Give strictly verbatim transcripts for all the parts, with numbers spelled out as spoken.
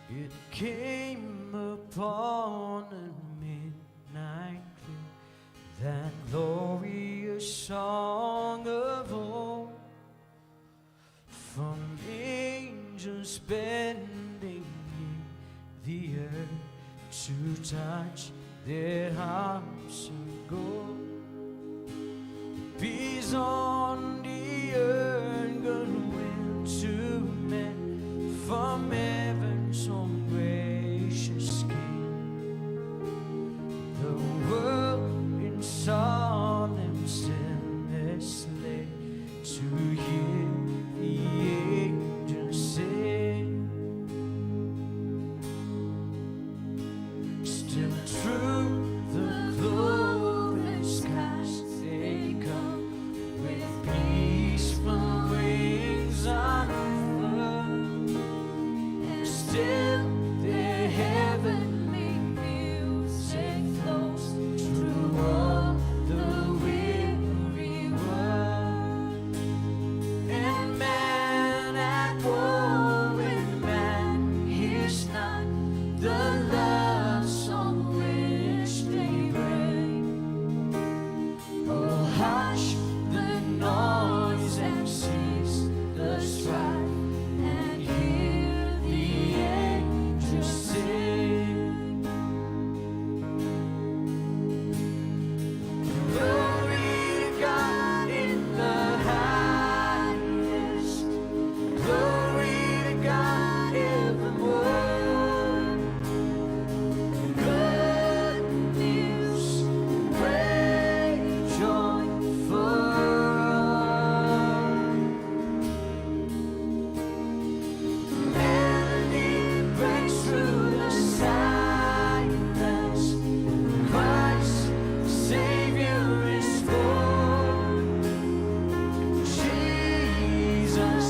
It came upon a midnight clear, that glorious song of old, from angels bending near the earth to touch their harps of gold. Peace on the earth, goodwill to men, from heaven's own gracious King. The world in solemn stillness lay to hear the angels sing. Still through the cloven skies they come with peaceful wings unfurled. And still their heavenly music flows through all the weary world. And man at war with man hears not the love song which they bring. Oh, hush the noise and cease the strife, and hear the angels sing. Glory to God in the highest. Glory to God evermore. Good news, great joy for all. Melody breaks through the silence. Christ, Savior is born. Jesus,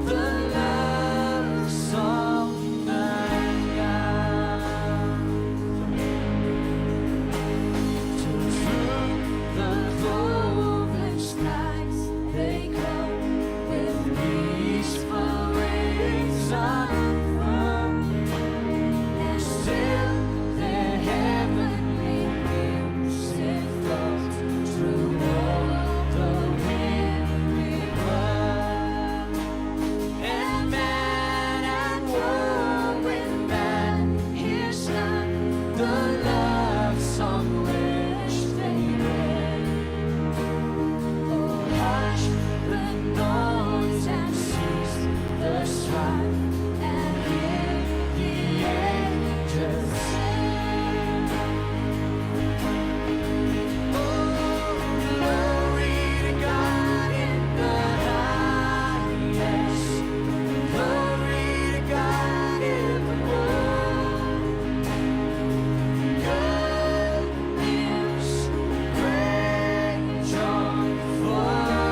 the love song that I till through the cloven skies they come with peaceful wings unfurled, and still their heavenly music flows through all the weary world. And man at war with man hears not the love song which they bring. Oh, hush the noise and cease the strife, and hear the angels sing. Oh, glory to God in the highest. Glory to God in the world. Good news, great joy for all.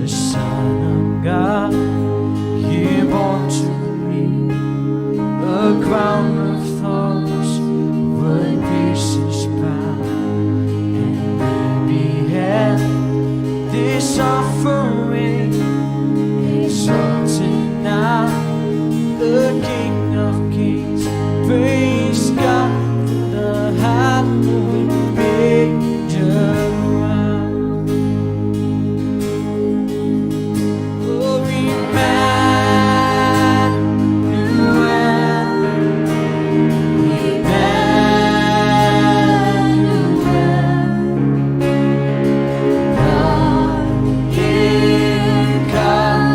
The Son of God, he born to me, a crown of thorns would pierce his path, and he beheld this offering, exalted now, the King of kings. Praise God for the hallowed Emmanuel. Oh, Emmanuel, Emmanuel, God here come.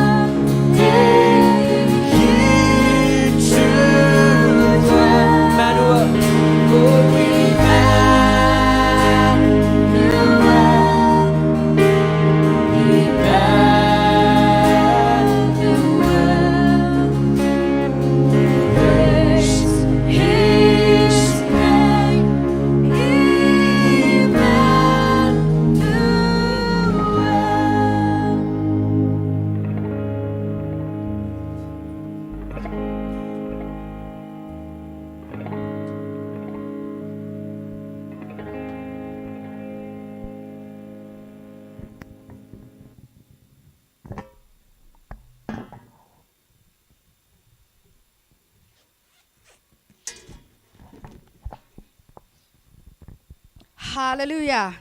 Haleluya.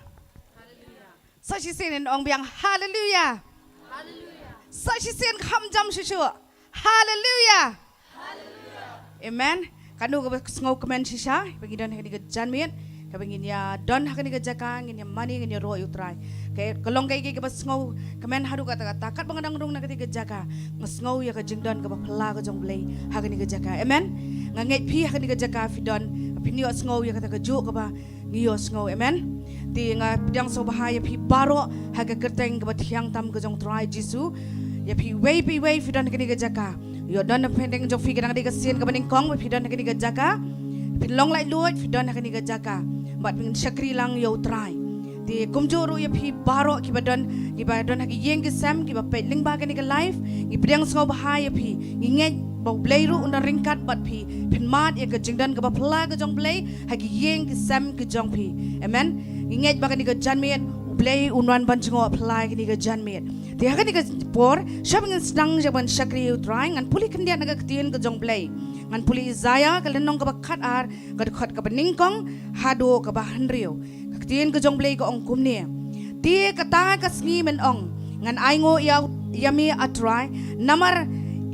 Sa shisien ong biang haleluya. Sa shisien kham jam shuh shuh. Haleluya. Amen. Kano kaba sngewkmen shisha ba ngi don ha kane ka janmiet, kaba ngin ïa don ha kane ka jaka, ngin ïa mane, ngin ïaroh ïa U Trai. Ka long kaei kaei kaba sngewkmen haduh katta katta, katba nga dang rung na kane ka jaka, nga sngew ïa ka jingdon kaba phylla ka jong U Blei ha kane ka jaka. Amen. Nga ngeit phi ha kane ka jaka phi don, phin ïohsngew ïa kata kajuh kaba ngi ïohsngew. Amen. Te nga pdiang sngewbha ïa phi baroh ha ka kyrteng kaba thiang tam ka jong U Trai Jisu. Ïa phi iwei pa iwei phi don ha kane ka jaka, ïoh don na pdeng jong phi ka dang dei ka sien kaba nyngkong ba phi don ha kane ka jaka. Phin long laitluid phi don ha kane ka jaka bad phin shakri lang ïa U Trai. Te kumjuh ruh ïa phi baroh kiba don, kiba don ha ki ïing ki sem, kiba peit lyngba kane ka live, ngi pdiang sngewbha ïa phi. Ngi ngeit ba U Blei ruh un da ryngkat bad phi, phin mad ïa ka jingdon kaba phylla ka jong U Blei ha ki ïing ki sem ki jong phi. Amen. Ngi ngeit ba kane ka janmiet U Blei un wan ban jngoh phylla ïa kane ka janmiet. Te ha kane ka por, shwa ba ngin sdang sha ban shakri ïa U Trai, ngan pule khyndiat na ka ktien ka jong U Blei. Ngan pule Isaïah ka lynnong kaba khatar, ka dkhot kaba nyngkong haduh kaba hynriew. Ka ktien ka jong U Blei ka ong kumne: Te kata ka sngi men ong, ngan ainguh ïa, ïa me, A Trai, namar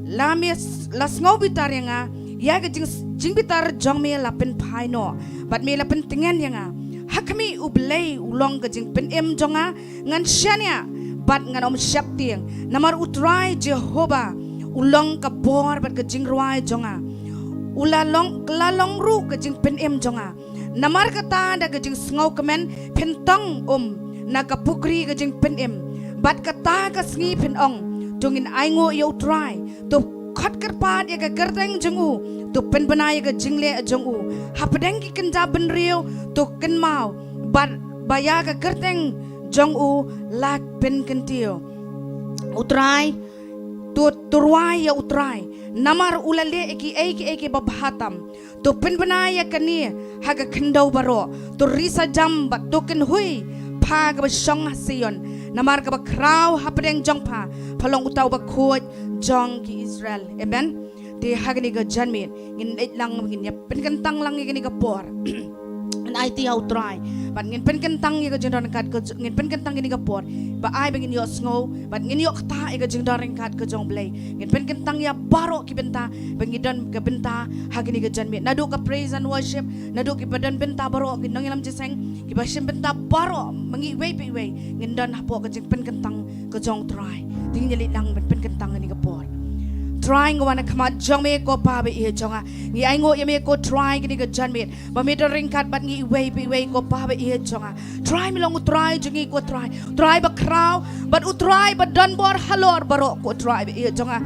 la me s-, la sngewbitar ïa nga, ïa ka jing, jingbitar jong me la pynphai noh, bad me la pyntngen ïa nga. Ha khmih, U Blei u long ka jingpynim jong nga, ngan shaniah bad ngan ym sheptieng, namar U Trai Jehobah u long ka bor bad ka jingrwai jong nga. U la long, la long ruh ka jingpynim jong nga. Namar kata da ka jingsngewkmen phin tong um na ka pukri ka jingpynim, bad kata ka sngi phin ong, to ngin ainguh ïa U Trai, to khot kyrpad ïa ka kyrteng jong u, to pynbna ïa ka jingleh jong u. Hapdeng ki kynja bynriew to kynmaw, bad ba ïa ka kyrteng jong u la pynkyntiew. U Trai, to, to rwai ïa U Trai, namar u la leh ïa kiei kiei kiba bha tam. To pynbna ïa kane ha ka khyndew baroh. To risa jam bad to kynhui pha kaba shong ha Sion, namar kaba khraw hapdeng jong pha, pha long uta uba khuid jong ki Israel. Amen. Te ha kane ka janmiet ngin leit lang, ngin ïa pynkyntang lang ïa kane ka por. Ngin aiti ha U Trai bad ngin pynkyntang ïa ka jingdon ryngkat ka, ngin pynkyntang ïa kane ka por ba ai ba ngin ïohsngew bad ngin ïoh ktah ïa ka jingdon ryngkat ka jong U Blei. Ngin pynkyntang ïa baroh ki bynta ba ngi don ka bynta ha kane ka janmiet, naduh ka praise and worship, naduh kiba don bynta baroh, ki nongïalam jingïaseng, kiba shim bynta baroh, ma ngi iwei pa iwei ngin don hapoh ka jingpynkyntang ka jong U Trai. Te ngin ïa leit lang ban pynkyntang kane ka por. Trai, nga wan ha khmat jong me ko Pa ba ïeit jong nga. Ngi ainguh ïa me ko Trai kane ka janmiet ba me don ryngkat bad ngi iwei pa iwei ko Pa ba ïeit jong nga. Trai, me long U Trai jong ngi ko Trai, U Trai ba khraw bad U Trai ba don bor halor baroh ko Trai ba ïeit jong nga.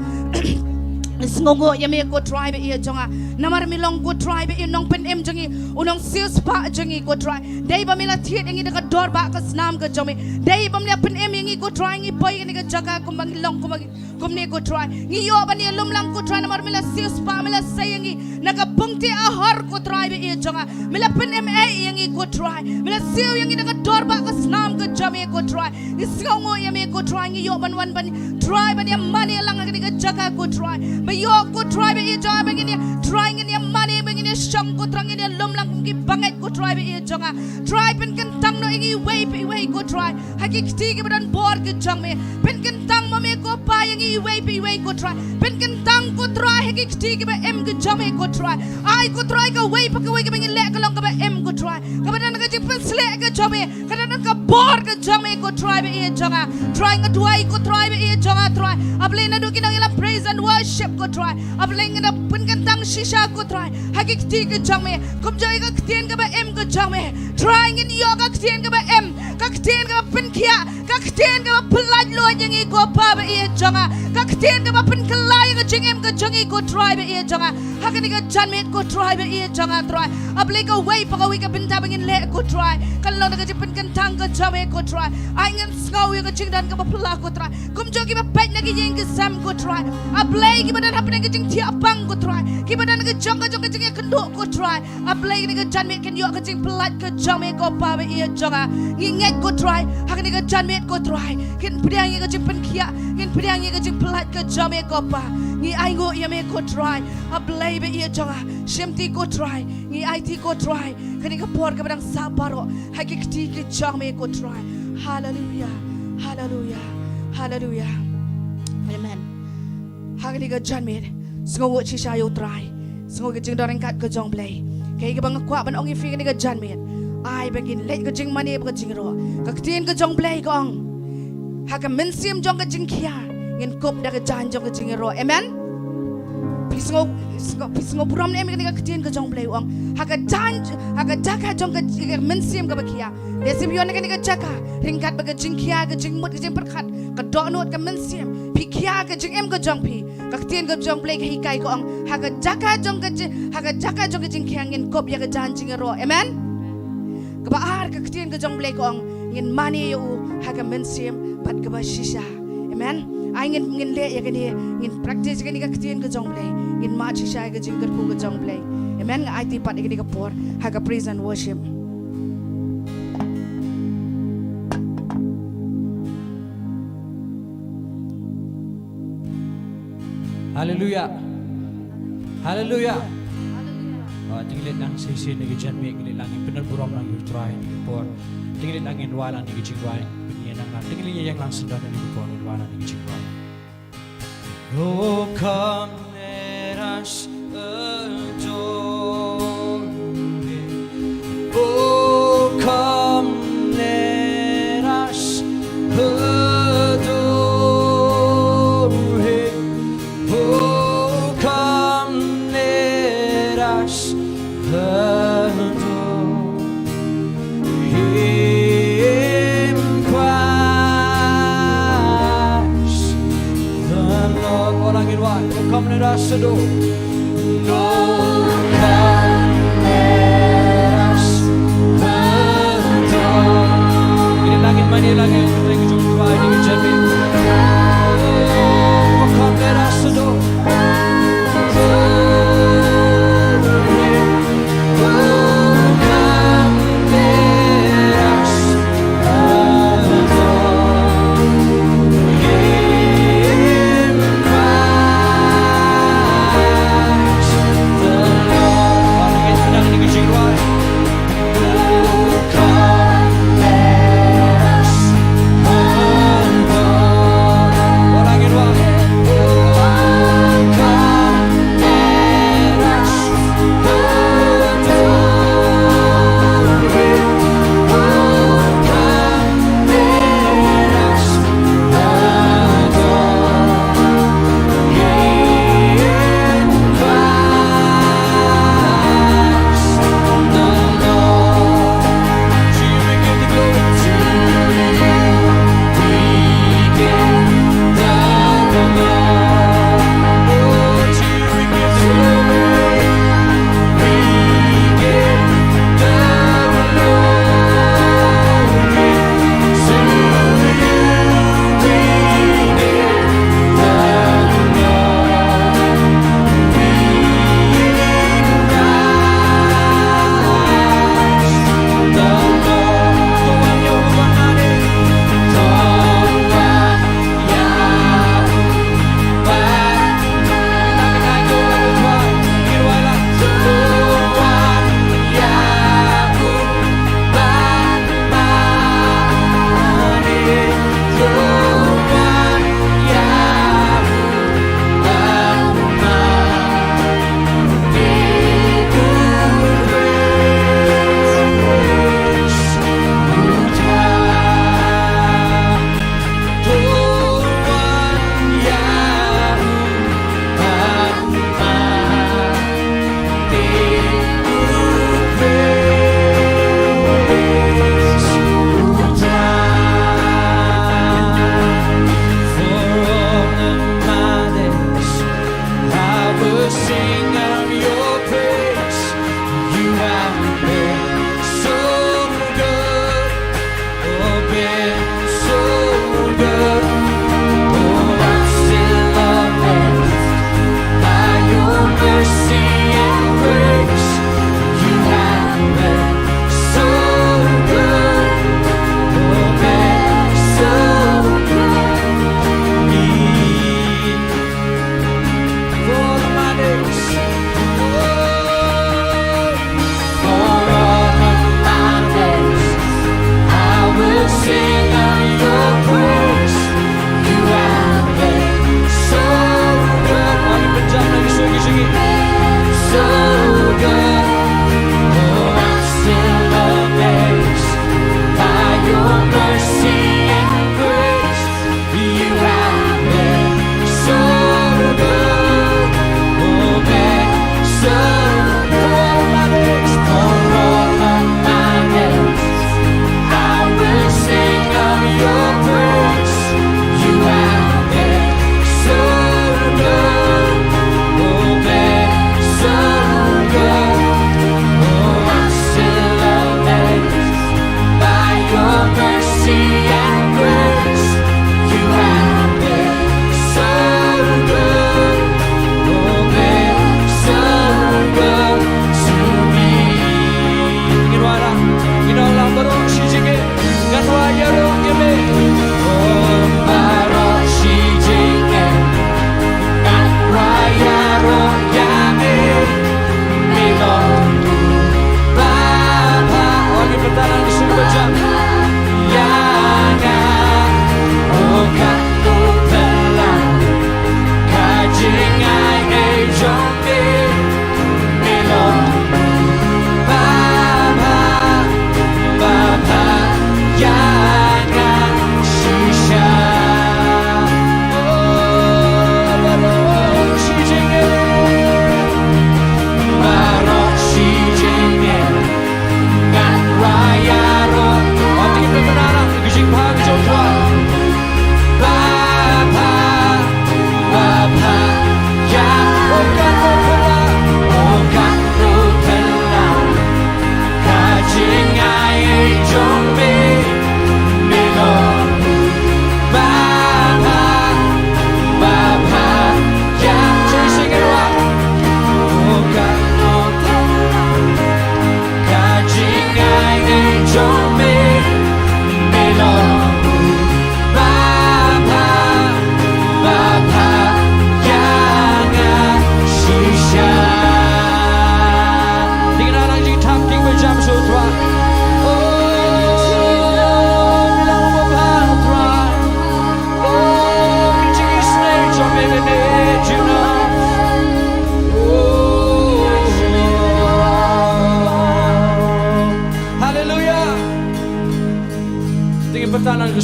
Sngewnguh ïa me ko Trai ba ïeit jong nga. Namar me long ko Trai ba ïeit, u nongpynim jong ngi, u nongsiewspah jong ngi ko Trai. Dei ba me la thied ïa ngi da ka dor ba ka snam ka jong me. Dei ba me la pynim ïa ngi ko Trai, ngi poi ïa kane ka jaka kumba ngi long kumba ngi kumne ko Trai. Ngi ïoh ban ïalum lang ko Trai namar me la siewspah, me la sei ïa ngi na ka bynta ahor ko Trai ba ïeit jong nga. Me la pynim ei ïa ngi ko Trai. Me la siew ïa ngi na ka dor ba ka snam ka jong me ko Trai. Ngi sngewnguh ïa me ko Trai, ngi ïoh ban wan ban Trai ban ïa mane lang ha kane ka jaka ko Trai. Ba ïoh ko Trai ba ïeit jong nga ba ngin ïa Trai ngin ïa mane ba ngin ïa shong ko Trai ngin ïalum lang kum ki bangeit ko Trai ba ïeit jong nga. Trai pynkyntang noh ïa ngi iwei pa iwei ko Trai. Ha ki kti kiba don bor ki jong me. Pynkyntang ma me ko Pa ïa ngi iwei pa iwei ko Trai. Pynkyntang ko Trai ha ki kti kiba im ki jong me ko Trai. Ai ko Trai kawei pa kawei kaba ngi leh ka long kaba im ko Trai. Kaba don ka jingpynsleh ka jong me. Ka don ka bor ka jong me ko Trai ba ïeit jong nga. Trai nga duwai ko Trai ba ïeit jong nga Trai. A Blei naduh ki nongïalam praise and worship ko Trai. A Blei nga da pynkyntang shisha ko Trai. Ha ki kti ki jong me. Kumjuh ïa ka ktien kaba im ka jong me. Trai ngin ïoh ka ktien kaba im, ka ktien kaba pynkhiah, ka ktien kaba pyllait luid ïa ngi ko Pa ba ïeit jong nga, ka ktien kaba pynkylla ïa ka jingim ka jong ngi ko Trai ba ïeit jong nga. Ha kane ka janmiet ko Trai ba ïeit jong nga Trai. A Blei kawei pa kawei ka bynta ba ngin leh ko Trai. Kan long da ka jingpynkyntang ka jong me ko Trai. Ai ngin sngew ïa ka jingdon kaba phylla ko Trai. Kumjuh kiba peit na ki ïing ki sem ko Trai. A Blei kiba don hapdeng ka jingthiah pang ko Trai. Kiba don ka jong ka jong ka jingïakynduh ko Trai. A Blei kane ka janmiet kin ïoh ka jingpyllait ka jong me ko Pa ba ïeit jong nga. Ngi ngeit ko Trai. Ha kane ka janmiet ko Trai. Kin pdiang ïa ka jingpynkhiah. Kin pdiang ïa ka jingpyllait ka jong me ko Pa. Ngi ainguh ïa me ko Trai. A Blei ba ïeit jong nga. Shim ti ko Trai. Ngi aiti ko Trai. Kane ka por kaba dang sah baroh. Ha ki kti ki jong me ko Trai. Haleluia. Haleluia. Haleluia. Amen. Ha kane ka janmiet. Sngewnguh shisha ïa u Trai. Sngew ka jingdon ryngkat ka jong Blei. Kaei kaba nga kwah ban ong ïa phi kane ka janmiet. Ai ba ngin leh ka jingmane bad ka jingïaroh. Ka ktien ka jong Blei ka ong. Ha ka mynsiem jong ka jingkhia. Ngin kup da ka jaiñ jong ka jingïaroh. Amen. Phi sngew, sngew, phi sngew burom ne em ïa kane ka ktien ka jong Blei u ong. Ha ka jaiñ, ha ka jaka jong ka, ka mynsiem kaba khia. Lehse phi wan ha kane ka jaka. Ryngkat bad ka jingkhia, ka jingmut, ka jingpyrkhat. Ka dohnud ka mynsiem. Phi khia ka jingim ka jong phi. Ka ktien ka jong Blei ka hikai ka ong, ha ka jaka jong ka jing, ha ka jaka jong ka jingkhia ngin kup ïa ka jaiñ jingïaroh. Amen. Kaba ar ka ktien ka jong Blei ka ong, ngin mane ïa u ha ka mynsiem bad kaba shisha. Amen. Ai ngin, ngin leh ïa kane, ngin practice ïa kane ka ktien ka jong Blei. Ngin mad shisha ïa ka jingkyrkhu ka jong Blei. Amen. Nga aiti pat ïa kane ka por ha ka praise and worship. Haleluia. Haleluia. Ah, te ngi leit lang shisien ïa ka janmiet, ngi leit lang, ngin pynlong burom lang ïa u Trai ïa kane ka por. Te ngi leit lang, ngin wai lang ïa ka jingrwai, ngin ïa nang lang. Te ngi leit ïeng lang shen don ïa kane ka por, ngin wai lang ïa ka jingrwai. Oh, come, let us adore Him. Oh, come, let us adore Him. Oh, come, let us adore Him, Christ the Lord. Wan lang ngin wai. Oh, come, let us adore. Oh, come, let us adore. Ngin ïa nang, ngin mane lang, ngin ïa nang, ngin ïa nang. Oh, come, let us adore.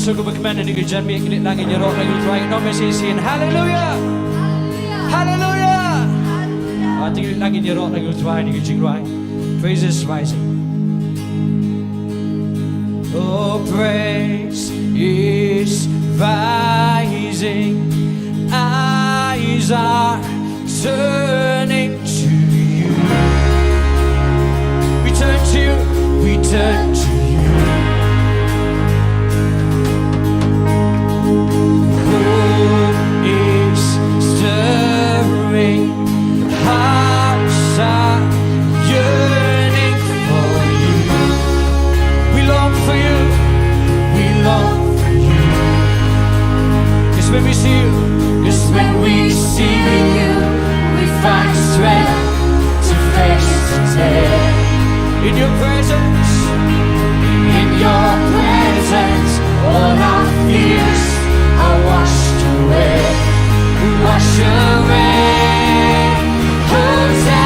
Shuh kaba kmen ïa kane ka janmiet, kane ka lang ïaroh lang ïa u Trai, nongmihshisien. Haleluya. Haleluya. Ah, te kane ka lang ïaroh lang ïa u Trai, kane ka jingrwai. Praise is rising. Oh, praise is rising. Eyes are turning to you. We turn to you. We turn to you. Hope is stirring. Hearts are yearning for you. We long for you. We long for you. 'Cause when we see you, 'cause when we see you, we find strength to face the day. In your presence, in your presence, all our fears are washed away, washed away. Hosanna,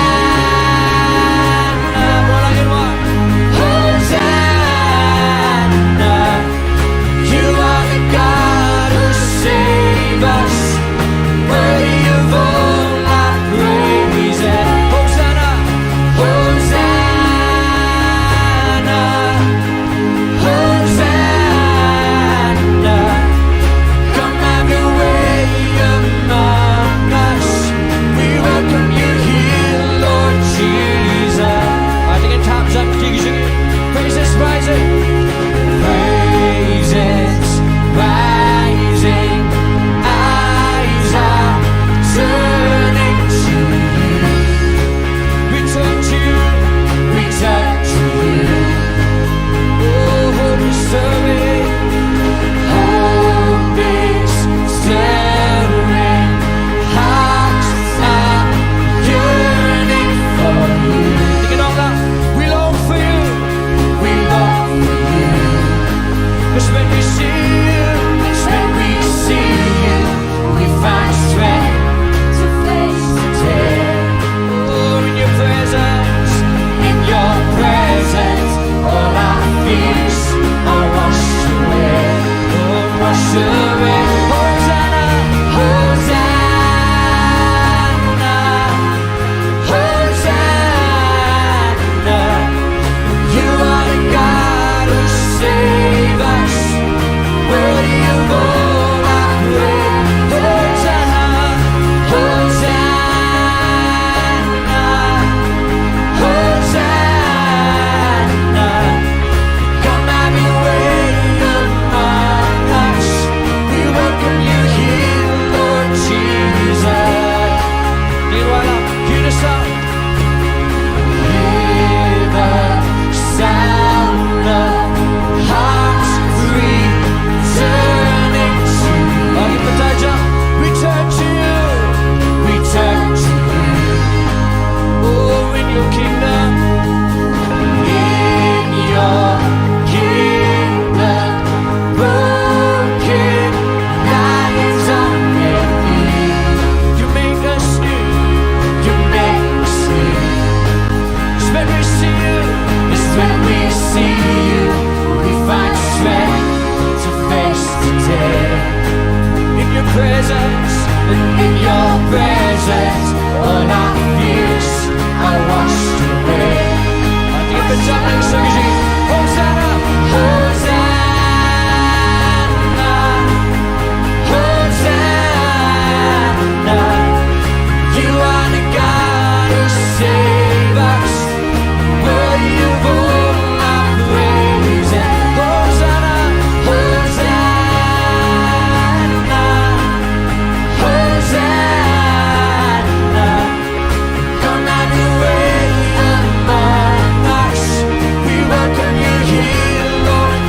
Hosanna. You are the God who save us, worthy of all our praise. And Hosanna, Hosanna, Hosanna. Come have your way among us. We welcome you here, Lord Jesus. All right, again, time's up. Praise is rising. Praise is rising. Eyes are turning to you. We turn to you. We turn to you. Oh, hope is stirring. Hope is stirring. Hearts are yearning for you. Take it all up. We long for you. We long for you. 'Cause when we see you, 'cause when we see you, we find strength to face the day. Oh, in your presence, in your presence, all our fears are washed away. Oh, washed away. Hosanna, Hosanna. Hosanna, you are the God who save us, worthy of all our praise. Hosanna, Hosanna, Hosanna. Come have your way among us. We welcome you here, Lord Jesus. Hear the sound. Hear the sound of hearts returning to you. Lagi bertajam. We turn to you. We turn to you. Oh, in your kingdom. In your kingdom. Broken lives are made new. You make us new. You make us new. 'Cause when we see you, 'cause when we see you, we find strength to face the day. In your presence, in your presence, all our fears are washed away. Hosanna, Hosanna, Hosanna. You are the God who save us, worthy of all our praise. And Hosanna, Hosanna, Hosanna. Come have your way among us. We welcome you here, Lord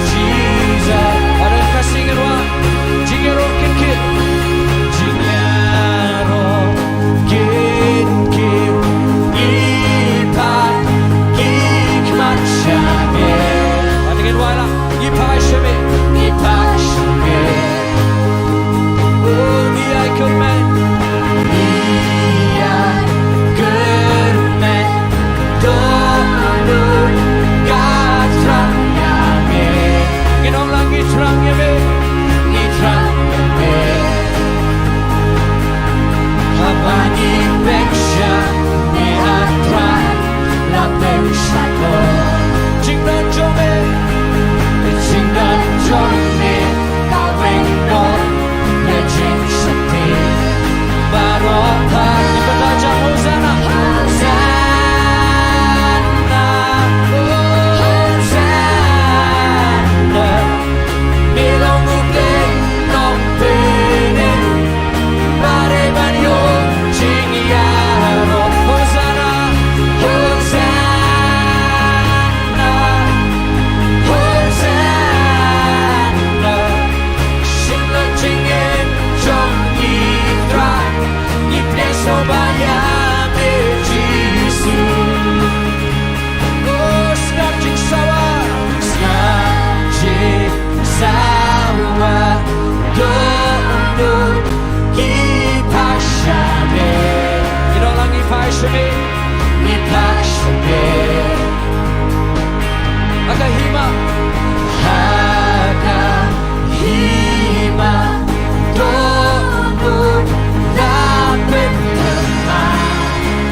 Shemei. Ngi phah sha phi. Ha ka hima. Ha ka hima. Dohnud la pynthymmai.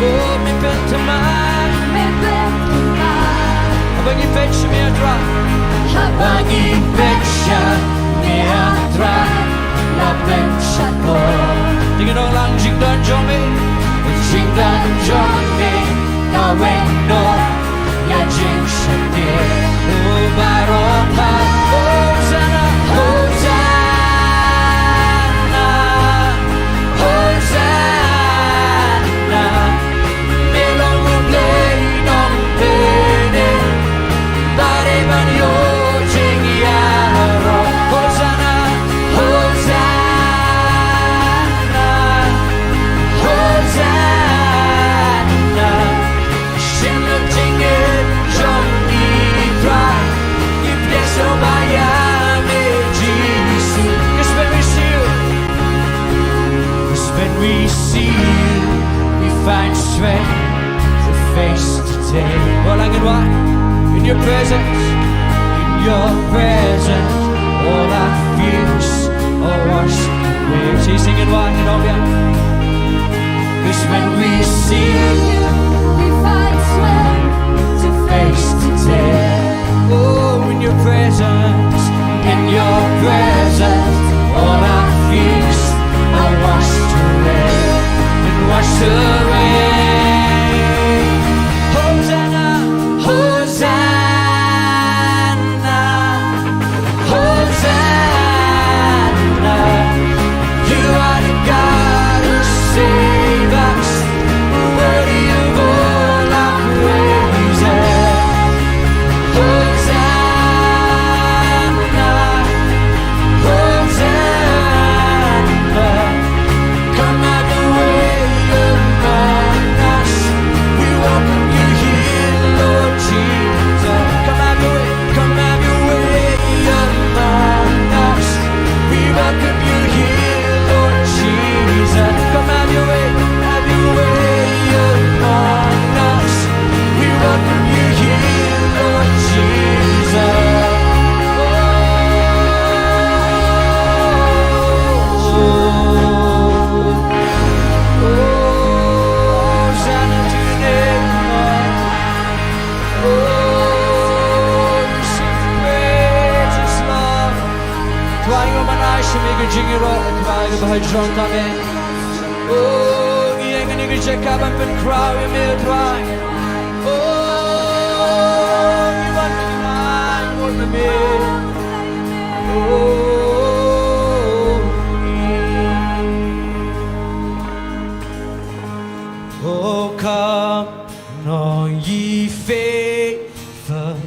Oh, me pynthymmai. Me pynthymmai. Haba ngi peit sha me, ah Trai. Haba ngi peit sha me, ah Trai. La pynshah ko. Te ngin ong lang, jingdon jong me. Jingdon jong me ka weng noh ïa jingsheptieng. Oh, baroh ha Hosanna, Hosanna, Hosanna. Me long U Blei nongpynim, ba dei ban ïoh jingïaroh. Hosanna, Hosanna, Hosanna. Shim la jingim jong ngi Trai, ngi pdiang sngewbha ïa me Jisu. 'Cause when we see you, 'cause when we see you, we find strength to face today. Well, I can walk in your presence, in your presence, all our fears are washed away. Sing, sing it, walk it on, yeah. 'Cause when we see you, we find strength to face today. Oh, in your presence, in your presence, all our fears are washed away, and washed away. Hosanna, Hosanna, Hosanna. You are the God who save us, worthy of all our praises. Hosanna, Hosanna. Come have your way among us. We welcome you here, Lord Jesus. Come have your way, come have your way among us. We welcome you here, Lord Jesus. Come have your way, have your way among us. We welcome you here, Lord Jesus. Oh, Hosanna to your name, Lord. Oh, receive the praises, Lord. Trai, ïoh ban ai sha me ka jingïaroh, Trai, kaba ha jrong ka me. Oh, ngi ïeng, ngi ïeng, ngi jaka ban pynkhraw ïa me, Trai. Oh, ngi wan, ngi wan, ngi wan ïa me. Oh, oh, come, all ye faithful,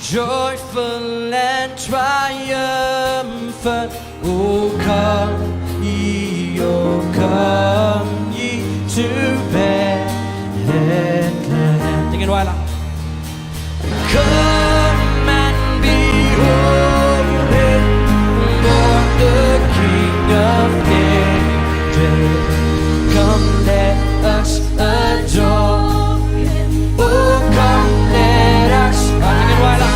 joyful and triumphant. Oh, come ye, oh, come ye to Bethlehem. Tingin wala. Come and behold him, born the King of Ages. Come, let us adore him. Oh, come, let us. Ah, tingin wala.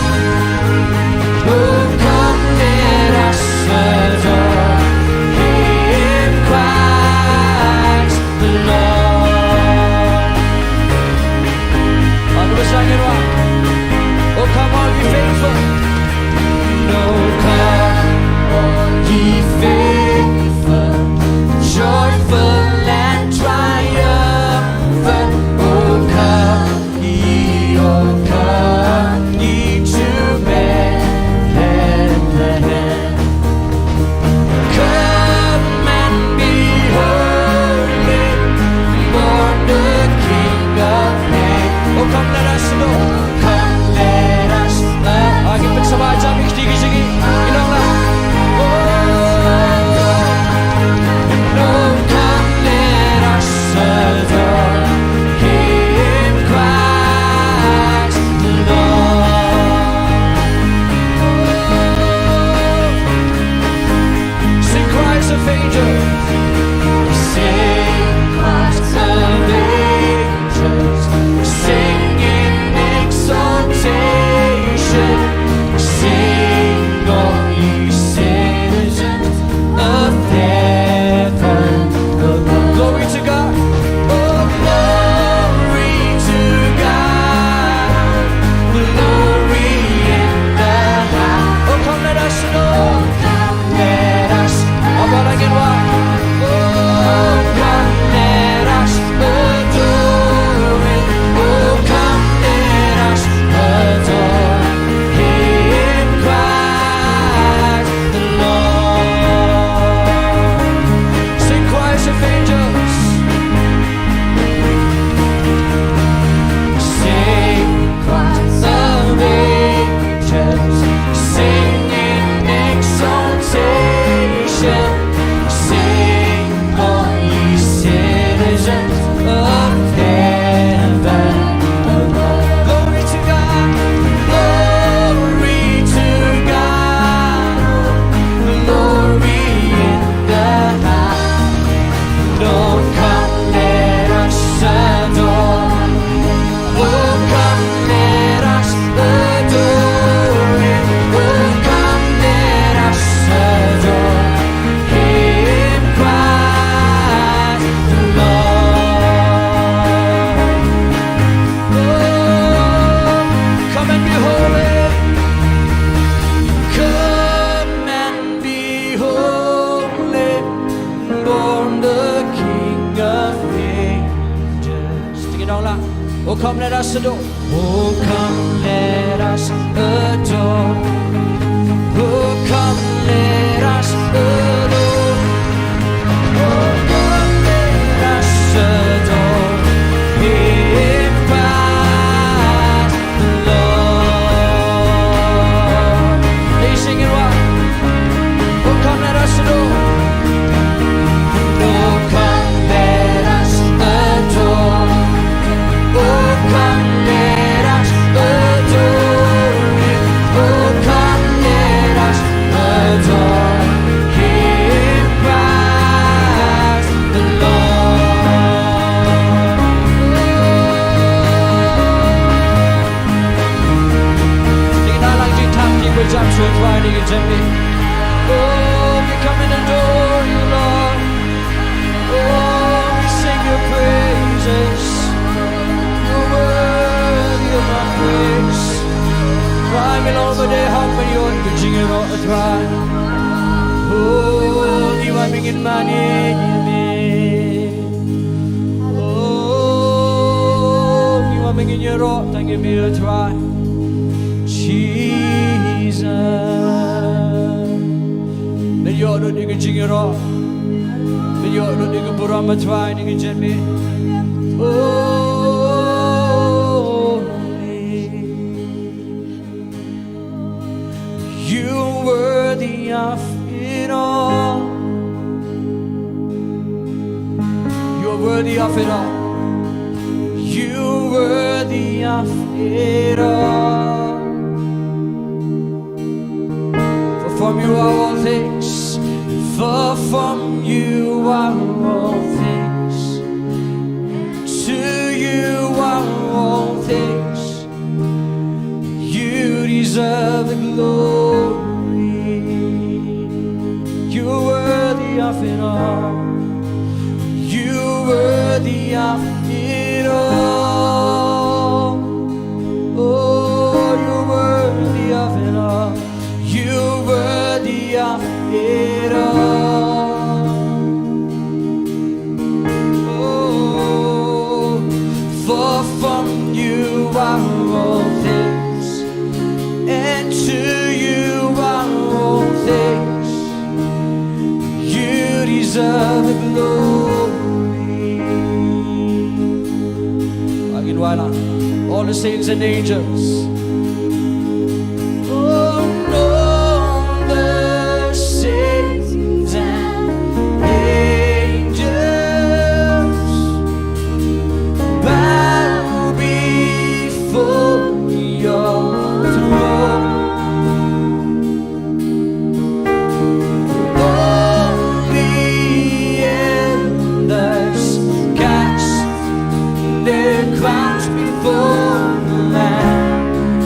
Oh, come, let us adore. Oh, come, let us adore. Oh, come, let us adore. Oh, come, let us adore Him, Christ the Lord. Are you singing what? Oh, come, let us adore. Oh, come, let us adore. Oh, come, let us adore Him. Oh, come, let us adore Him, Christ the Lord. Ngi na lang jingthap ki ba jam shuwa Trai ha kane ka janmiet. Oh, we come and adore you, Lord. Oh, we sing your praises. You're worthy of our praise. Trai, ngi long ba dei hok ban ïoh ka jingïaroh, Trai. Oh, ngi wan ba ngin mane ïa me. Oh, ngi wan ba ngin ïaroh tang ïa me, Trai. Jesus. Ban ïoh lut ïa ka jingïaroh, ban ïoh lut ïa ka burom, Trai, ha kane ka janmiet. Oh, you're worthy of it all. You're worthy of it all. You're worthy of it all. For from you are all things. For from you are all things. To you are all things. You deserve the glory. You're worthy of it all. You're worthy of it all. Oh, you're worthy of it all. You're worthy of it all. Oh, for from you are all things, and to you are all things. You deserve the glory. Again, why not? All the saints and angels. Oh, all the saints and angels bow before your throne. All the elders cast their crowns before the Lamb.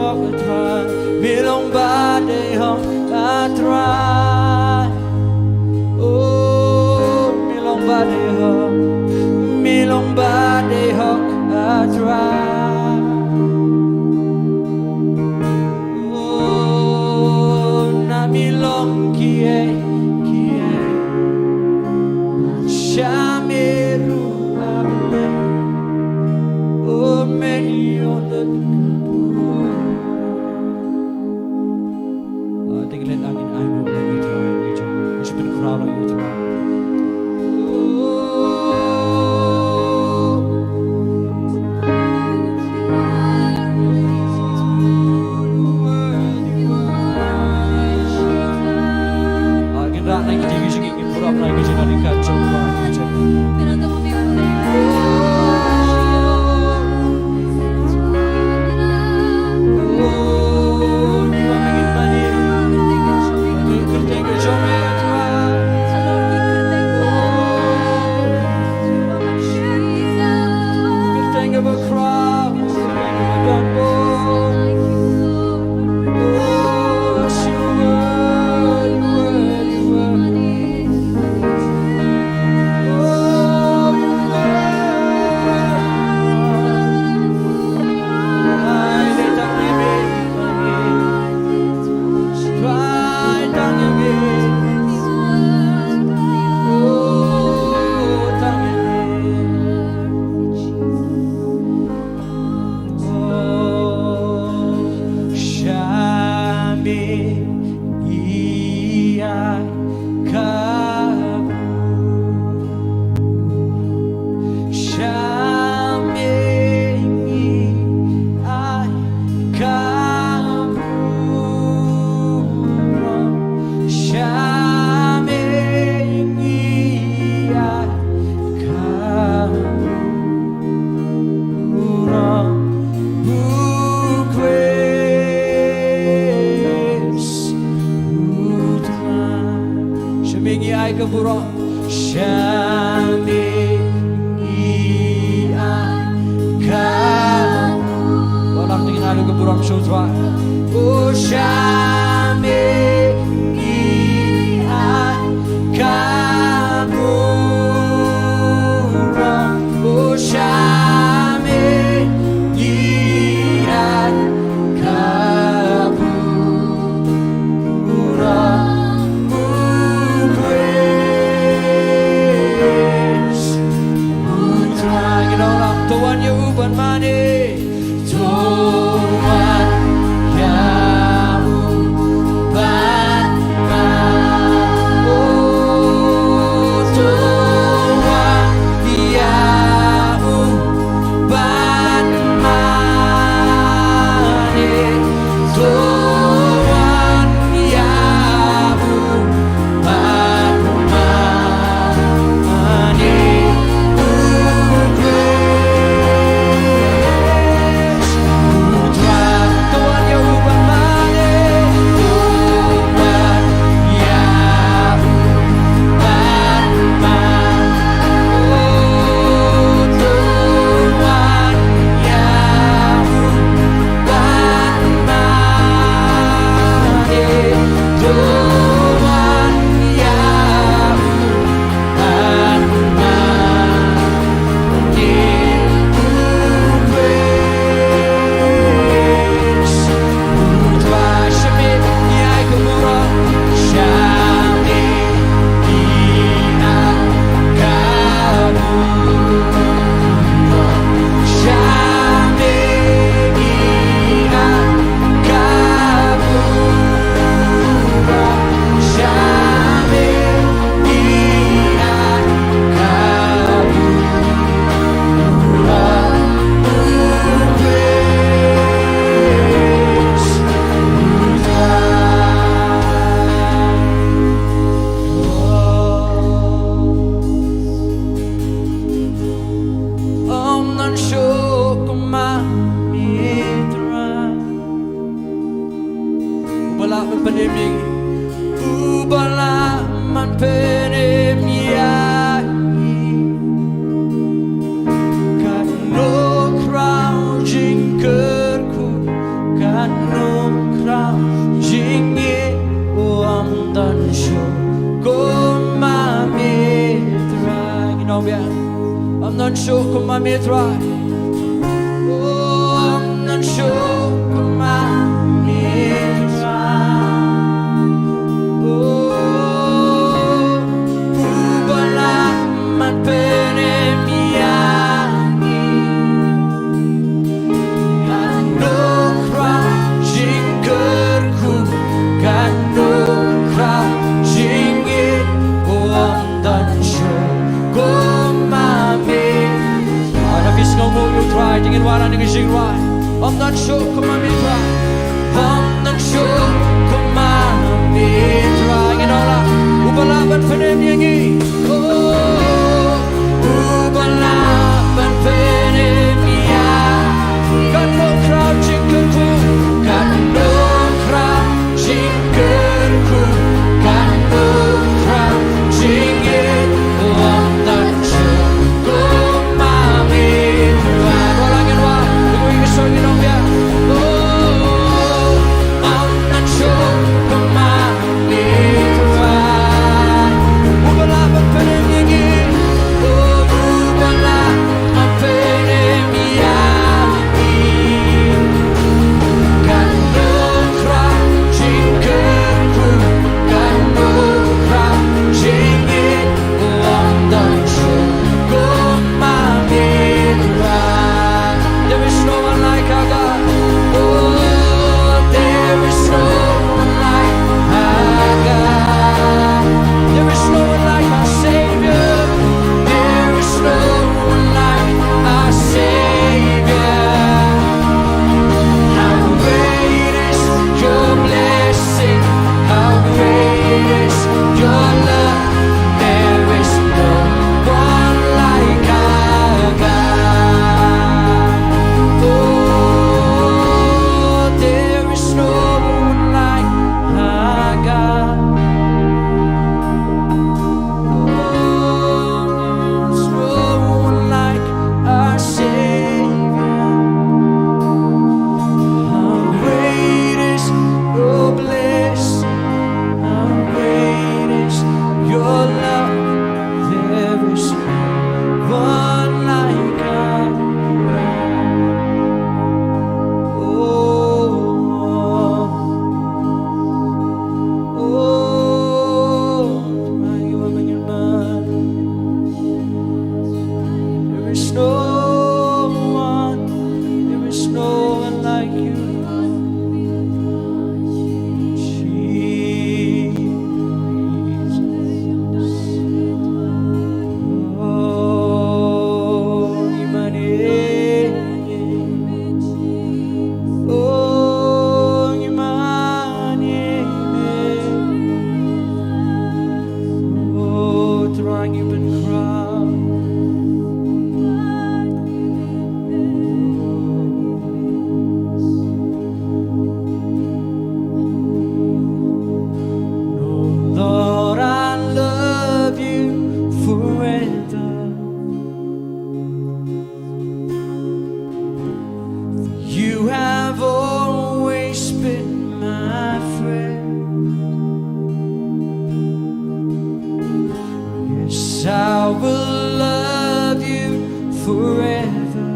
Hok, a Trai, mi long ba dei hok, a Trai. Oh, mi long ba dei hok, mi long ba dei hok, a Trai. Oh, na mi long kiei kiei sha me ruh, a Blei. Oh, men ïoh lut ka burom. Ah, te ngin leit, ngin ai nguh ïa U Trai, ïa U Trai. Ngin sa pynkhraw ïa U Trai. Ah, ngin rah na ki division, ngin pura na ki division, ngin ka jong ba ki jong. Sha me ngi ai ka burom, sha me ngi ai ka burom, burom, burom. Sha me ngi ai ka burom. Sha me ngi ai ka burom. Ba lang te ngin ai ka burom sha U Trai. Oh, sha me ngi ai ka burom. Oh, sha me ngi ai ka burom. To wan ïa u ban mane, to wan ïa u ban mane, oh, to wan ïa u ban mane, to wan ïa u ban mane. Ym nan shuh kumba me Trai. Uba lah ban pynim ïa ngi, uba lah ban pynim ïa ngi. Katno khraw jingkyrkhu, katno Nongkhrah jingïeit, ym don shuh kum ma me Trai. Ngi ong biang. Ym don shuh kum ma me Trai. Ym don shuh kum ma me Trai. Uba lah ban pynim ïa ngi. Ka nongkhrah jingkyrkhu, ka nongkhrah jingïeit, ym don shuh kum ma me. Lada phi sngewnguh ïa u Trai, to ngin wanrah ïa ka jingrwai. Ym don shuh kum ma me Trai. Ym don shuh kum ma me Trai. Ngin ong lah, uba lah ban pynim ïa ngi. Oh, uba lah ban pynim ïa ngi. Ka nongkhrah jingkyrkhu, ka nongkhrah jingkyrkhu, ka nongkhrah jingïeit, ym don shuh kum ma me Trai. Ko la ngin wan, ko ngin soi ngin ong biang. Oh, ym don shuh kum ma me Trai. Uba lah ban pynim ïa ngi. Oh, uba lah ban pynim ïa ngi. Ka nongkhrah jingkyrkhu, ka nongkhrah jingïeit, ym don shuh kum ma me Trai. There is no one like our God. Oh, there is no one like our God. There is no one like our Savior. There is no one like our Savior. How great is your blessing. How great is your love. There is no one like our God. Oh, there is no one like our God. Oh, there is no one like our Savior. How great is your blessing. How great is your love. There is no one like our God. Oh, oh, oh, my God. There is no one, there is no one like you, Jesus. Oh, Emmanuel. Oh, Emmanuel. Oh, Trai, you've been crowned. Oh, Lord, I love you forever. You have always been my friend. Yes, I will love you forever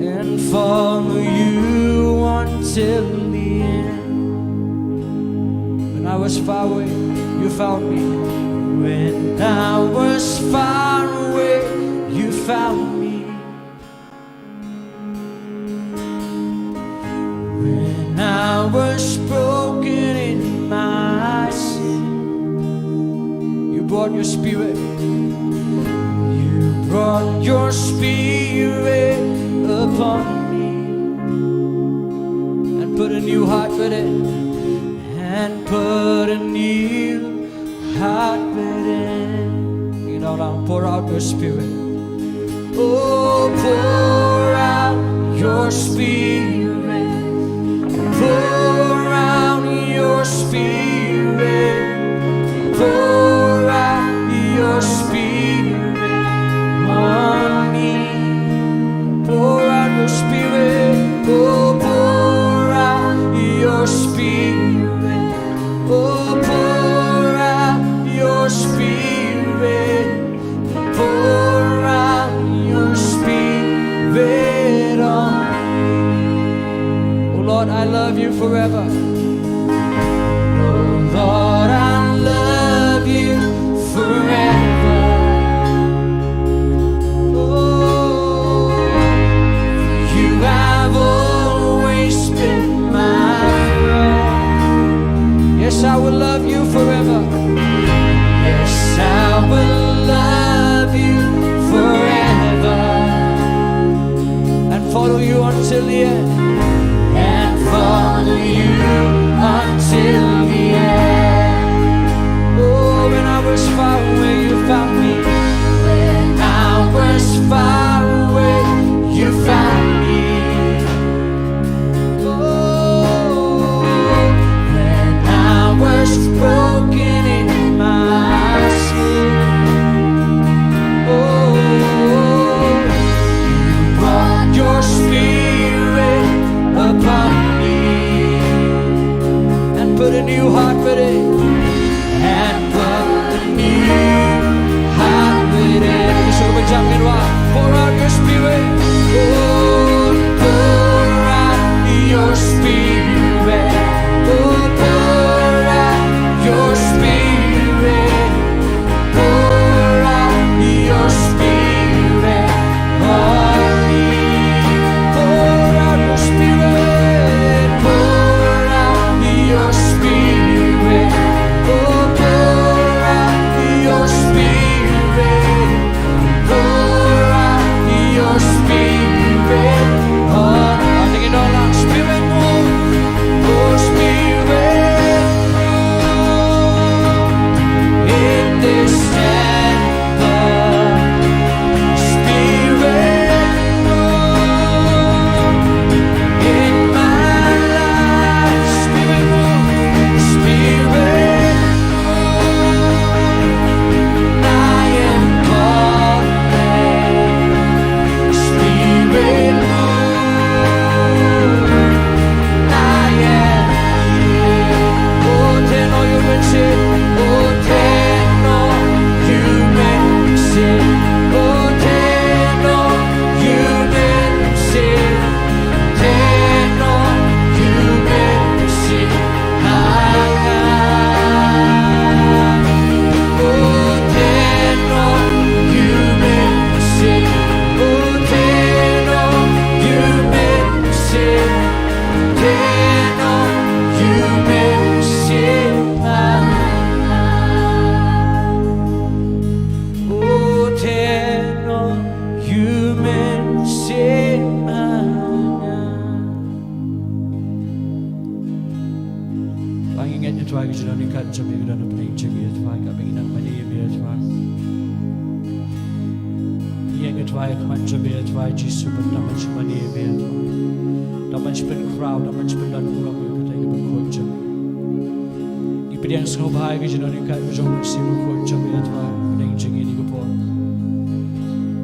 and follow you until the end. When I was far away, you found me. When I was far away, you found me. When I was broken in my sin, you brought your spirit. You brought your spirit upon me and put a new heart within, and put a new heart within. You know, now pour out your spirit. Oh, pour out your spirit. Pour out your spirit. Pour out your spirit on me. Pour out Spirit, oh, pour out your Spirit. Oh, pour out your Spirit. Pour out your Spirit on me. Oh Lord, I love you forever. Oh Lord, I love you forever. Oh, you have always been my friend. Yes, I will love you forever. Yes, I will love you forever. And follow you until the end. And follow you until the end. Oh, when I was far away, you found me. When I was far away, you found me. Oh, when I was broken in my sin. Oh, you brought your Spirit upon me and put a new heart within. And put a new heart within. Just sort of a jump in, right? Pour out your Spirit. Oh, pour out your Spirit. Oh, pour out your Spirit. Pour out your Spirit on me. Pour out your Spirit. Pour out your Spirit. Oh, pour out your Spirit. Pour out your Spirit on me. Sing it all out. Spirit move. Oh, Spirit move in this temple. Spirit move in my life. Spirit move. Spirit move. I am calling. Spirit move. I am here. Oh, ten, oh, you can sing. Oh, ten, oh, you can sing. Oh, ten, oh, you can sing. Ten, oh, you can sing. Trai, ngi ngeit ïa Trai ka jingdon ïa ka jong me, ka don hapdeng jong ngi ïa Trai, ka ba ngi nang mane ïa me ïa Trai. Ngi ngeit ïa Trai, ka khmat jong me ïa Trai Jisu, ban nang ban shu mane ïa me ïa Trai. Nang ban shu pynkhraw, nang ban shu pyndon burom ïa kata ka ba khuid jong me. Ngi pdiang sngewbha ïa ka jingdon ïa ka jong u Mynsiem Bakhuid jong me ïa Trai, hapdeng jong ngi ïa kane ka por.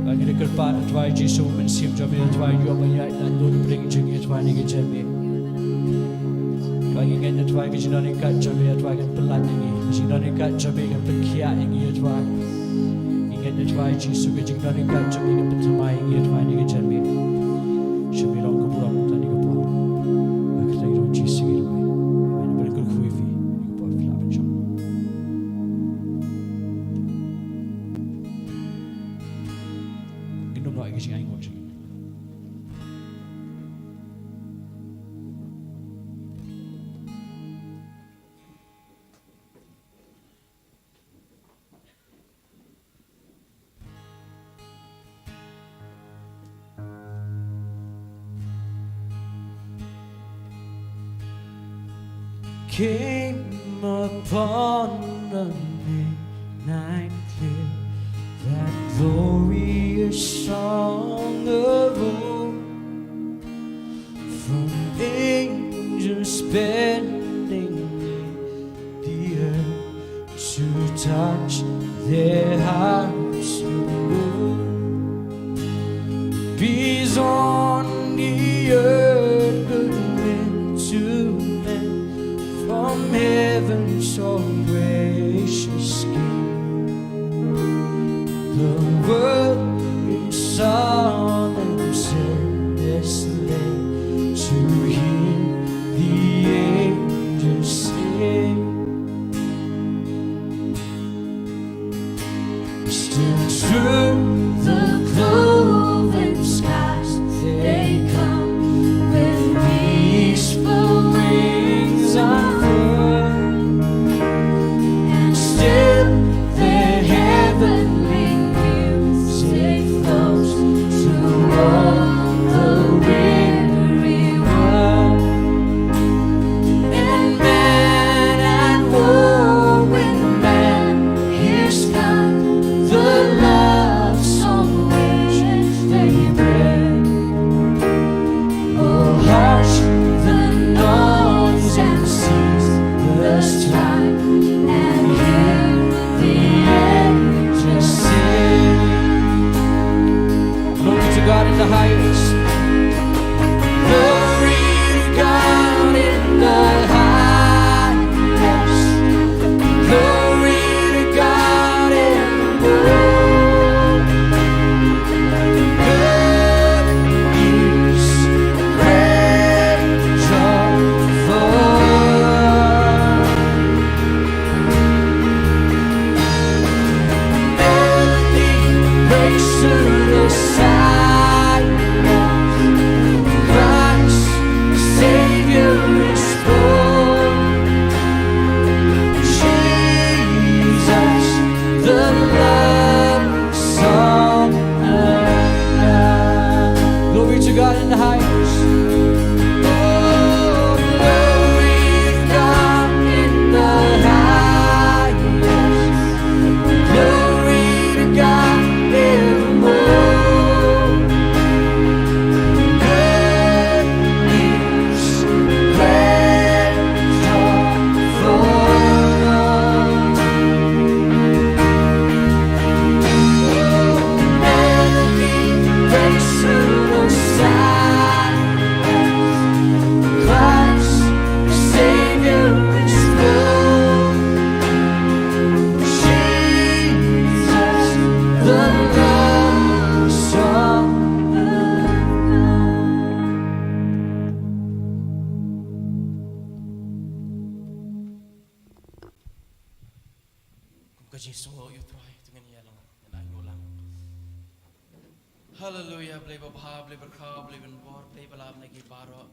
Trai, ngi da kyrpad ïa Trai Jisu, u Mynsiem jong me ïa Trai, ïoh ban ïaid lyngngoh hapdeng jong ngi ïa Trai, ïa ka jingim. Trai, ngi ngeit ïa Trai ka jingdon ïa ka jong me ïa Trai kan pynlait ïa ngi. Ka jingdon ïa ka jong me kan pynkhiah ïa ngi ïa Trai. Ngi ngeit ïa Trai Jisu ka jingdon ïa ka jong me kan pynthymmai ïa ngi ïa Trai ha kane ka jingim. Sha me long ka burom ha kane ka por. Ha ka kyrteng jong u Jisu ngi duwai. Amen. Ban kyrkhu ïa phi. Kane ka por phi lah ban shong. Ngin ym noh ïa ka jingainguh jong ngi. Came upon a midnight clear, that glorious song of old, from angels bending the earth to touch their harps of gold. Peace on To hear the angels sing. Still through the cloven skies they come with peaceful wings unfurled. And still their heavenly music flows to all the weary world. And man at war with man hears not the love song which they bring. Oh, hush the noise and cease the strife, and hear the angels sing. Glory to God in the highest. Glory to God in the highest. Glory to God in the lowest. Good news, great joy for all. Melody breaks through the silence. Christ, Savior is born. Jesus, the love song of God. Glory to God in the highest. Oh, glory to God in the highest. Glory to God in the most. Good news, great joy for all. Melody breaks through the silence. Christ, Savior is born. Jesus, the love song of God. Kum ka jingsngewnguh ïa u Trai, to ngin ïa lang, ngin ainguh lang. Haleluya, Blei babha, Blei bakhraw, Blei ban bor, Blei ba lah na ki baroh.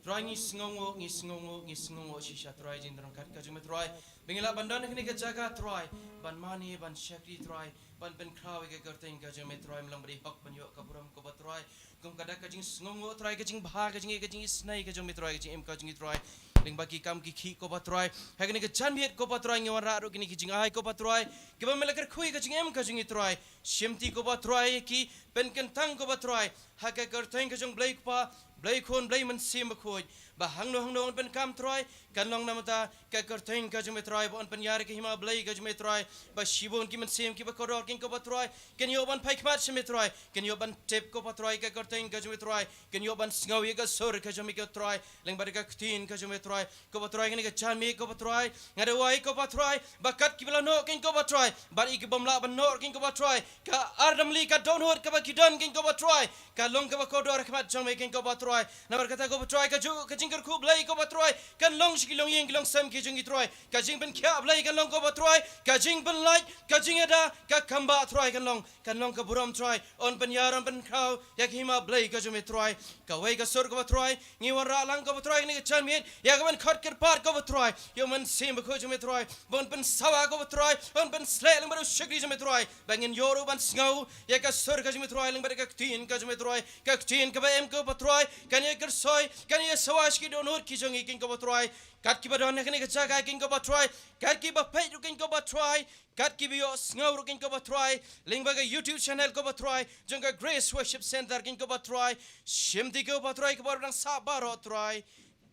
Trai, ngi sngewnguh, ngi sngewnguh, ngi sngewnguh shisha Trai, jingdon ryngkat ka jong me Trai. Ba ngi lah ban don ha kane ka jaka Trai, ban mane, ban shakri Trai, ban pynkhraw ïa ka kyrteng ka jong me Trai, me long ba dei hok ban ïoh ka burom ko Bah Trai. Kum ka dak ka jingsngewnguh Trai, ka jingbha, ka jingïeit, ka jingisynei ka jong me Trai, ka jingim ka jong ngi Trai. Lyngba ki kam ki khih ko Bah Trai, ha kane ka janmiet ko Bah Trai, ngi wanrah ruh kine ki jingai ko Bah Trai, kiba me la kyrkhu ïa ka jingim ka jong ngi Trai. Shimti ko Bah Trai ïa ki, pynkyntang ko Bah Trai ha ka kyrteng ka jong Blei Kpa, Blei Khun, Blei Mynsiem Bakhuid. Ba hangno hangno yn pynkam Trai, kan long namar ka kyrteng ka jong me Trai, ba yn pynïar ïa ka hima Blei ka jong me Trai. Ba shibun ki mynsiem kiba kordor kin ko Bah Trai, kin ïoh ban phai khmat sha me Trai, kin ïoh ban tip ko Bah Trai ka kyrteng ka jong me Trai, kin ïoh ban sngew ïa ka sur ka jong me ko Trai, lyngba da ka ktien ka jong me Trai. Ko Bah Trai, kane ka janmiet ko Bah Trai, nga duwai ko Bah Trai, ba kat kiba la noh kin ko Bah Trai, bad ïa ki bym lah ban noh kin ko Bah Trai, ka ardamli ka dohnud kaba ki don kin ko Bah Trai, ka long kaba kordor ha khmat jong me kin ko Bah Trai. Namar kata ko Bah Trai, kajuh ka jingkyrkhu Blei ko Bah Trai, kan long sha ki longïing ki longsem ki jong ngi Trai. Ka jingpynkhiah Blei kan long ko Bah Trai, ka jingpynlait, ka jingada, ka kam Bah Trai kan long, kan long ka burom Trai. Yn pynïar, yn pynkhraw ïa ka hima Blei ka jong me Trai. Kawei ka sur ko Bah Trai, ngi wanrah lang ko Bah Trai, kane ka janmiet, ïa kaban khot kyrpad ko Bah Trai ïa u Mynsiem Bakhuid jong me Trai, ba un pynsawa ko Bah Trai, un pynsleh lyngba da u shakri jong me Trai, ba ngin ïoh ruh ban sngew ïa ka sur ka jong me Trai, lyngba da ka ktien ka jong me Trai. Ka ktien kaba im ko Bah Trai, kan ïa kyrsoi, kan ïa sawa sha ki dohnud ki jong ngi kin ko Bah Trai. Kat kiba don ha kane ka jaka kin ko Bah Trai, kat kiba peit ruh kin ko Bah Trai, kat kiba ïohsngew ruh kin ko Bah Trai, lyngba ka YouTube channel ko Bah Trai jong ka Grace Worship Centre kin ko Bah Trai. Shimti ko Bah Trai, ka bor ba dang sah baroh Trai,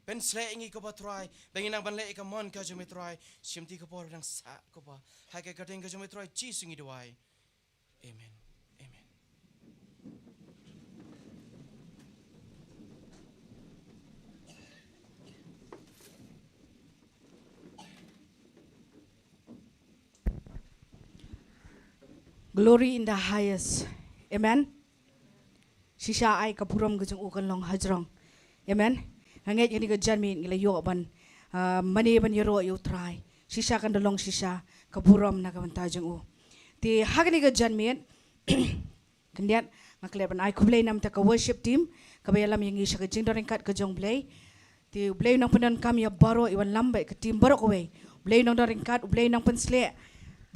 pynsleh ïa ngi ko Bah Trai, ba ngin nang ban leh ïa ka mon ka jong me Trai. Shimti ka bor ba dang sah ko Bah, ha ka kyrteng ka jong me Trai Jisu ngi duwai. Amen. Amen. Glory in the highest. Amen. Shisha ai ka burom ka jong u kan long hajrong. Amen. Nga ngeit kane ka janmiet ngi la ïoh ban, ah, mane ban ïaroh ïa u Trai. Shisha kan da long shisha ka burom na ka bynta jong u. Te ha kane ka janmiet, khyndiat nga klet ban ai khublei namar ka worship team kaba ïalam ïa ngi sha ka jingdon ryngkat ka jong u Blei. Te u Blei u nang pyndonkam ïa baroh, ïa u Wanlam bad ka team baroh kawei. U Blei u nang don ryngkat, u Blei u nang pynshlur.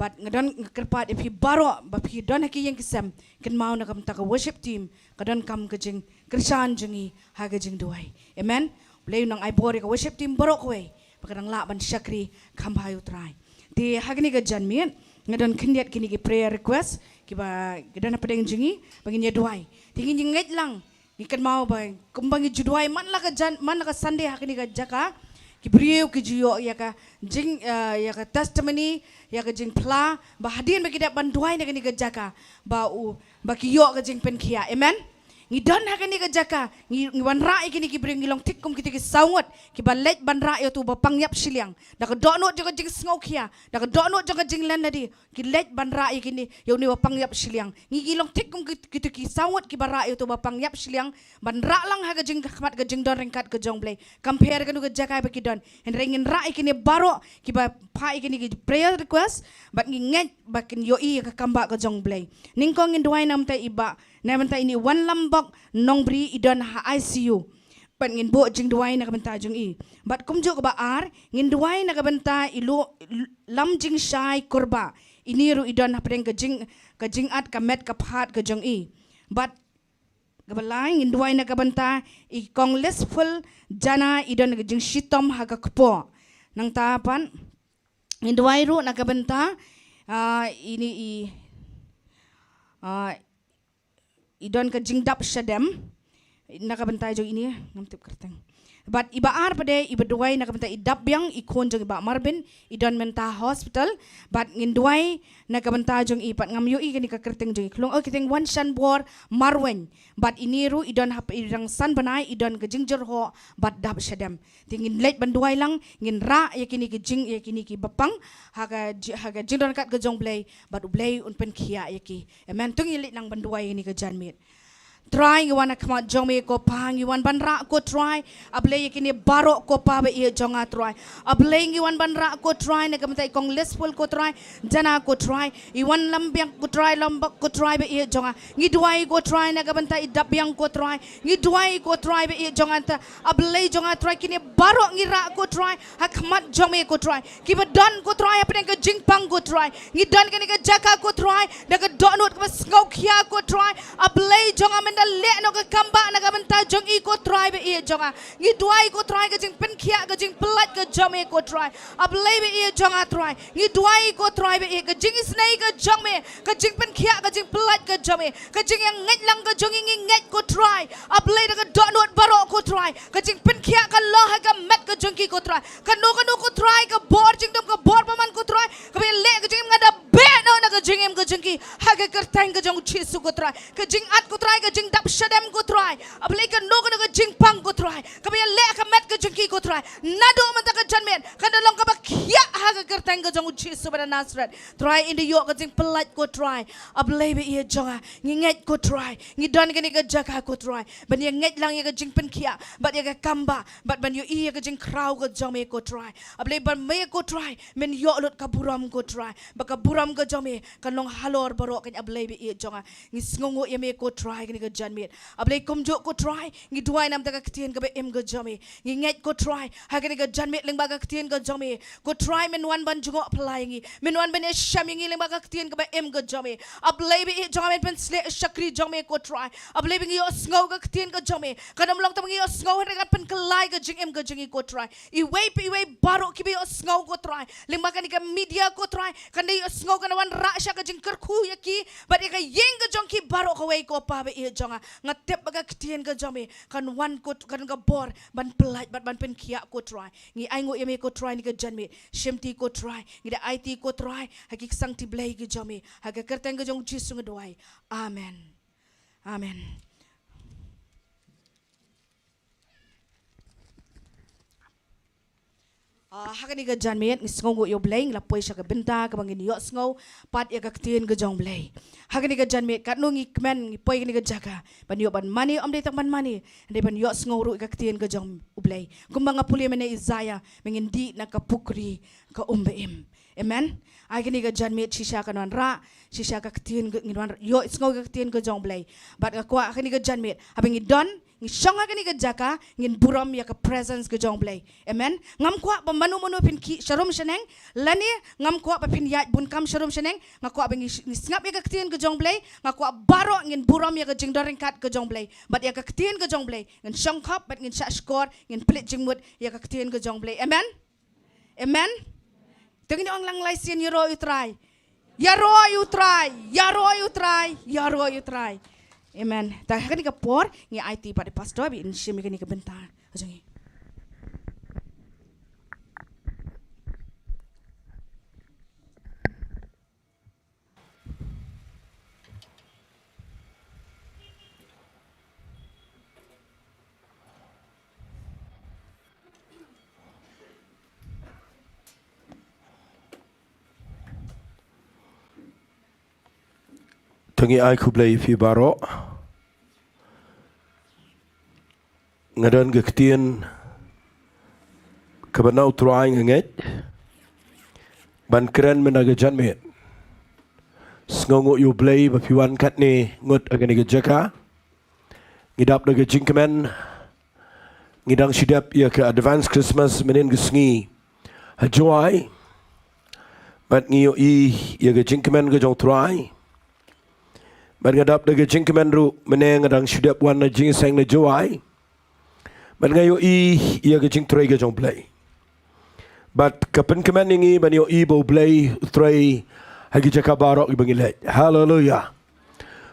Bad nga don, nga kyrpad ïa phi baroh ba phi don ha ki ïing ki sem, kynmaw na ka bynta ka worship team ka donkam ka jingkyrshan jong ngi ha ka jingduwai. Amen. U Blei u nang ai bor ïa ka worship team baroh kawei ba ka dang lah ban shakri kham bha ïa u Trai. Te ha kane ka janmiet nga don khyndiat kine ki prayer request kiba ki don hapdeng jong ngi ba ngin ïa duwai. Te ngin ïa ngeit lang, ngi kynmaw ba kumba ngi ju duwai man la ka jan, man la ka Sunday ha kane ka jaka, ki briew ki ju ïoh ïa ka jing, eh, ïa ka testimony, ïa ka jingphla ba hadien ba ki dep ban duwai na kane ka jaka ba u, ba ki ïoh ka jingpynkhiah. Amen. Ngi don ha kane ka jaka, ngi, ngi wanrah ïa kine ki briew, ngi long thik kum kito ki saw ngut kiba leit ban rah ïa uto uba pang ïap shiliang da ka dohnud jong ka jingsngewkhia, da ka dohnud jong ka jinglenladi. Ki leit ban rah ïa kine, ïa une uba pang ïap shiliang. Ngi, ngi long thik kum kit-, kito ki saw ngut kiba rah ïa uto uba pang ïap shiliang ban rah lang ha ka jingkhmat ka jingdon ryngkat ka jong u Blei. Kam pher kano ka jaka ba ki don, hynrei ngin rah ïa kine baroh kiba phah ïa kine ki prayer request bad ngi ngeit ba kin ïohi ïa ka kam bah ka jong u Blei. Nyngkong ngin duwai namar i bah, namar ine i Wanlambok Nongbri, i don ha I C U. Bad ngin buh jingduwai na ka bynta jong i. Bad kumjuh kaba ar, ngin duwai na ka bynta i Lu-, Lamjingshai Kurbah. Ine ruh i don hapdeng ka jing, ka jingat ka met ka phad ka jong i. Bad kaba lai ngin duwai na ka bynta i Kong Lesful Jana, i don ka jingshitom ha ka kpoh. Nangta pat ngin duwai ruh na ka bynta, ah, ine i, ah, i don ka jingdap shadem na ka bynta jong ine, ngam tip kyrteng. Bad i ba ar pat de, i ba duwai na ka bynta i Dapbiang, i khun jong i bah Marbin, i don mynta hospital. Bad ngin duwai na ka bynta jong i pat, ngam ïohi kane ka kyrteng jong i, khlong, oh, kyrteng Wanshanbor Marwein. Bad ine ruh i don hap, i dang san bnai, i don ka jingjyrhoh bad dap shadem. Te ngin leit ban duwai lang, ngin rah ïa kine ki jing, ïa kine ki bapang ha ka ji-, ha ka jingdon ryngkat ka jong u Blei, bad u Blei un pynkhiah ïa ki. Amen. To ngin leit lang ban duwai ïa kane ka janmiet. Trai, ngi wan ha khmat jong me ko Pa, ngi wan ban rah ko Trai. A Blei, ïa kine baroh ko Pa ba ïeit jong nga Trai. A Blei, ngi wan ban rah ko Trai na ka bynta i Kong Lesful ko Trai, Jana ko Trai, i Wanlambok ko Trai, Lambok ko Trai ba ïeit jong nga. Ngi duwai ko Trai na ka bynta i Dapbiang ko Trai. Ngi duwai ko Trai ba ïeit jong nga, ta A Blei jong nga Trai, kine baroh ngi rah ko Trai ha khmat jong me ko Trai. Kiba don ko Trai hapdeng ka jingpang ko Trai. Ngi don kane ka jaka ko Trai da ka dohnud kaba sngewkhia ko Trai. A Blei jong nga, men da leh noh ka kam bah na ka bynta jong i ko Trai ba ïeit jong nga. Ngi duwai ko Trai ka jingpynkhiah, ka jingpyllait ka jong me ko Trai. A Blei ba ïeit jong nga Trai, ngi duwai ko Trai ba ïeit, ka jingisynei ka jong me, ka jingpynkhiah, ka jingpyllait ka jong me, ka jingïangeit lang ka jong ngi, ngi ngeit ko Trai. A Blei, da ka dohnud baroh ko Trai, ka jingpynkhiah kan long ha ka met ka jong ki ko Trai. Kano kano ko Trai, ka bor jingdum, ka bor bymman ko Trai, kaba ïaleh ka jingim, nga da beh noh na ka jingim ka jong ki ha ka kyrteng ka jong u Jisu ko Trai. Ka jingat ko Trai, ka jingdap shadem ko Trai. A Blei, kano kano ka jingpang ko Trai, kaba ïaleh ha ka met ka jong ki ko Trai, naduh mynta ka janmiet kan da long kaba khiah ha ka kyrteng ka jong u Jisu ba na Nasareth. Trai, yn da ïoh ka jingpyllait ko Trai. A Blei ba ïeit jong nga, ngi ngeit ko Trai, ngi don kane ka jaka ko Trai ban ïangeit lang ïa ka jingpynkhiah bad ïa ka kam bah, bad ban ïohi ïa ka jingkhraw ka jong me ko Trai. A Blei, ba me ko Trai men ïoh lut ka burom ko Trai, ba ka burom ka jong me kan long halor baroh kane. A Blei ba ïeit jong nga, ngi sngewnguh ïa me ko Trai kane ka janmiet. A Blei, kumjuh ko Trai, ngi duwai namar ka ktien kaba im ka jong me. Ngi ngeit ko Trai, ha kane ka janmiet lyngba ka ktien ka jong me ko Trai, men wan ban jngoh phylla ïa ngi, men wan ban ïashem ïa ngi lyngba ka ktien kaba im ka jong me. A Blei ba ïeit jong nga, men pynshlur shakri jong me ko Trai. A Blei, ba ngi ïohsngew ka ktien ka jong me, kan ym long tang ba ngi ïohsngew, hynrei kan pynkylla ïa ka jingim ka jong ngi ko Trai. Iwei pa iwei baroh kiba ïohsngew ko Trai lyngba kane ka media ko Trai, kan da ïohsngew, kan da wanrah sha ka jingkyrkhu ïa ki bad ïa ka ïing ka jong ki baroh kawei ko Pa ba ïeit jong nga. Nga tip ba ka ktien ka jong me kan wan ko, kan ka bor ban pyllait bad ban pynkhiah ko Trai. Ngi ainguh ïa me ko Trai na ka janmiet. Shimti ko Trai, ngi da aiti ko Trai ha ki ksangti Blei ki jong me, ha ka kyrteng ka jong u Jisu nga duwai. Amen. Amen. Ah, ha kane ka janmiet ngi sngewnguh ïa U Blei, ngi la poi sha ka bynta kaba ngin ïohsngew pat ïa ka ktien ka jong U Blei. Ha kane ka janmiet katno ngi kmen ngi poi kane ka jaka ban ïoh ban mane, ym dei tang ban mane, hynrei ban ïohsngew ruh ïa ka ktien ka jong U Blei. Kumba nga pule mynne Isaiah, ba ngin dih na ka pukri ka um ba im. Amen. Ai kane ka janmiet shisha kan wanrah, shisha ka ktien ka, ngin wan ïohsngew ka ktien ka jong U Blei. Bad nga kwah kane ka janmiet haba ngi don, ngi shong ha kane ka jaka, ngin burom ïa ka presence ka jong U Blei. Amen. Ngam kwah ba mano mano phin khih sharum shaneng, lane ngam kwah ba phin ïaid bun kam sharum shaneng, nga kwah ba ngi, ngi sngap ïa ka ktien ka jong U Blei, nga kwah baroh ngin burom ïa ka jingdon ryngkat ka jong U Blei. Bad ïa ka ktien ka jong U Blei ngin shongkop, bad ngin shah shkor, ngin pynleit jingmut ïa ka ktien ka jong U Blei. Amen. Amen. Te ngin ong lang lai sien, ïaroh ïa U Trai. Ïaroh ïa U Trai, ïaroh ïa U Trai, ïaroh ïa U Trai. Amen. Te ha kane ka por ngi aiti pat ïa u pastor ba un shim ïa kane ka bynta. Jong ngi. To ngi ai khublei ïa phi baroh. Nga don ka ktien kaba na U Trai nga ngeit ban kren mynta ka janmiet. Sngewnguh ïa U Blei ba phi wan katne ngut ha kane ka jaka. Ngi dap da ka jingkmen, ngi dang shu dep ïa ka advance Christmas mynhynnin ka sngi ha Jowai. Bad ngi ïohi ïa ka jingkmen ka jong U Trai. Bad nga dap da ka jingkmen ruh mynne nga dang shu dep wan na jingïaseng na Jowai. Bad nga ïohi ïa ka jingtrei ka jong U Blei. Bad ka pynkmen ïa ngi ban ïohi ba U Blei u trei ha ki jaka baroh kiba ngi leit. Haleluia.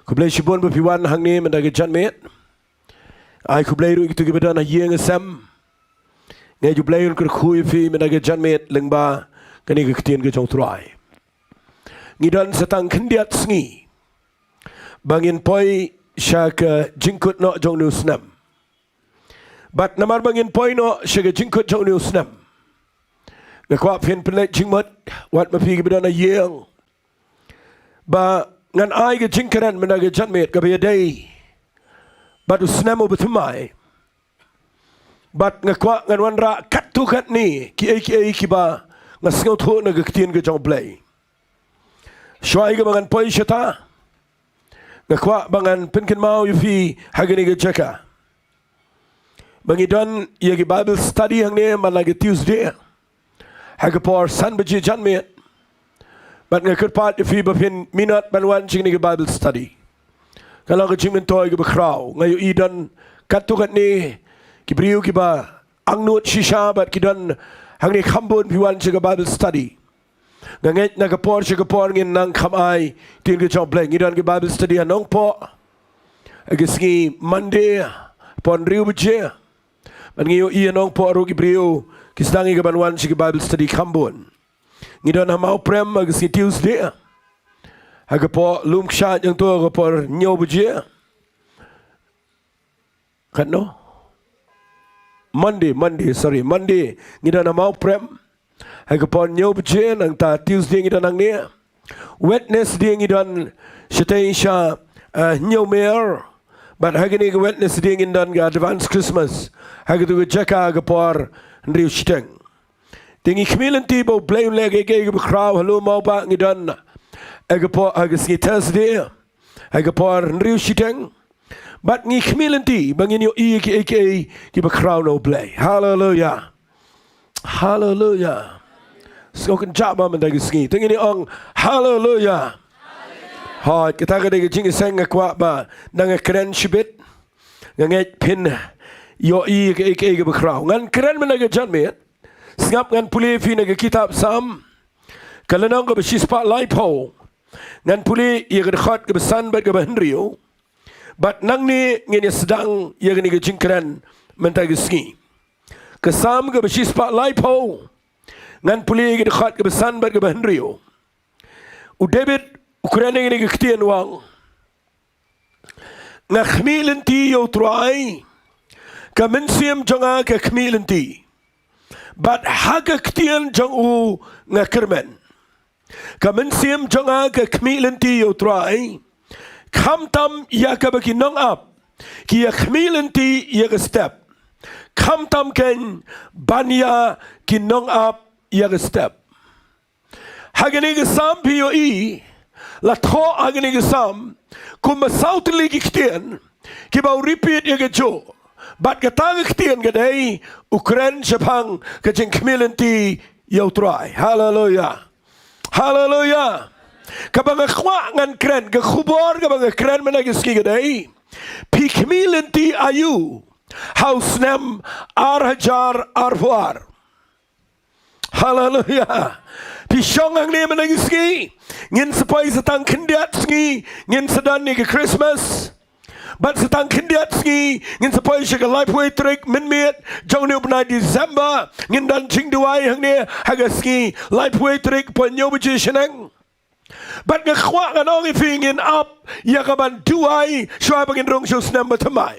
Khublei shibun ba phi wan hangne mynta ka janmiet. Ai khublei ruh ïa kito kiba don ha ïing ha sem. Nga ngeit U Blei un kyrkhu ïa phi mynta ka janmiet lyngba kane ka ktien ka jong U Trai. Ngi don sa tang khyndiat sngi ba ngin poi sha ka jingkut noh jong une u snem. Bad namar ba ngin poi noh sha ka jingkut jong une u snem, nga kwah phin pynleit jingmut, wat ma phi kiba don ha ïing, ba ngan ai ka jingkren mynta ka janmiet kaba ïadei bad u snem uba thymmai. Bad nga kwah ngan wanrah katto katne kiei kiei kiba nga sngewthuh na ka ktien ka jong U Blei. Shuwa ïa kaba ngan poi shata, nga kwah ba ngan pynkynmaw ïa phi ha kane ka jaka ba ngi don ïa ki Bible study hangne man la ka Tuesday ha ka por san baje janmiet. Bad nga kyrpad ïa phi ba phin minot ban wan sha kine ki Bible study. Ka long ka jingmyntoi kaba khraw. Nga ïohi don katto katne ki briew kiba angnud shisha bad ki don hangne kham bun phi wan sha ka Bible study. Nga ngeit na ka por sha ka por ngin nang kham ai ktien ka jong U Blei. Ngi don ki Bible study ha Nongpoh ha ka sngi Monday por hynriew baje. Bad ngi ïohi ha Nongpoh ruh ki briew ki sdang ïa ka ban wan sha ki Bible study kham bun. Ngi don ha Mawprem ha ka sngi Tuesday ha ka por lum kshaid, hangto ha ka por hynñiew baje. Katno? Monday, Monday, sorry, Monday ngi don ha Mawprem ha ka por hynñiew baje, nangta Tuesday ngi don hangne. Wednesday ngi don shatei sha, eh, hynñiew mer. Bad ha kane ka Wednesday ngin don ka advance Christmas ha katu ka jaka ha ka por hynriew shiteng. Te ngi khmih lynti ba U Blei un leh kiei kiei kiba khraw. Ha Lum Mawbah ngi don ha ka por, ha ka sngi Thursday ha ka por hynriew shiteng. Bad ngi khmih lynti ba ngin ïohi ïa kiei kiei kiba khraw na U Blei. Haleluia. Haleluia. Sngewkynjah ba mynta ka sngi te ngin ong haleluia. Hooid, kata ka dei ka jingïaseng. Nga kwah ba nang kren shibit. Nga ngeit phin ïohi ïa kiei kiei kiba khraw. Ngan kren mynta ka janmiet. Sngap, ngan pule ïa phi na ka kitab Salm, ka lynnong kaba shispah laiphew. Ngan pule ïa ka dkhot kaba san bad kaba hynriew. Bad nangne ngin ïa sdang ïa kane ka jingkren mynta ka sngi. Ka Salm kaba shispah laiphew, ngan pule ïa ka dkhot kaba san bad kaba hynriew. U David u kren ïa kane ka ktien, u ong, nga khmih lynti ïa U Trai, ka mynsiem jong nga ka khmih lynti. Bad ha ka ktien jong u nga kyrmen. Ka mynsiem jong nga ka khmih lynti ïa u Trai, khamtam ïa kaba ki nongap ki ïa khmih lynti ïa ka step, khamtam kein ban ïa ki nongap ïa ka step. Ha kane ka Salm phi ïohi, la thoh ha kane ka Salm kumba saw tylli ki ktien kiba u repeat ïa kajuh. Bad kata ka ktien ka dei, u kren shaphang ka jingkhmih lynti ïa u Trai. Haleluia. Haleluia. Kaba nga kwah ngan kren, ka khubor kaba nga kren mynta ka sngi ka dei, phi khmih lynti aïu ha u snem ar hajar arphew ar? Haleluia. Phi shong hangne mynta ka sngi, ngin sa poi sa tang khyndiat sngi ngin sa don ïa ka Christmas. Bad sa tang khyndiat sngi ngin sa poi sha ka laiphew tarik mynmiet jong une u bnai December, ngin don jingduwai hangne ha ka sngi laiphew tarik, poi hynñiew baje shaneng. Bad nga kwah ngan ong ïa phi, ngin ap ïa ka ban duwai shuwa ba ngin rung sha u snem bathymmai.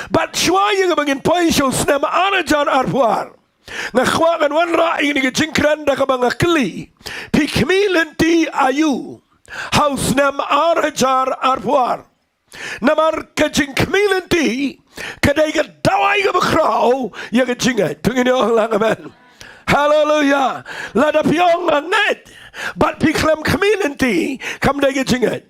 Bad shuwa ïa kaba ngin poi sha u snem ar hajar arphew ar, nga kwah ngan wanrah ïa kane ka jingkren da kaba nga kylli, phi khmih lynti aïu ha u snem ar hajar arphew ar? Namar ka jingkhmih lynti ka dei ka dawai kaba khraw ïa ka jingngeit. To ngin ïa ong lang amen. Haleluia. Lada phi ong nga ngeit bad phi khlem khmih lynti, kam dei ka jingngeit.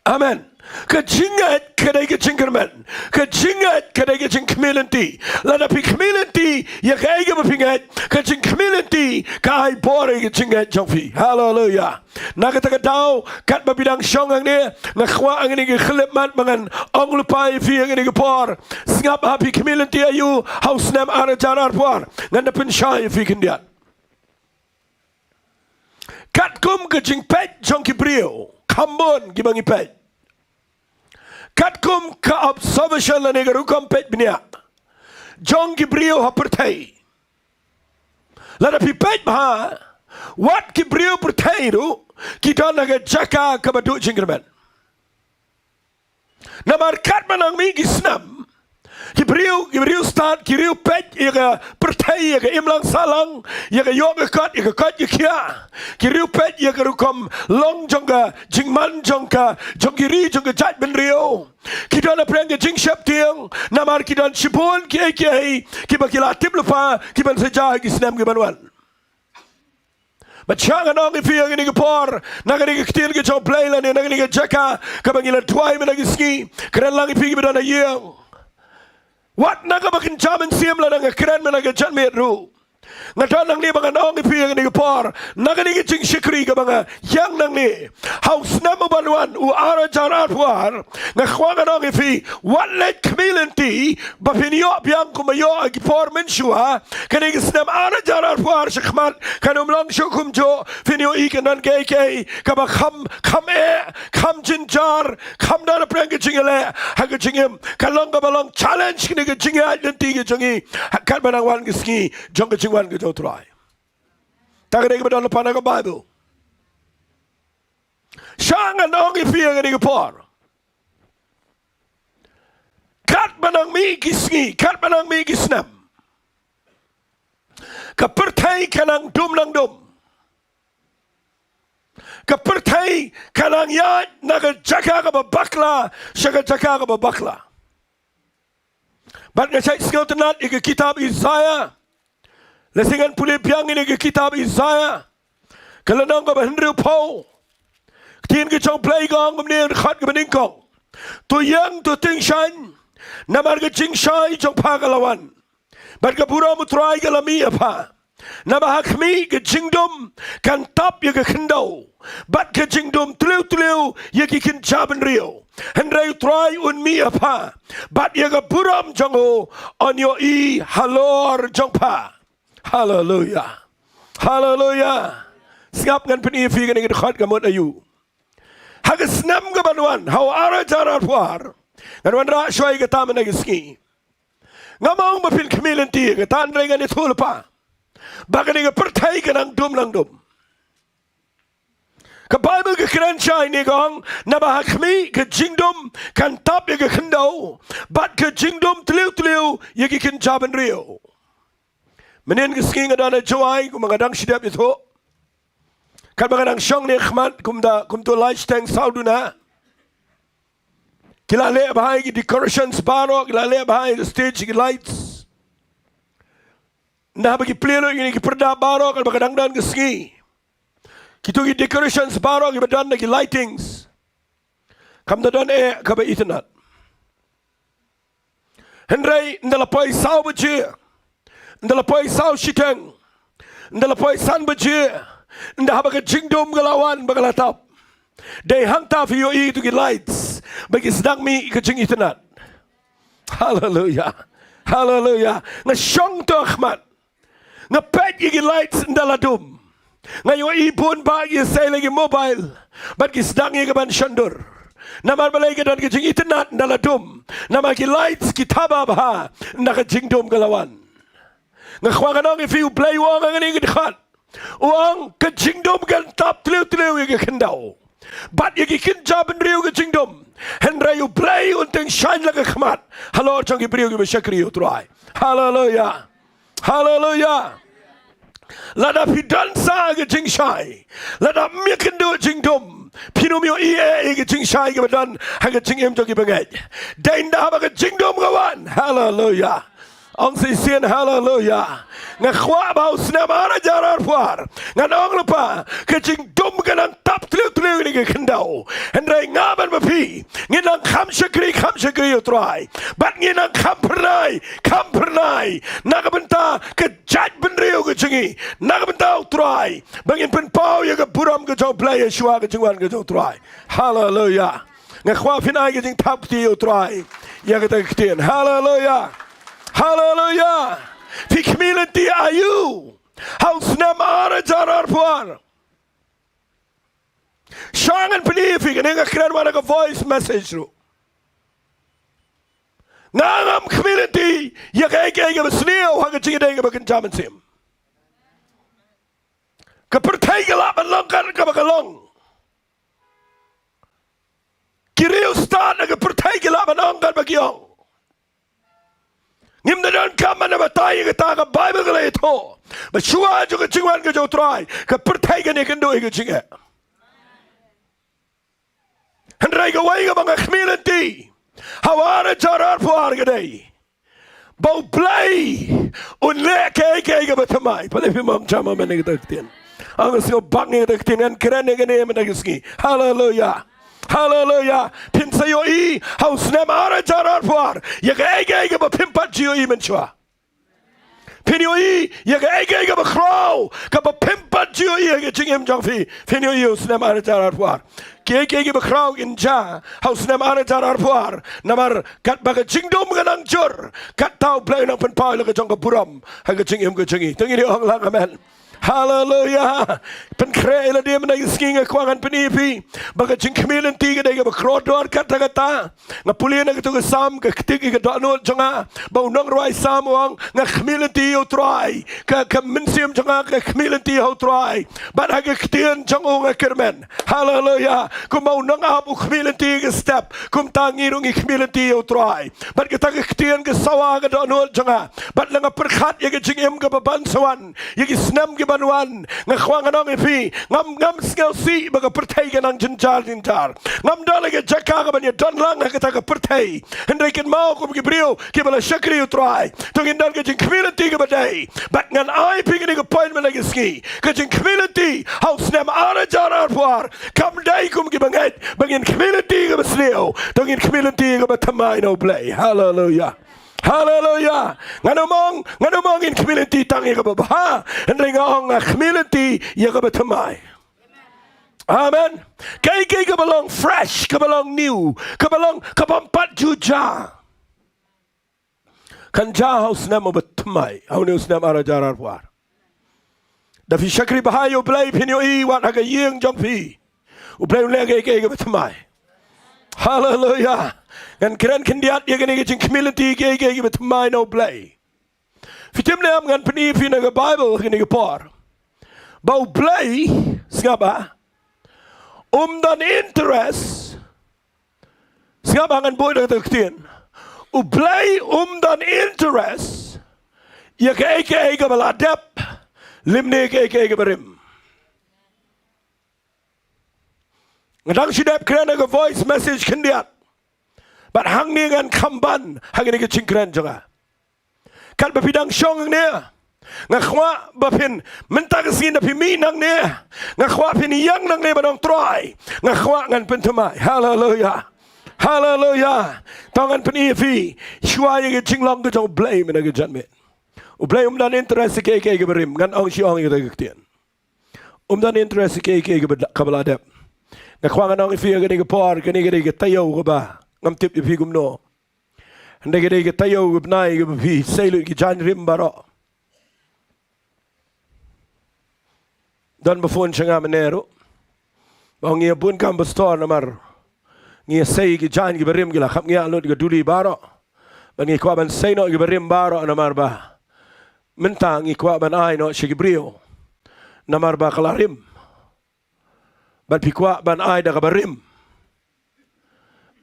Amen. Ka jingngeit ka dei ka jingkyrmen. Ka jingngeit ka dei ka jingkhmih lynti. Lada phi khmih lynti ïa kaei kaba phi ngeit, ka jingkhmih lynti ka ai bor ïa ka jingngeit jong phi. Haleluia. Na kata ka daw, katba phi dang shong hangne, nga kwah hangne ka khyllipmat ba ngan ong lypa ïa phi hangne ka por. Sngap, ha phi khmih lynti aïu ha u snem ar hajar arphew ar? Ngan da pynshai ïa phi khyndiat. Katkum ka jingpeit jong ki briew, kham bun kiba ngi peit. Katkum ka observation lane ka rukom peit bniah jong ki briew ha pyrthei, lada phi peit bha, wat ki briew pyrthei ruh ki don ha ka jaka kaba duh jingkyrmen. Namar katba nang mih ki snem, ki briew, ki riewstad, ki riewpeit ïa ka pyrthei, ïa ka imlang sahlang, ïa ka ïoh ka kot, ïa ka koit ka khiah. Ki riewpeit ïa ka rukom long jong ka jingman jong ka, jong ki ri, jong ka jaitbynriew. Ki don ha pdeng ka jingsheptieng, namar ki don shibun kiei kiei kiba ki la tip lypa ki ban sa jia ha ki snem ki ban wan. Bad sha ngan ong ïa phi ha kane ka por, na kane ka ktien ka jong U Blei lane na kane ka jaka kaba ngi la duwai mynta ka sngi, kren lang ïa phi kiba don ha ïing. Wat na kaba kynja mynsiem lada nga kren mynta ka janmiet ruh. Nga don nangne ba ngan ong ïa phi ha kane ka por, na kane ka jingshakri kaba nga ïeng nangne, ha u snem uban wan, u ar hajar arphew ar, nga kwah ngan ong ïa phi, wat leit khmih lynti ba phin ïoh biang kumba ïoh ha ki por mynshuwa. Kane ka snem ar hajar arphew ar shakhmat kan ym long shuh kumjuh. Phin ïohi kan don kiei kiei kaba kham, kham eh, kham jynjar, kham don ha pdeng ka jingïaleh ha ka jingim. Kan long kaba long challenge kane ka jingïaid lynti ka jong ngi ha katba nang wan ka sngi jong ka jingwan ka jong U Trai. Ta ka dei kaba don lypa na ka Baibl. Sha ngan ong ïa phi ha kane ka por, katba nang mih ki sngi, katba nang mih ki snem, ka pyrthei ka nang dum nang dum. Ka pyrthei ka nang ïaid na ka jaka kaba bakla sha ka jaka kaba bakla. Bad nga shait sngewtynnat ïa ka kitab Isaiah. Lehse ngan pule biang ïa ka kitab Isaiah, ka lynnong kaba hynriewphew. Ka ktien ka jong U Blei ka ong kumne, ha ka dkhot kaba nyngkong: To ïeng, to tyngshaiñ, namar ka jingshai jong pha ka la wan, bad ka burom U Trai ka la mih ha pha. Naba ha khmih ka jingdum kan tap ïa ka khyndew, bad ka jingdum tliw tliw ïa ki kynja bynriew. Hynrei U Trai un mih ha pha, bad ïa ka burom jong u yn ïohi halor jong pha. Haleluia. Haleluia. Sngap, ngan pyni ïa phi kane ka dkhot ka mut aïu. Ha ka snem kaban wan, ha u ar hajar arphew ar, ngan wanrah shuwa ïa kata mynta ka sngi. Ngam ong ba phin khmih lynti ïa kata, hynrei ngan ïathuh lypa ba kane ka pyrthei ka nang dum nang dum. Ka Baibl ka kren shai ne ka ong, naba ha khmih ka jingdum kan tap ïa ka khyndew, bad ka jingdum tliw tliw ïa ki kynja bynriew. Mynhynnin ka sngi nga don ha Jowai, kumba nga dang shu dep ïathuh. Katba nga dang shong ne khmat, kumta, kumta lai shiteng saw duna. Ki la leh bha ïa ki decorations baroh, ki la leh bha ïa ki stage, ki lights. Nda haba ki plie lut ïa kine ki pyrda baroh, katba ka dang don ka sngi. Kito ki decorations baroh kiba don na ki lightings. Kam da don eh kaba itynnad. Hynrei ynda la poi saw baje, ynda la poi saw shiteng, ynda la poi san baje, ynda haba ka jingdum ka la wan ba ka la tap. Dei hangta phi ïohi ïa kito ki lights ba ki sdang mih ka jingitynnad. Haleluya. Haleluya. Nga shong to khmat. Nga peit ïa ki lights ynda la dum. Nga ïohi bun ba ki sei la ki mobile. Bad ki sdang ïa ka ban shondur. Namar balei? Ka don ka jingitynnad ynda la dum. Namar ki lights ki thaba bha ynda ka jingdum ka la wan. Nga kwah ngan ong ïa phi, U Blei u ong ha kane ka dkhot. U ong ka jingdum kan tap tliw tliw ïa ka khyndew bad ïa ki kynja bynriew ka jingdum. Hynrei U Blei un tyngshaiñ la ka khmat halor jong ki briew kiba shakri ïa U Trai. Haleluya. Haleluya. Lada phi don sa ka jingshai, lada ym ïakynduh jingdum, phin ym ïohi eh ïa ka jingshai kaba don ha ka jingim jong ki bangeit. Dei ynda haba ka jingdum ka wan. Haleluya. Ong shisien haleluya. Nga kwah ba ha u snem ar hajar arphew ar, ngan ong lypa, ka jingdum ka nang tap tliw tliw ïa kane ka khyndew. Hynrei nga bad ma phi ngin nang kham shakri, kham shakri ïa U Trai. Bad ngin nang kham phyrnai, kham phyrnai na ka bynta ka jaitbynriew ka jong ngi, na ka bynta U Trai, ba ngin pynpaw ïa ka burom ka jong U Blei shuwa ka jingwan ka jong U Trai. Haleluya. Nga kwah phin ai ka jingthap kti ïa U Trai ïa kata ka ktien. Haleluya. Haleluya. Phi khmih lynti aïu ha u snem ar hajar arphew ar? Sha ngan pyni ïa phi, kane nga kren wan ha ka voice message ruh. Nga ngam khmih lynti ïa kaei kaei kaba sniew ha ka jingïadei kaba kynja mynsiem. Ka pyrthei ka lah ban long kat kaba ka long. Ki riewstad ha ka pyrthei ki lah ban ong kat ba ki ong. Ngim da donkam ban batai ïa kata, ka Baibl ka la ïathuh ba shuwa jong ka jingwan ka jong U Trai, ka pyrthei kan ïakynduh ïa ka jingeh. Hynrei kawei kaba nga khmih lynti ha u ar hajar arphew ar ka dei ba U Blei un leh kaei kaei kaba thymmai. Balei phim ong jam amen ïa kata ka ktien? Nga sngew bang ïa kata ka ktien, ngan kren ïa kane mynta ka sngi. Haleluya. Haleluya. Phin sa ïohi ha u snem ar hajar arphew ar ïa kaei kaei kaba phim pat ju ïohi mynshuwa. Phin ïohi ïa kaei kaei kaba khraw kaba phim pat ju ïohi ha ka jingim jong phi. Phin ïohi ha u snem ar hajar arphew ar. Kiei kiei kiba khraw kin jia ha u snem ar hajar arphew ar. Namar katba ka jingdum ka nang jur, katta U Blei u nang pynpaw ïa la ka jong ka burom ha ka jingim ka jong ngi. To ngin ong lang amen. Haleluya. Pynkhreh ïa lade mynta ka sngi, nga kwah ngan pyni ïa phi ba ka jingkhmih lynti ka dei kaba kordor katta katta. Nga pule na katu ka Salm, ka ktik ïa ka dohnud jong nga, ba u nongrwai Salm u ong, nga khmih lynti ïa U Trai, ka, ka mynsiem jong nga ka khmih lynti ha U Trai, bad ha ka ktien jong u nga kyrmen. Haleluya. Kumba u nongap u khmih lynti ïa ka step, kumta ngi ruh ngi khmih lynti ïa U Trai. Bad kata ka ktien ka sawa ka dohnud jong nga. Bad lada nga pyrkhat ïa ka jingim kaba ban sa wan, ïa ki snem ki ban wan, nga kwah ngan ong ïa phi, ngam, ngam sngewsih ba ka pyrthei ka nang jynjar jynjar. Ngam don la ka jaka kaban ïadon lang ha kata ka pyrthei. Hynrei kynmaw kum ki briew kiba la shakri ïa U Trai, to ngin don ka jingkhmih lynti kaba dei. Bad ngan ai phi kane ka point mynta ka sngi. Ka jingkhmih lynti ha u snem ar hajar arphew ar kam dei kum ki bangeit ba ngin khmih lynti kaba sniew, to ngin khmih lynti kaba thymmai na U Blei. Haleluya. Haleluya. Ngan ym ong, ngan ym ong ngin khmih lynti tang ïa kaba bha, hynrei nga ong nga khmih lynti ïa kaba thymmai. Amen. Kaei kaei kaba long fresh, kaba long new, kaba long, kabym pat ju jia, kan jia ha u snem uba thymmai, ha une u snem ar hajar arphew ar. Da phi shakri bha ïa U Blei, phin ïohi wat ha ka ïing jong phi U Blei u leh kaei kaei kaba thymmai. Haleluya. Ngan kren khyndiat ïa kane ka jingkhmih lynti kaei kaei kaba thymmai na U Blei. Phi tip ne em, ngan pyni ïa phi na ka Baibl kane ka por ba U Blei, sngap bha, um don interest. Sngap bha, ngan buh da kata ka ktien. U Blei um don interest ïa kaei kaei kaba la dep, lymne kaei kaei kaba rim. Nga dang shu dep kren ha ka voice message khyndiat. Bad hangne ngan kham ban ha kane ka jingkren jong nga. Katba phi dang shong hangne, nga kwah ba phin, mynta ka sngi da phi mih nangne, nga kwah phin ïeng nangne ban ong Trai, nga kwah ngan pynthymmai. Haleluya. Haleluya. To ngan pyni ïa phi shuwa ïa ka jinglong ka jong U Blei mynta ka janmiet. U Blei um don interest ïa kaei kaei kaba rim, ngan ong shi ong ïa kata ka ktien. Um don interest ïa kaei kaei kaba, kaba la dep. Nga kwah ngan ong ïa phi ha kane ka por, kane ka dei ka taïew kaba ngam tip ïa phi kumno. Hynrei ka dei ka taïew ka bnai kaba phi sei lut ki jaiñ rim baroh. Don ba phone sha nga mynne ruh ba ong ngi ïa bun kam ba store namar ngi ïa sei ki jaiñ kiba rim ki la khap ngi ïa lut ka duli baroh. Bad ngi kwah ban sei noh kiba rim baroh namar ba mynta ngi kwah ban ai noh sha ki briew namar ba ka la rim. Bad phi kwah ban ai da kaba rim.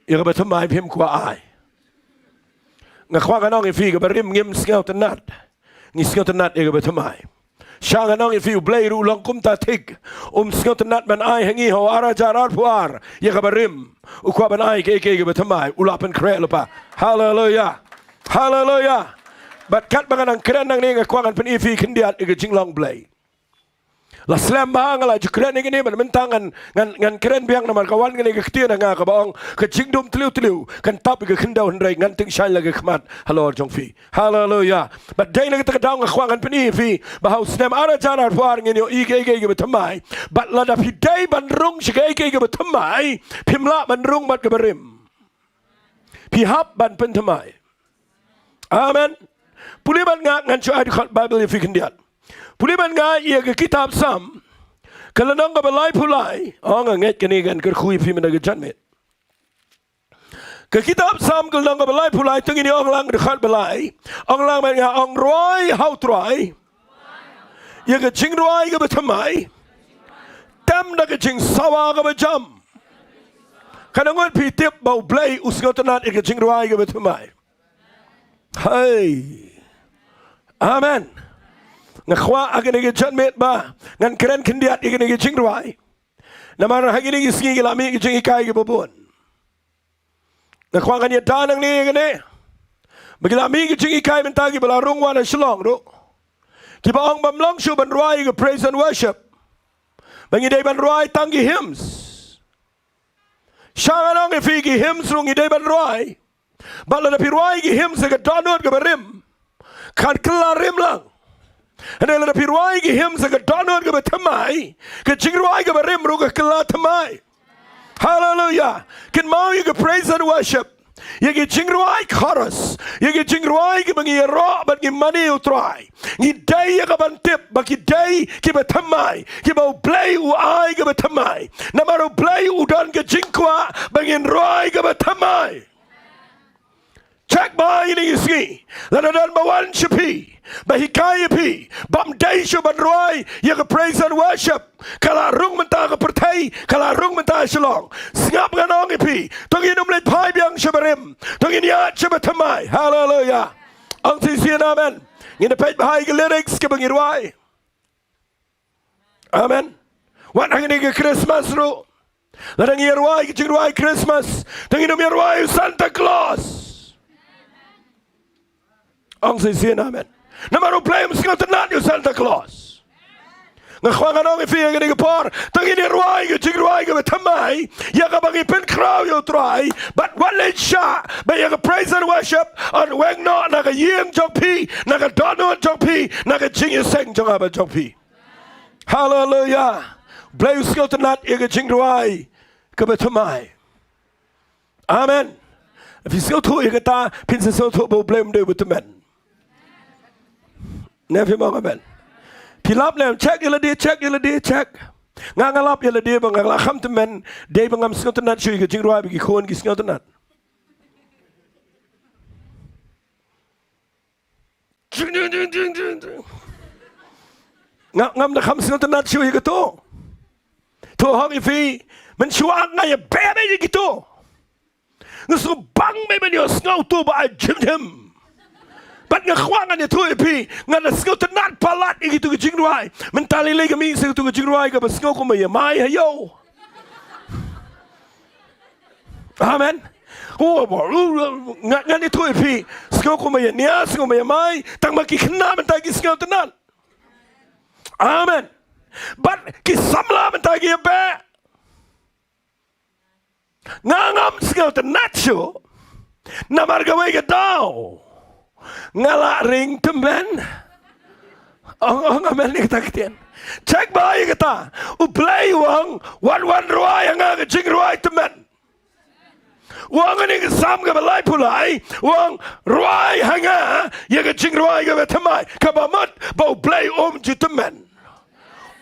Ïa kaba thymmai phim kwah ai. Nga kwah ngan ong ïa phi kaba rim ngim sngewtynnat. Ngi sngewtynnat ïa kaba thymmai. Sha ngan ong ïa phi U Blei ruh u long kumta thik. Um sngewtynnat ban ai ha ngi ha u ar hajar arphew ar ïa kaba rim. U kwah ban ai kaei kaei kaba thymmai. U la pynkhreh lypa. Haleluya. Haleluya. Bad katba nga dang kren nangne nga kwah ngan pyni ïa phi khyndiat ïa ka jinglong Blei. La slem bha nga la ju kren ïa kane bad mynta ngan, ngan, ngan kren biang namar ka wan kane ka ktien ha nga kaba ong ka jingdum tliw tliw kan tap ïa ka khyndew hynrei ngan tyngshaiñ la ka khmat halor jong phi. Haleluya. Bad dei na kata ka daw nga kwah ngan pyni ïa phi ba ha u snem ar hajar arphew ar ngin ïohi kaei kaei kaba thymmai. Bad lada phi dei ban rung sha kaei kaei kaba thymmai, phim lah ban rung bad kaba rim. Phi hap ban pynthymmai. Amen. Pule bad nga ngan shu ai dkhot Bible ïa phi khyndiat. Pule bad nga ïa ka kitab Salm ka lynnong kaba laiphew lai. Ong nga ngeit kane kan kyrkhu ïa phi mynta ka janmiet. Ka kitab Salm ka lynnong kaba laiphew lai, to ngin ïa ong lang dkhot ba lai. Ong lang bad nga, ong rwai ha u Trai ïa ka jingrwai kaba thymmai. Tem da ka jingsawa kaba jam. Katno ngut phi tip ba U Blei u sngewtynnat ïa ka jingrwai kaba thymmai? Hei. Amen. Nga kwah ha kane ka janmiet ba ngan kren khyndiat ïa kane ka jingrwai. Namar ha kine ki sngi ki la mih ki jinghikai kiba bun. Nga kwah ngan ïada nangne ïa kane ba ki la mih ki jinghikai mynta kiba la rung wan ha Shillong ruh, kiba ong bym long shuh ban rwai ïa ka praise and worship, ba ngi dei ban rwai tang ki hymns. Sha ngan ong ïa phi, ki hymns ruh ngi dei ban rwai. Bad lada phi rwai ki hymns ha ka dohnud kaba rim, kan kylla rim lang. Hynrei lada phi rwai ki hymns ha ka dohnud kaba thymmai, ka jingrwai kaba rim ruh ka kylla thymmai. Haleluya. Kynmaw ïa ka praise and worship, ïa ki jingrwai chorus, ïa ki jingrwai kiba ngi ïaroh bad ngi mane ïa u Trai. Ngi dei ïa ka ban tip ba ki dei kiba thymmai, kiba U Blei u ai kaba thymmai. Namar U Blei u don ka jingkwah ba ngin rwai kaba thymmai. Check bha ïa kine ki sngi. Lada don ba wan sha phi ba hikai ïa phi bym dei shuh ban rwai ïa ka praise and worship, ka la rung mynta ha ka pyrthei, ka la rung mynta ha Shillong. Sngap, ngan ong ïa phi, to ngin ym leit phai biang sha barim, to ngin ïaid sha bathymmai. Haleluya. Ong shisien amen. Ngin ïa peit bha ïa ki lyrics kiba ngi rwai. Amen. Wat hangne ka Christmas ruh, lada ngi ïa rwai ki jingrwai Christmas, to ngin ym ïa rwai u Santa Claus. Ong shisien amen. Namar U Blei um sngewtynnat ïa u Santa Claus. Nga kwah ngan ong ïa phi ha kane ka por, to ngin ïa rwai ki jingrwai kiba thymmai ïa kaba ngi pynkhraw ïa u Trai. Bad wat leit shah ba ïa ka praise and worship yn weng noh na ka ïing jong phi, na ka dohnud jong phi, na ka jingïaseng jong nga bad jong phi. Haleluya. Blei u sngewtynnat ïa ka jingrwai kaba thymmai. Amen. Phi sngewthuh ïa kata, phin sa sngewthuh ba U Blei um dei uba tymmen. Ne phim ong amen? Phi lap ne em, check ïa lade, check ïa lade, check. Nga, nga lap ïa lade ba nga la kham tymmen, dei ba ngam sngewtynnat shuh ïa ka jingrwai ba ki khun ki sngewtynnat. Nga, ngam da kham sngewtynnat shuh ïa kato. To hok ïa phi, mynshuwa nga ïa beh beh ïa kito. Nga sngewbang bha ban ïohsngew to ba ai jim jim. Bad nga kwah ngan ïathuh ïa phi, ngan da sngewtynnat palat ïa kitu ki jingrwai. Mynta lei lei ka mih sha kitu ki jingrwai kaba sngew kumba ïamai ha ïew. Amen. Oh, ba, uh, uh, nga, ngan ïathuh ïa phi, sngew kumba ïania, sngew kumba ïamai, tang ba ki khynnah mynta ki sngewtynnat. Amen. Bad ki samla mynta ki ïabeh. Nga ngam sngewtynnat shuh. Namar kawei ka daw nga la ring tymmen. Ong, ong amen ïa kata ka ktien. Check ba ïa kata. U Blei u ong, wan wan rwai ha nga ka jingrwai tymmen. U ong ha kane ka Salm kaba laiphew lai, u ong, rwai ha nga ïa ka jingrwai kaba thymmai. Kaba mut ba U Blei um ju tymmen.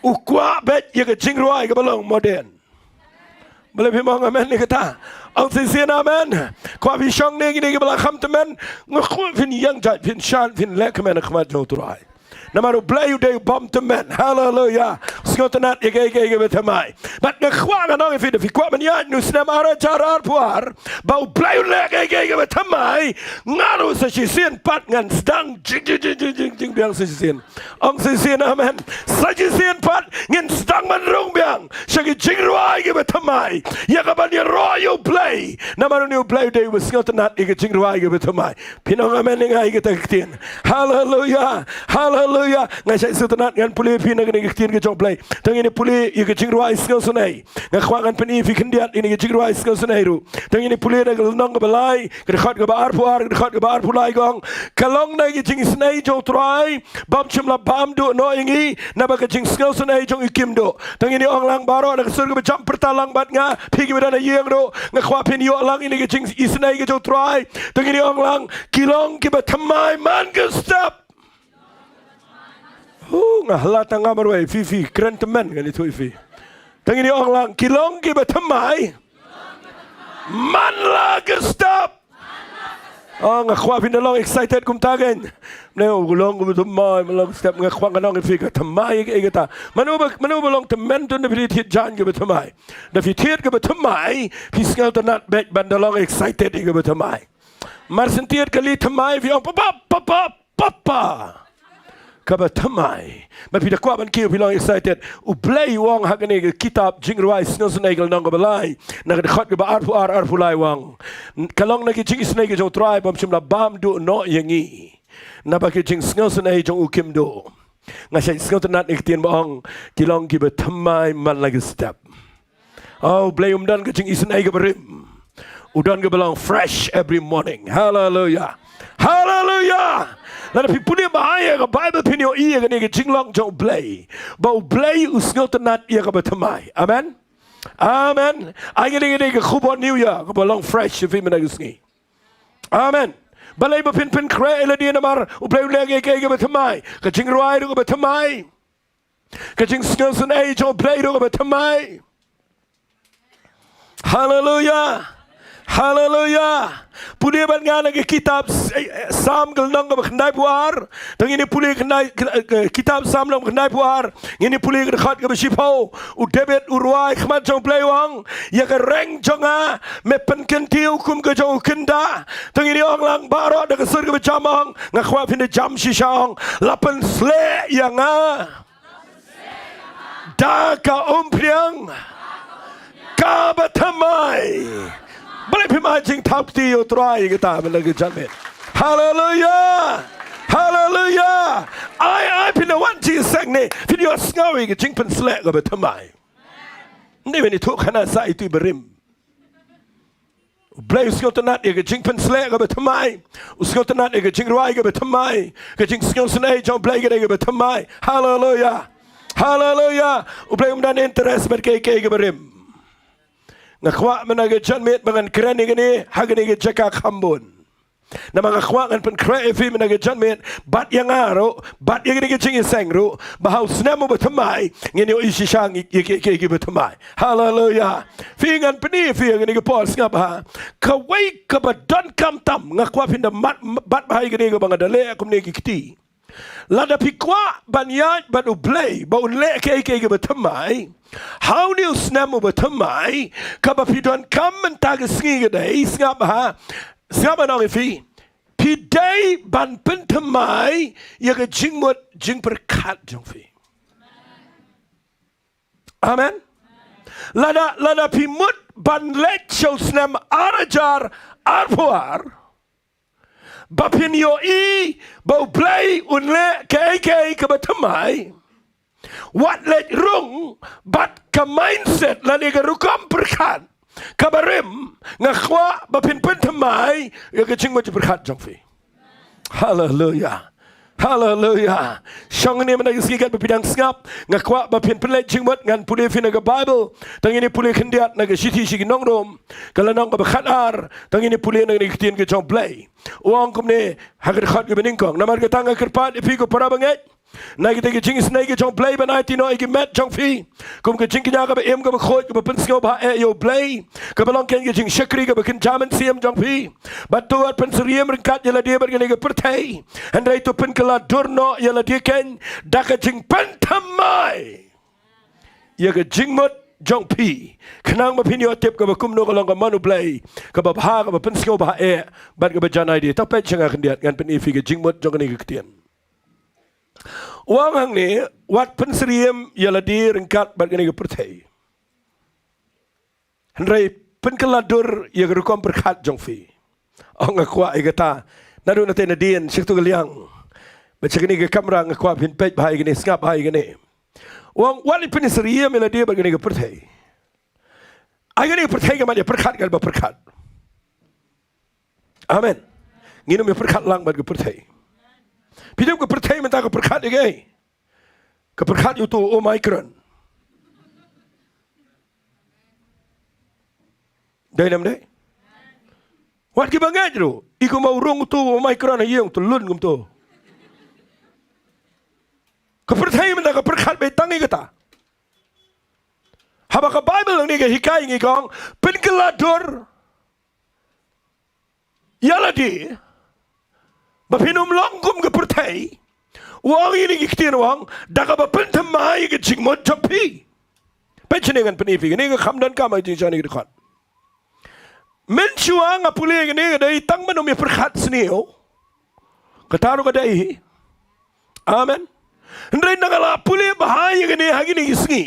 U kwah beit ïa ka jingrwai kaba long modern. Balei phim ong amen ïa kata? Ong shisien amen. Kwah phi shong ne kine kiba la kham tymmen. Nga kwah phin ïeng jait, phin shad, phin leh kmen ha khmat jong U Trai. Namar U Blei u dei u bym tymmen. Haleluya. Sngewtynnat ïa kaei kaei kaba thymmai. Bad nga kwah ngan ong ïa phi, da phi kwah ban ïaid na u snem ar hajar arphew ar, ba U Blei un leh kaei kaei kaba thymmai, nga ruh sa shisien pat ngan sdang jing jing jing jing jing jing biang sa shisien. Ong shisien amen. Sa shisien pat ngin sdang ban rung biang sha ki jingrwai kiba thymmai, ïa kaban ïaroh ïa U Blei. Namar une U Blei u dei uba sngewtynnat ïa ki jingrwai kiba thymmai. Phin ong amen ïa nga ïa kata ka ktien. Haleluya. Haleluya. Nga shait sngewtynnat ngan pule ïa phi na kane ka ktien ka jong U Blei. Tang ngin ïa pule ïa ki jingrwai sngewsynei. Nga kwah ngan pyni ïa phi khyndiat ïa kine ki jingrwai sngewsynei ruh. Tang ngin ïa pule na ka lynnong kaba lai, ka dkhot kaba arphew ar, ka dkhot kaba arphew lai ka ong, ka long na ki jingisynei jong U Trai bym shym la bam duh noh ïa ngi, naba ka jingsngewsynei jong u kim duh. Tang ngin ïa ong lang baroh da ka sur kaba jam, pyrta lang bad nga, phi kiba don ha ïing ruh, nga kwah phin ïoh lang ïa kine ki jingisynei ka jong U Trai. Tang ngin ïa ong lang, ki long kiba thymmai man ka step. Huh, nga hla tang nga marwei, phi phi kren tymmen ngan ïathuh ïa phi. Tang ngin ïa ong lang, ki long kiba thymmai man la ka step. Oh, nga kwah phin da long excited kumta kein. Ne u long kumta, thymmai man la ka step, nga kwah ngan ong ïa phi ka thymmai ïa kata. Mano ba, mano ba long tymmen tu, da phi thied jaiñ kaba thymmai. Da phi thied kaba thymmai, phi sngewtynnat beit ban da long excited ïa kaba thymmai. Mar shen thied kali thymmai phi ong papa papa papa. Kaba thymmai. Ba phi da kwah ban kiew phi long excited. U Blei u ong ha kane ka kitab Jingrwai Sngewsynei ka lynnong kaba lai, na ka dkhot kaba arphew ar, arphew lai u ong, ka long na ki jingisynei ka jong U Trai bym shym la bam duh noh ïa ngi, naba ki jingsngewsynei jong u kim duh. Nga shait sngewtynnat ïa ka ktien ba ong, ki long kiba thymmai man la ki step. Oh, U Blei um don ka jingisynei kaba rim. U don kaba long fresh every morning. Haleluya. Haleluya. Lada phi pule bha ïa ka Baibl phin ïohi ïa kane ka jinglong jong U Blei, ba U Blei u sngewtynnat ïa kaba thymmai. Amen. Amen. Ai ngi dei, ngi dei ka khubor New Year kaba long fresh ïa phi mynta ka sngi. Amen. Balei ba phin pynkhreh ïa lade? Namar U Blei u leh kaei kaei kaba thymmai. Ka jingrwai ruh kaba thymmai. Ka jingsngewsynei jong U Blei ruh kaba thymmai. Haleluya. Haleluya. Pule bad nga na ka kitab s-, eh, eh, Salm ka lynnong kaba khyndaiphew ar. Tang ngin ïa pule khyndai, k-, eh, kitab Salm lynnong khyndaiphewar. Ngin ïa pule ka dkhot kaba shiphew. U David u rwai khmat jong U Blei u ong, ïa ka reng jong nga me pynkyntiew kum ka jong u kynda. Tang ngin ïa ong lang baroh da ka sur kaba jam ong, nga kwah phin da jam shisha ong, la pynsleh ïa nga da ka umphniang kaba thymmai. Balei phim ai jingthaw kti ïa U Trai ïa kata mynta ka janmiet? Haleluya. Haleluya. Ai, ai phin da wan jingïaseng ne phin ïohsngew ïa ka jingpynsleh kaba thymmai. Ym dei ban ïathuh khana sa ïa itu iba rim. U Blei u sngewtynnat ïa ka jingpynsleh kaba thymmai. U sngewtynnat ïa ka jingrwai kaba thymmai. Ka jingsngewsynei jong U Blei ka dei kaba thymmai. Haleluya. Haleluya. U Blei um don interest bad kaei kaei kaba rim. Nga kwah mynta ka janmiet ba ngan kren ïa kane ha kane ka jaka kham bun. Namar nga kwah ngan pynkhreh ïa phi mynta ka janmiet, bad ïa nga ruh, bad ïa kane ka jingïaseng ruh, ba ha u snem uba thymmai ngin ïohi shisha ïa ki, ki, ki, kiba thymmai. Haleluya. Phi, ngan pyni ïa phi ïa kane ka por, sngap bha. Kawei kaba donkam tam, nga kwah phin da mad, bat bha ïa kane kaba nga da leh kumne ki kti. Lada phi kwah ban ïaid bad U Blei ba un leh kaei kaei kaba thymmai ha une u snem uba thymmai, kaba phi donkam mynta ka sngi ka dei, sngap bha, sngap, ngan ong ïa phi, phi dei ban pynthymmai ïa ka jingmut jingpyrkhat jong phi. Amen. Lada, lada phi mut ban leit sha u snem ar hajar arphew ar, ba phin ïohi ba U Blei un leh kaei kaei kaba thymmai, wat leit rung bad ka mindset lane ka rukom pyrkhat kaba rim, nga kwah ba phin pynthymmai ïa ka jingmut jingpyrkhat jong phi. Haleluya. Haleluya. Shong ne mynta ka sngi, katba phi dang sngap, nga kwah ba phin pynleit jingmut. Ngan pule ïa phi na ka Baibl. Tang ïa ngin ïa pule khyndiat na ka Shithi sha ki Nong Rom, ka lynnong kaba khatar. Tang ïa ngin ïa pule na kane ka ktien ka jong U Blei. U ong kumne ha ka dkhot kaba nyngkong: Namar kata nga kyrpad ïa phi, ko para bangeit, na kita ki jingisynei ki jong U Blei, ban aiti noh ïa ki met jong phi kum ka jingkñia kaba im, kaba khuid, kaba pynsngewbha eh ïa U Blei, kaba long kein ka jingshakri kaba kynja mynsiem jong phi. Bad to wat pynsyriem ryngkat ïa lade bad kane ka pyrthei, hynrei to pynkylla dur noh ïa lade kein da ka jingpynthymmai ïa ka jingmut jong phi, khnang ba phin ïoh tip kaba kumno ka long ka mon U Blei, kaba bha, kaba pynsngewbha eh bad kaba janai de. To peit sha nga khyndiat, ngan pyni ïa phi ka jingmut jong kane ka ktien. U ong hangne, wat pynsyriem ïa lade ryngkat bad kane ka pyrthei, hynrei pynkylla dur ïa ka rukom pyrkhat jong phi. Ong, nga kwah ïa kata. Naduh nangta nadien, sha katu ka liang, bad sha kane ka kamra, nga kwah phin peit bha ïa kane, sngap bha ïa kane. U ong, wat pynsyriem ïa lade bad kane ka pyrthei. Ai, kane ka pyrthei ka mat ïa pyrkhat, ka mat ïa pyrkhat. Amen. Ngin ym ïa pyrkhat lang bad ka pyrthei. Phi tip ka pyrthei mynta ka pyrkhat ïa kaei? Ka pyrkhat ïa uto u Omicron. Dei ne ym dei? Wat kiba ngeit ruh, i kumba u rung uto u Omicron ha ïing, to lun kumto. Ka pyrthei mynta ka pyrkhat beit tang ïa kata. Haba ka Baibl nangne ka hikai ngi, ka ong, pynkylla dur ïa lade ba phin ym long kum ka pyrthei. U ong ïa kine ki ktien, u ong, da kaba pynthymmai ïa ka jingmut jong phi. Peit shane, ngan pyni ïa phi, kane ka kham donkam ha ka jingshaniah ka dkhot. Mynshuwa nga pule ïa kane, ka dei tang ban ym ïa pyrkhat sniew. Kata ruh ka dei hi. Amen. Hynrei ynda nga la pule bha ïa kane ha kine ki sngi,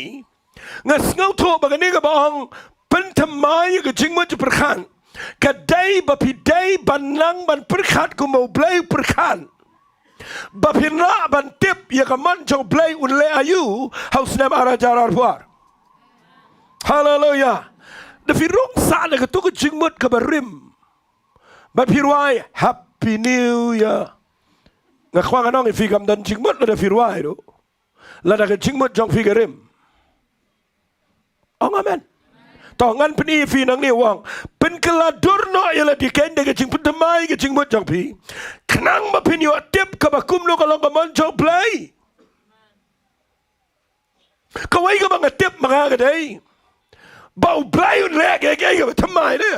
nga sngewthuh ba kane kaba ong pynthymmai ïa ka jingmut jingpyrkhat, ka dei ba phi dei ban nang ban pyrkhat kumba U Blei u pyrkhat, ba phin lah ban tip ïa ka mon jong U Blei un leh aïu ha u snem ar hajar arphew ar. Haleluya. Da phi rung sah na katu ka jingmut kaba rim, ba phi rwai Happy New Year, nga kwah ngan ong ïa phi, kam don jingmut lada phi rwai ruh, lada ka jingmut jong phi ka rim. Ong amen. To ngan pyni ïa phi nangne, u ong, pynkylla dur noh ïa lade kein da ka jingpynthymmai ïa ka jingmut jong phi, khnang ba phin ïoh tip kaba kumno ka long ka mon jong U Blei. Kawei kaba nga tip ma nga ka dei ba U Blei un leh kaei kaei kaba thymmai ne.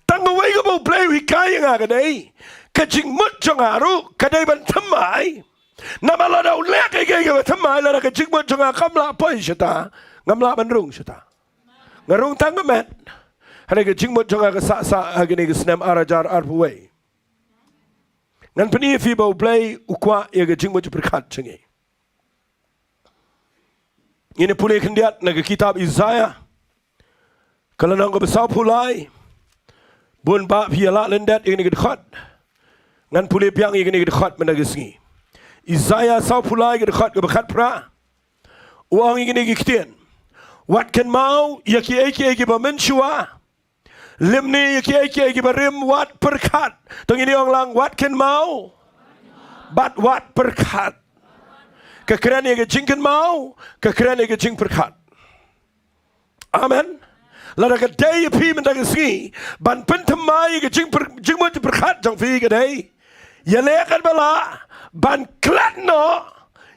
Tang kawei kaba U Blei u hikai ïa nga ka dei, ka jingmut jong nga ruh ka dei ban thymmai. Namar lada u leh kaei kaei kaba thymmai, lada ka jingmut jong nga kam lah poi shata, ngam lah ban rung shata. Nga rung tang ka met. Hynrei ka jingmut jong nga ka sah sah ha kane ka snem ar hajar arphew wei. Ngan pyni ïa phi ba U Blei u kwah ïa ka jingmut jingpyrkhat jong ngi. Ngin ïa pule khyndiat na ka kitab Isaiah, ka lynnong kaba sawphew lai. Bun bah phi ïa lah lyndet ïa kane ka dkhot. Ngan pule biang ïa kane ka dkhot mynta ka sngi. Isaiah sawphew lai, ka dkhot kaba khatphra. U ong ïa kine ki ktien: Wat kynmaw ïa kiei kiei kiba mynshuwa, lymne ïa kiei kiei kiba rim wat pyrkhat. To ngin ïa ong lang: Wat kynmaw bad wat pyrkhat. Ka kren ïa ka jingkynmaw, ka kren ïa ka jingpyrkhat. Amen. Lada ka dei ïa phi mynta ka sngi ban pynthymmai ïa ka jingpyr-, jingmut jingpyrkhat jong phi, ka dei ïaleh katba lah ban klet noh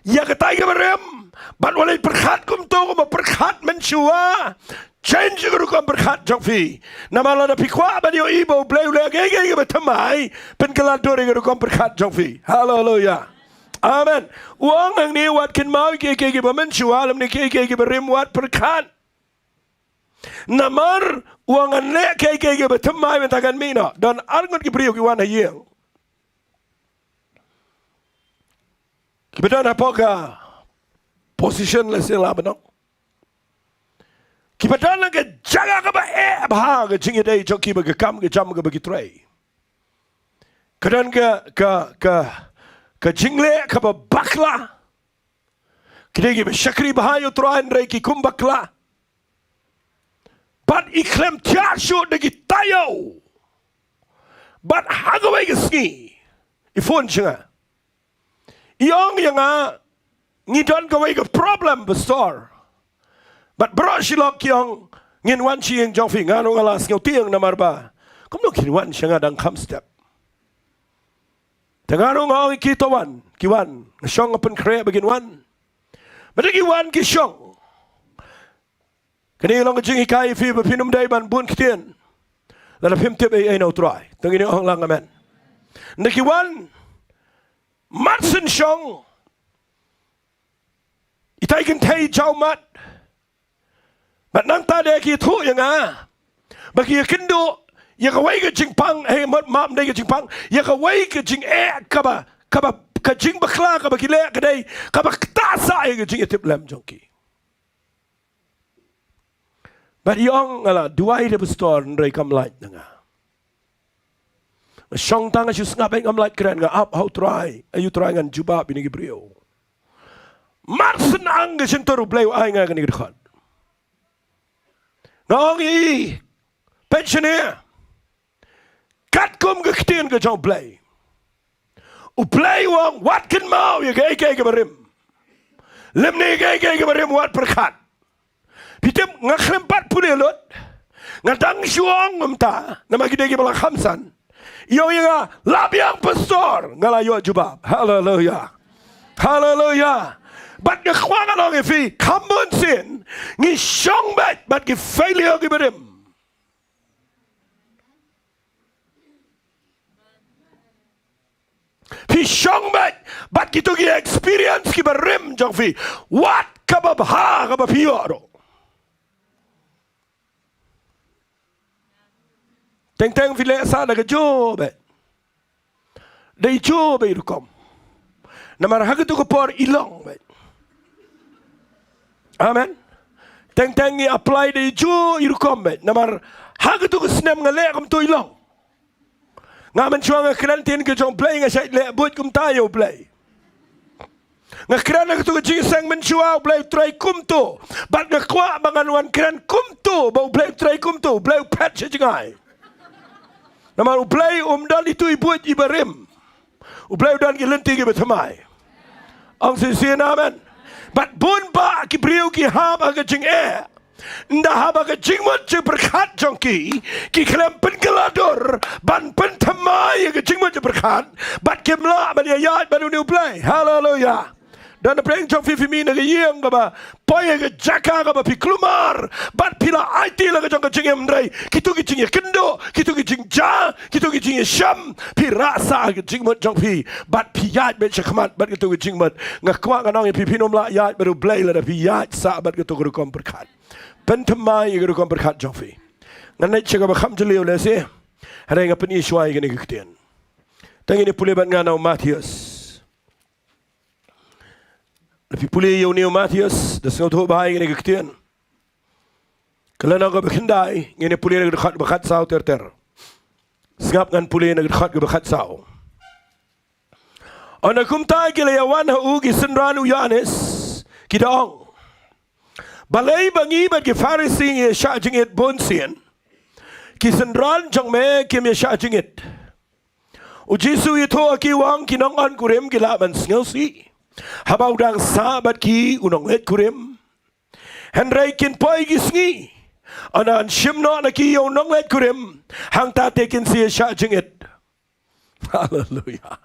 ïa katai kaba rim, bad wat leit pyrkhat kumto kumba pyrkhat mynshuwa. Change ïa ka rukom pyrkhat jong phi. Namar lada phi kwah ban ïohi ba U Blei u leh kaei kaei kaba thymmai, pynkylla dur ïa ka rukom pyrkhat jong phi. Haleluya. Amen. U ong hangne: Wat kynmaw ïa kiei kiei kiba mynshuwa, lymne kiei kiei kiba rim wat pyrkhat. Namar u ong ngan leh kaei kaei kaba thymmai mynta kan mih noh. Don ar ngut ki briew ki wan ha ïing. Kiba don hapoh ka position lehse lah ban ong. Kiba don ha ka jaka kaba eh bha ka jingïadei jong ki bad ka kam ka jam kaba ki trei. Ka don ka, ka, ka, ka jingleh kaba bakla. Ki dei kiba shakri bha ïa U Trai hynrei ki kum bakla. Bad i khlem thiah shuh da ki taïew. Bad ha kawei ka sngi i phone sha nga. I ong ïa nga, ngi don kawei ka problem, Pastor. Bad baroh shi lok ki ong, ngin wan sha ïing jong phi. Nga ruh nga la sngewtieng namar ba kumno kin wan sha nga dang kham step. Te nga ruh nga ong ïa ki to wan, ki wan. Nga shong nga pynkhreh ba kin wan. Bad ki wan ki shong. Kane ka long ka jinghikai ïa phi ba phin ym dei ban bun ktien lada phim tip ei ei na U Trai. To ngin ong lang amen. Nda ki wan, mat shen shong. Itai kynthei jaw mat. Bad nangta de ki ïathuh ïa nga ba ki ïakynduh ïa kawei ka jingpang, hei, mut map dei ka jingpang, ïa kawei ka jingeh kaba, kaba, ka jingbakla kaba ki leh ka dei kaba ktah sah ïa ka jingïatiplem jong ki. Bad i ong nga la duwai da Pastor hynrei kam lait na nga. Nga shong tang nga shu sngap, eh, ngam lait kren, nga ap ha U Trai, eh, U Trai ngan jubab ïa kine ki briew. Mar shen ang ka shyntur U Blei u ai nga kane ka dkhot. Nga ong ïa i, peit shane. Katkum ka ktien ka jong U Blei. U Blei u ong wat kynmaw ïa kaei kaei kaba rim. Lymne ïa kaei kaei kaba rim wat pyrkhat. Phi tip nga khlem pat pule lut. Nga dang shu ong mynta namar ki dei kiba la kham san. Ïa ïa nga, la biang Pastor, nga la ïoh jubab. Haleluya. Haleluya. Bad nga kwah ngan ong ïa phi, kham bun sien ngi shong beit bad ki failure kiba rim. Phi shong beit bad kito ki experience kiba rim jong phi. Wat kaba bha kaba phi ïoh ruh. Teng teng phi leh sah da ka juh beit. Dei juh beit rukom. Namar ha katu ka por i long beit. Amen. Teng teng ngi apply dei juh i rukom beit. Namar ha katu ka snem nga leh kumtu i long. Nga mynshuwa nga kren ktien ka jong U Blei, nga shait leh buit kumta ïa U Blei. Nga kren ha katu ka jingïaseng mynshuwa, U Blei u trei kumtu. Bad nga kwah ba ngan wan kren kumtu, ba U Blei u trei kumtu, U Blei u phet sha jngai. Namar U Blei um don itu i buit iba rim. U Blei u don ki lynti kiba thymmai. Ong shisien amen. Bad bun bah ki briew ki hap ha ka jingeh. Nda haba ka jingmut jingpyrkhat jong ki, ki khlem pynkylla dur ban pynthymmai ïa ka jingmut jingpyrkhat, bad kim lah ban ïaid bad une U Blei. Haleluya. Don na pdeng jong phi, phi mih na ka ïing kaba poi ha ka jaka kaba phi kulmar, bad phi la aiti la ka jong ka jingim, hynrei kito ki jingïakynduh, kito ki jingjia, kito ki jingïashem, phi rah sah ha ka jingmut jong phi, bad phi ïaid beit sha khmat bad kito ki jingmut. Nga kwah ngan ong ïa phi, phin ym lah ïaid bad U Blei lada phi ïaid sah bad kato ka rukom pyrkhat. Pynthymmai ïa ka rukom pyrkhat jong phi. Ngan leit sha kaba kham jylliew lehse, hynrei nga pyni shuwa ïa kane ka ktien. Te ngin ïa pule bad nga na u Mathaios. Lada phi pule ïa une u Mathaios, da sngewthuh bha ïa kane ka ktien. Ka lynnong kaba khyndai, ngin ïa pule na ka dkhot kaba khatsaw ter ter. Sngap, ngan pule na ka dkhot kaba khatsaw. Ynda kumta ki la ïawan ha u ki synran u Ïoannis, ki da ong, balei ba ngi bad ki Pharisi ngi ïashah jingit bunsien, ki synran jong me kim ïashah jingit? U Jisu u ïathuh ha ki, u ong, ki nongwan kurim ki lah ban sngewsih haba u dang sah bad ki u nongleit kurim. Hynrei kin poi ki sngi, ynda yn shim noh na ki ïa u nongleit kurim, hangta te kin sa ïashah jingit. Haleluya.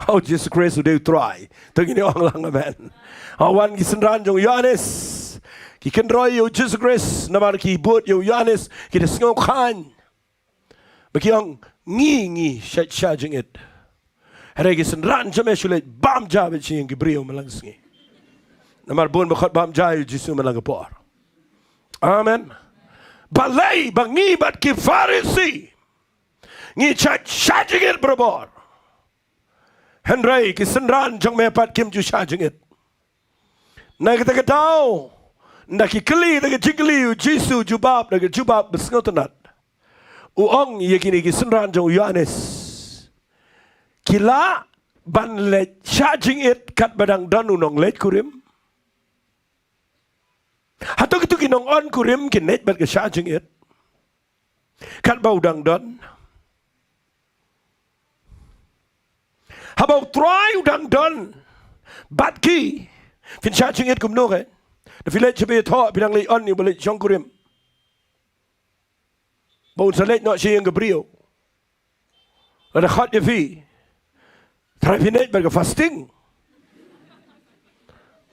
Oh, Jisu Khrist u dei u Trai. To ngin ong lang amen. Ha wan ki synran jong u Ïoannis, ki kynroi ïa u Jisu Khrist namar ki bud ïa u Ïoannis, ki da sngew khlaiñ. Ba ki ong, ngi, ngi shah, shah jingit. Hynrei ki synran jong me shu leit bam ja beit sha ïing ki briew man la ka sngi. Namar bun ba khot bam ja ïa u Jisu man la ka por. Amen. balei ba ngi bad ki Pharisi ngi shah, shah jingit barabor, hynrei ki synran jong me pat kim ju shah jingit? Na kata ka daw, na ki kylli, na ka jingkylli, u Jisu u jubab da ka jubab ba sngewtynnat. U ong ïa kine ki synran jong u Ïoannis, ki lah ban leit shah jingit katba dang don u nongleit kurim? Hato kito ki nongon kurim kin leit bad ka shah jingit katba u dang don? Haba u Trai u dang don bad ki, phin shah jingit kumno, eh? Da phi leit sha ba ïathoh, phi dang leit on ïa uba leit shong kurim ba un sa leit noh sha ïing ka briew. Lada khot ïa phi, trai phin leit bad ka fasting.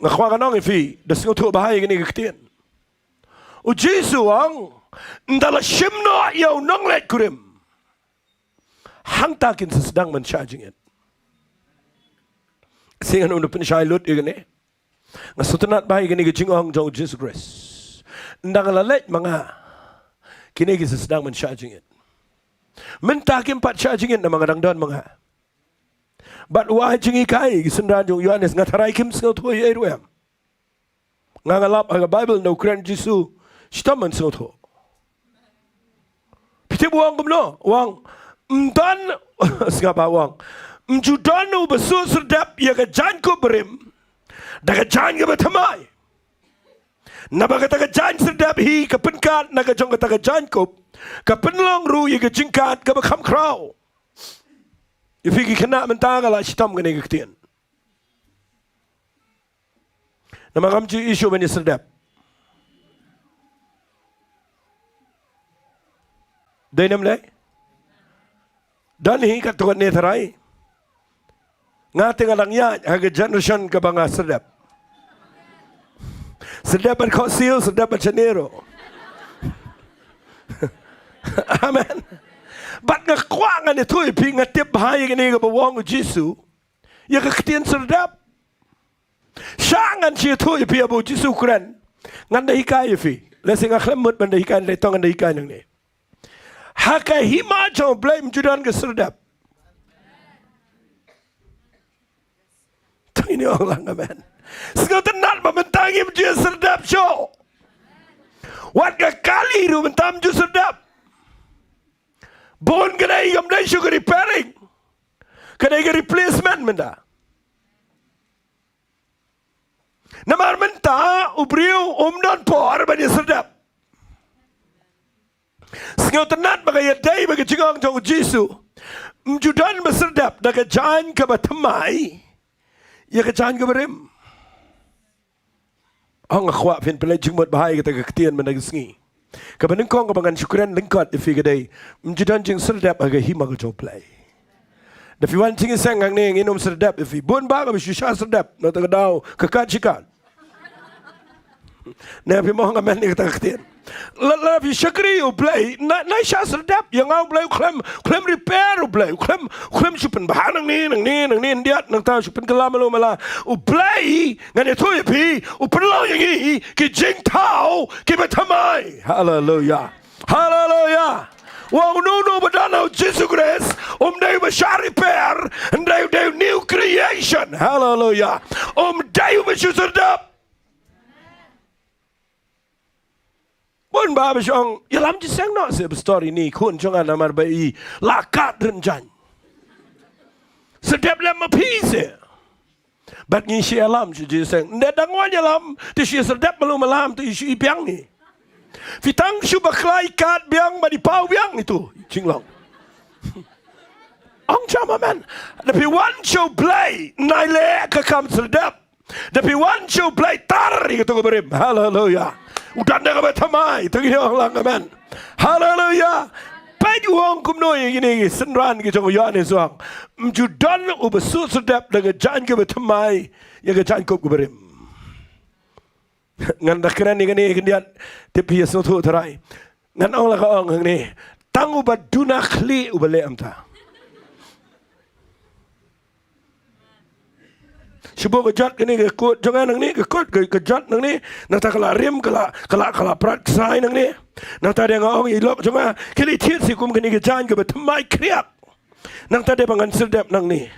Nga kwah ngan ong ïa phi, da sngewthuh bha ïa kane ka ktien. U Jisu u ong, ynda la shim noh ïa u nongleit kurim, hangta kin sa sdang ban shah jingit. Shisien ngan ym da pynshai lut ïa kane. Nga sngewtynnat bha ïa kane ka jingong jong u Jisu Khrist. Ynda nga la leit ma nga, kine ki sa sdang ban shah jingit. Mynta kim pat shah jingit namar nga dang don ma nga. Bad u ai jinghikai ïa ki synran jong u Ïoannis, nga tharai kim sngewthuh ei ei ruh em. Nga, nga lap ha ka Baibl na u kren Jisu, shitom ban sngewthuh. Phi tip u ong kumno? U ong, ym don, sngap bha, u ong, ym ju don uba shu serdep ïa ka jaiñkup barim da ka jaiñ kaba thymmai. Naba kata ka jaiñ serdep hi ka pynkhat na ka jong kata ka jaiñkup, ka pynlong ruh ïa ka jingkat kaba kham khraw. Ïa phi ki khynnah mynta nga la shitom kane ka ktien. Namar ngam ju issue ban ïa serdep. Dei ne ym dei? Don hi katto katne tharai. Nga te nga dang ïaid ha ka generation kaba nga serdep. Serdep bad khohsiew, serdep bad shane ruh. Amen. Bad nga kwah ngan ïathuh ïa phi, nga tip bha ïa kane kaba ong u Jisu ïa ka ktien serdep. Shah ngan shu ïathuh ïa phi ïa ba u Jisu u kren. Ngan da hikai ïa phi. Lehse nga khlem mut ban da hikai, hynrei to ngan da hikai nangne. Ha ka hima jong U Blei ym ju don ka serdep. To ngin ong lang amen. Sngewtynnat ba mynta ngim ju serdep shuh. Wat ka kali ruh mynta ym ju serdep. Bun ka dei kam dei shuh ka repairing. Ka dei ka replacement mynta. Namar mynta u briew um don por ban ïa serdep. Sngewtynnat ba ka ïadei ba ka jingong jong u Jisu. Ym ju don ba serdep da ka jaiñ kaba thymmai ïa ka jaiñ kaba rim. Ong nga kwah phin pynleit jingmut bha ïa kata ka ktien mynta ka sngi. Kaba nyngkong kaba ngan shu kren lyngkot ïa phi ka dei, ym ju don jingserdep ha ka hima ka jong U Blei. Da phi wan jingïaseng hangne ngin ym serdep ïa phi. Bun bah kaba shu shah serdep na kata ka daw ka kat shi kat. Ne phi mong amen ïa kata ka ktien. La, la phi shakri ïa U Blei, na, na shah serdep ïa nga U Blei, u khlem, u khlem repair U Blei, u khlem, u khlem shu pynbha nangne, nangne, nangne, yndiat, nangta shu pynkylla malu mala. U Blei, ngan ïathuh ïa phi, u pynlong ïa ngi ki jingthaw kiba thymmai. Haleluya. Haleluya. Wa uno uno uba don ha u Jisu Khrist um dei uba shah repair, hynrei u dei u new creation. Haleluya. Um dei uba shu serdep. Bun bah ba shu ong, ïalam jingïaseng noh seh pastor, ine i khun jong nga namar ba i la kat rynjang. Serdep lem ma phi seh. Bad ngi shu ïalam shu jingïaseng. Ynda dang wan ïalam te shu ïaserdep malu malam te shu i biang ngi. Phi tang shu bakla i kat biang bad i paw biang itu jinglong. Ong sham amen. Da phi wan sha U Blei, nai leh ka kam serdep. Da phi wan sha U Blei, tar ïa kato kaba rim. Haleluya. U don da kaba thymmai, to ngin ong lang amen. Haleluya. Peit u ong kumno ïa kine ki synran ki jong u Ïoannis, u ong, ym ju don uba shu serdep da ka jaiñ kaba thymmai ïa ka jaiñkup kaba rim. Ngan da kren ïa kane khyndiat, tip phi ïa sngewthuh tharai. Ngan ong la ka ong hangne, tang uba duna khlieh uba leh kumta. Shu buh ka jot kane ka kut jong nga nangne, ka kut ka, ka jot nangne, nangta ka la rim, ka la, ka la, ka la prat ksai nangne. Nangta de nga ong ïa i lok jong nga, khie leit thied sha kum kane ka jaiñ kaba thymmai khriak. Nangta de ba ngan serdep nangne.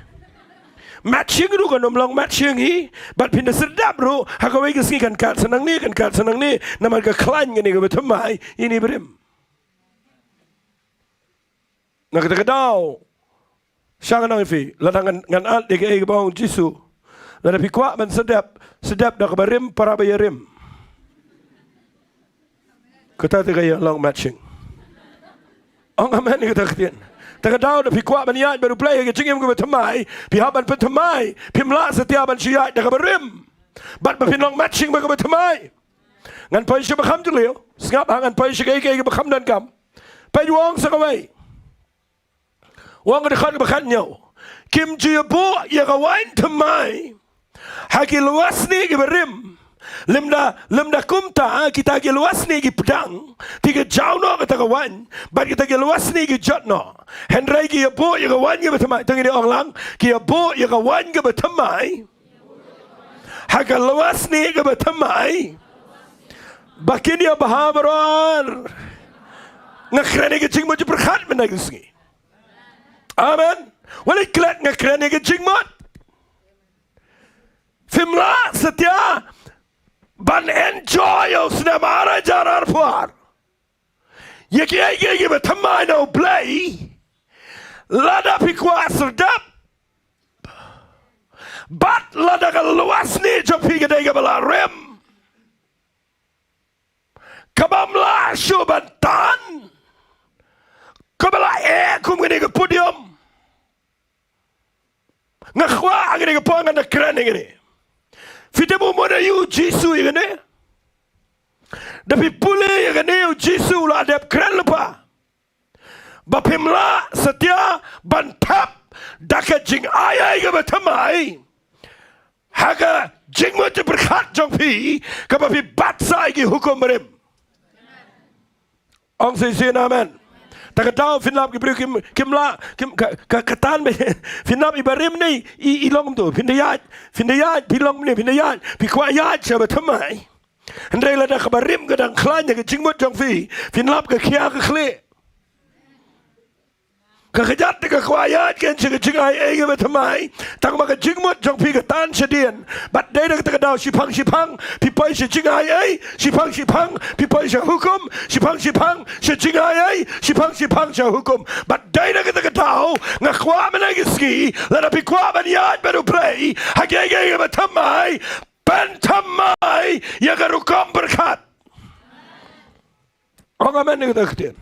Matching ruh kan ym long matching hi. Bad phin da serdep ruh ha kawei ka sngi kan kat sa nangne, kan kat sa nangne. Namar ka khlaiñ kane kaba thymmai ïa ine i barim. Na kata ka daw, sha ngan ong ïa phi, lada ngan, ngan ong ïa kaei kaba ong u Jisu, lada phi kwah ban serdep, serdep da kaba rim para ba ïarim. Kata te ka ïa long matching. Ong amen ïa kata ka ktien. Ta ka daw da phi kwah ban ïaid bad U Blei ha ka jingim kaba thymmai, phi hap ban pynthymmai, phim lah satia ban shu ïaid da kaba rim. Bad ba phin long matching bad kaba thymmai. Ngan poi sha ba kham jylliew. Sngap ha, ngan poi sha kaei kaei kaba kham donkam. Peit u ong sa kawei. U ong ka dkhot kaba khathynñiew. Kim ju ïabuh ïa ka waiñ thymmai ha ki lywa snieh kiba rim. Lymda, lymda kumta kita ki lywa snieh ki pdang, te ki jaw noh kata ka waiñ, bad kita ki lywa snieh ki jot noh. Hynrei ki ïabuh ïa ka waiñ kaba thymmai. Te ngin ong lang, ki ïabuh ïa ka waiñ kaba thymmai ha ka lywa snieh kaba thymmai, ba kin ïa bha baroh. Nga kren ïa ka jingmut jingpyrkhat mynta ka sngi. Amen. Wat leit klet, nga kren ïa ka jingmut. Phim lah satia ban enjoy ïa u snem ar hajar arphew ar. Ïa kiei kiei kiba thymmai na U Blei, lada phi kwah serdep, bad lada ka lywa snieh jong phi ka dei kaba la rim, kabym lah shuh ban tan, kaba la eh kum kane ka podium. Nga kwah ha kane ka por ngan da kren ïa kane. Phi tip u mut aïu u Jisu ïa kane? Da phi pule ïa kane, u Jisu u la dep kren lypa ba phim lah satia ban thep da ka jingai ei kaba thymmai ha ka jingmut jingpyrkhat jong phi, kaba phi bat sa ïa ki hukum barim. Ong shisien amen. Ta ka daw phin lap ki briew kim, kim lah, kim, ka, ka, ka tan ba phin lap i barim ne i, i long kumto. Phin da ïaid, phin da ïaid, phi long ne, phin da ïaid, phi kwah ïaid sha ba thymmai. Hynrei lada kaba rim ka dang khlaiñ ha ka jingmut jong phi, phin lap ka khia ka khlieh. Ka kjat te ka kwah ïaid kein sha ka jingai ei kaba thymmai, tang ba ka jingmut jong phi ka tan shadien. Bad dei na kata ka daw shiphang shiphang phi poi sha jingai ei, shiphang shiphang phi poi sha hukum, shiphang shiphang sha jingai ei, shiphang shiphang sha hukum. Bad dei na kata ka daw nga kwah mynta ka sngi, lada phi kwah ban ïaid bad U Blei ha kiei kiei kaba thymmai, pynthymmai ïa ka rukom pyrkhat. Ong amen ïa kata ka ktien.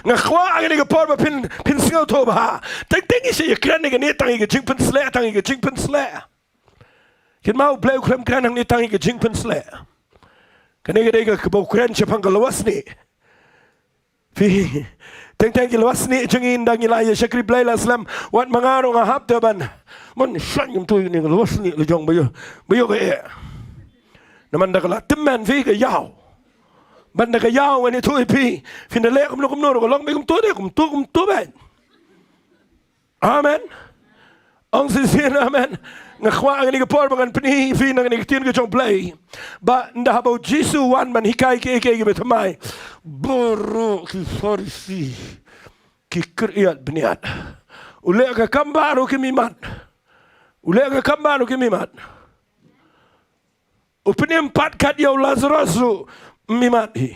Nga kwah ha kane ka por ba phin, phin sngewthuh bha. Teng teng ngi sa ïakren ïa kane tang ïa ka jingpynsleh, tang ïa ka jingpynsleh. Kynmaw U Blei u khlem kren hangne tang ïa ka jingpynsleh. Kane ka dei kaba u kren shaphang ka lywa snieh. Phi, teng teng ki lywa snieh jong ngi ynda ngi la ïa shakri Blei la slem. Wat ma nga ruh nga hap te ban, man, shah, ngim tu ïa kane ka lywa snieh la jong ba ïoh, ba ïoh ka eh. Namar da ka la tymmen phi ka ïaw. Bad da ka ïaw ngan ïathuh ïa phi, phin da leh kumno kumno ruh ka long beit kumto de, kumto kumto beit. Amen. Ong shisien amen. Nga kwah ha kane ka por ba ngan pyni ïa phi na kane ka ktien ka jong U Blei, ba ynda haba U Jisu u wan ban hikai kiei kiei kiba thymmai, baroh ki Pharisi ki kyrïat bniat. U leh ka kam ba ruh kim imat. U leh ka kam ba ruh kim imat. U pynim pat kat ïa u Lazarus ruh ym imat hi.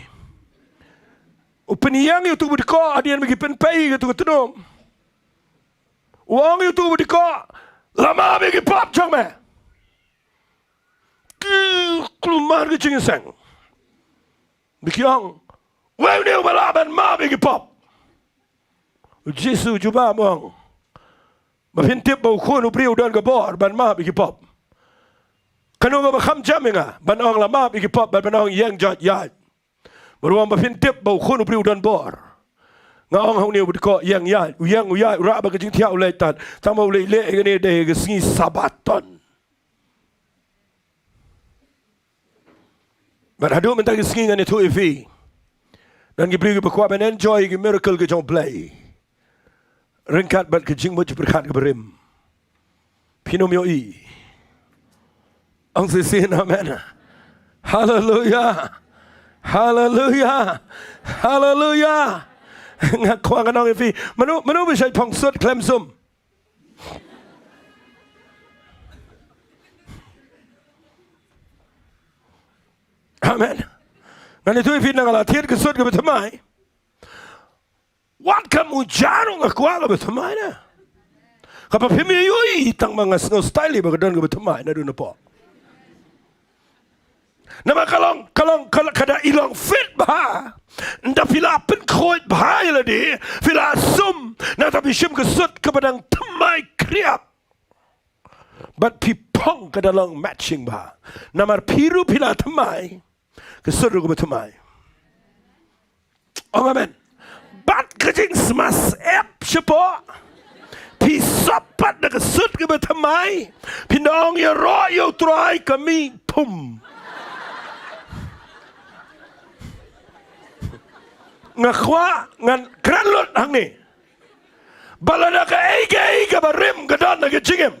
U pynïeng ïa uto uba dkoh hadien ba ki pynpei ïa kato ka tnum. U ong ïa uto uba dkoh, la map ïa ki pop jong me. Ki kulmar ki jingïaseng. Ba ki ong, uei une uba lah ban map ïa ki pop? U Jisu u jubab u ong, ba phin tip ba u Khun u briew u don ka bor ban map ïa ki pop. Kano kaba kham jam ïa nga ban ong la map ïa ki pop bad ban ong ïeng jot ïaid? Bad u ong ba phin tip ba u Khun u briew u don bor. Nga ong ha une uba dkoh ïeng ïaid, u ïeng u ïaid, u rah bad ka jingthiah u leit tad. Tangba u leit leh ïa kane da ka sngi Sabaton. Bad haduh mynta ka sngi ngan ïathuh ïa phi, don ki briew kiba kwah ban enjoy ki miracle ki jong U Blei ryngkat bad ka jingmut jingpyrkhat kaba rim. Phin ym ïohi. Ong shisien amen. Haleluia. Haleluya. Haleluya. Nga kwah ngan ong ïa phi, mano, mano ba shait phong sut khlem sum? Amen. Ngan ïathuh ïa phi, na nga la thied ka sut kaba thymmai. Wat kam ujar ruh nga kwah kaba thymmai na. Kaba phim ïohi tang ma nga sngew style ba ka don kaba thymmai naduh napoh. Namar ka long, ka long, ka long, ka da i long fit bha. Nda phi la pynkhuid bha ïa lade, phi la sum, nangta phi shim ka sut kaba dang thymmai khriat. Bad phi phong ka da long matching bha. Namar phi ruh phi la thymmai, ka sut ruh kaba thymmai. Ong amen. Bad ka jingsmas ep shapoh, phi sop pat da ka sut kaba thymmai. Phin da ong ïaroh ïa U Trai ka mih thum. Nga kwah ngan kren lut hangne. Ba lada kaei kaei kaba rim ka don ha ka jingim,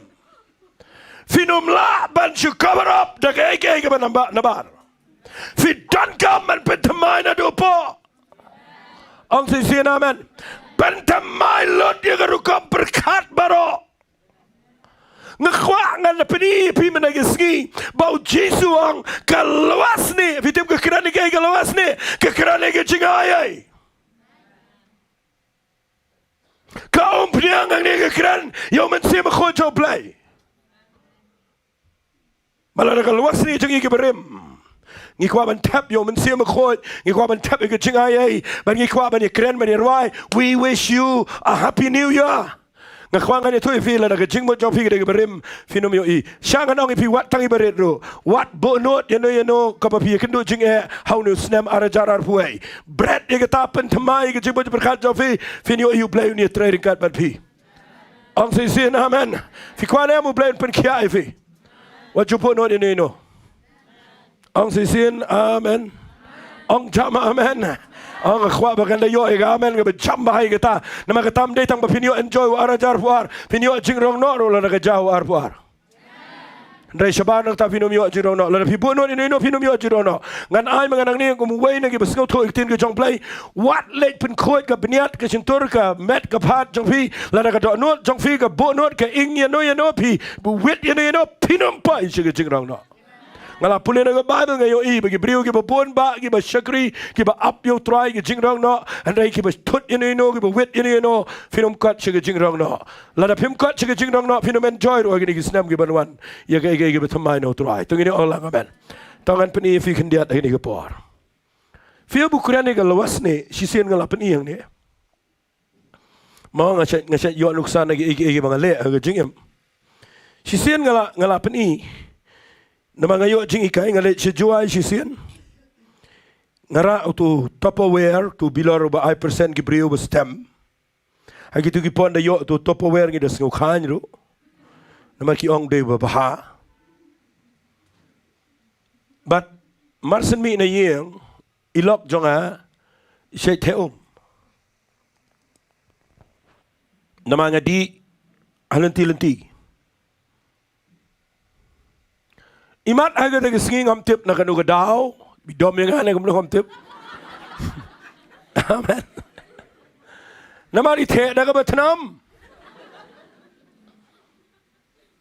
phin ym lah ban shu cover up da kaei kaei kaba nabar, nabar. Phi donkam ban pynthymmai naduh poh. Ong shisien amen. Pynthymmai lut ïa ka rukom pyrkhat baroh. Nga kwah ngan pyni ïa phi mynta ka sngi ba U Jisu u ong ka lwasnieh. Phi tip ka kren ïa ka lwasnieh, ka kren ïa ka jingai ei. Ka umphniang hangne ka kren ïa U Mynsiem Bakhuid jong U Blei. Ba lada ka lwasnieh jong ngi kiba rim, ngi kwah ban thep ïa U Mynsiem Bakhuid, ngi kwah ban thep ïa ka jingai ei, bad ngi kwah ban ïakren, ban ïarwai. We wish you a happy new year. Nga kwah ngan ïathuh ïa phi, lada ka jingmut jong phi ka dei kaba rim, phin ym ïohi. Sha ngan ong ïa phi, wat tang iba rit ruh, wat buh nud ïano ïano kaba phi ïakynduh jingeh ha une u snem ar hajar arphew wei. Bret ïa kata, pynthymmai ïa ka jingmut jingpyrkhat jong phi, phin ïohi U Blei un ïatrei ryngkat bad phi. Ong shisien amen. Phi kwah ne em U Blei un pynkhiah ïa phi? Wat ju buh nud ïano ïano. Ong shisien amen. Ong jam amen. Ong, nga kwah ba kan da ïoh ïa ka amen kaba jam bha ïa kata. Namar kata ym dei tang ba phin ïoh enjoy u ar hajar arphew ar, phin ïoh jingrong noh ruh lada ka jia u arphew ar. Hynrei shabar nangta phin ym ïoh jingrong noh. Lada phi buh nud ïano ïano phin ym ïoh jingrong noh. Ngan ai ma nga nangne kum uwei na kiba sngewthuh ïa ka ktien ka jong U Blei. Wat leit pynkhuid ka bniat, ka shyntur, ka met ka phad jong phi. Lada ka dohnud jong phi ka buh nud, ka ing ïano ïano, phi buh wit ïano ïano, phin ym poi sha ka jingrong noh. Nga la pule na ka Baibl, nga ïohi ba ki briew kiba bun bah, kiba shakri, kiba ap ïa U Trai, ki jingrong noh. Hynrei kiba thut ïano ïano, kiba wit ïano ïano, phin ym kot sha ka jingrong noh. Lada phim kot sha ka jingrong noh, phin ym enjoy ruh ha kine ki snem kiban wan ïa kaei kaei kaba thymmai na U Trai. To ngin ong lang amen. To ngan pyni ïa phi khyndiat ha kane ka por. Phi ïoh buh kren ïa ka lwasnieh, shisien nga la pyni hangne. Mo, nga shait, nga shait ïoh nuksa na kiei kiei kiba nga leh ha ka jingim. Shisien nga la, nga la pyni. Namar nga ïoh jinghikai, nga leit sha Jowai shisien. Nga rah uto u Tupperware, uto u bilor uba ai percent ki briew ba stem. Ha kito ki por da ïoh uto u Tupperware ngi da sngew kheiñ ruh. Namar ki ong dei ba bha. Bad mar shen mih na ïing, i lok jong nga i shait theh um. Namar nga dih ha lynti lynti. Imat ha kata ka sngi ngam tip na kano ka daw, i dom ïa nga ne kumno ngam tip. Amen. Namar i theh da kaba thnam.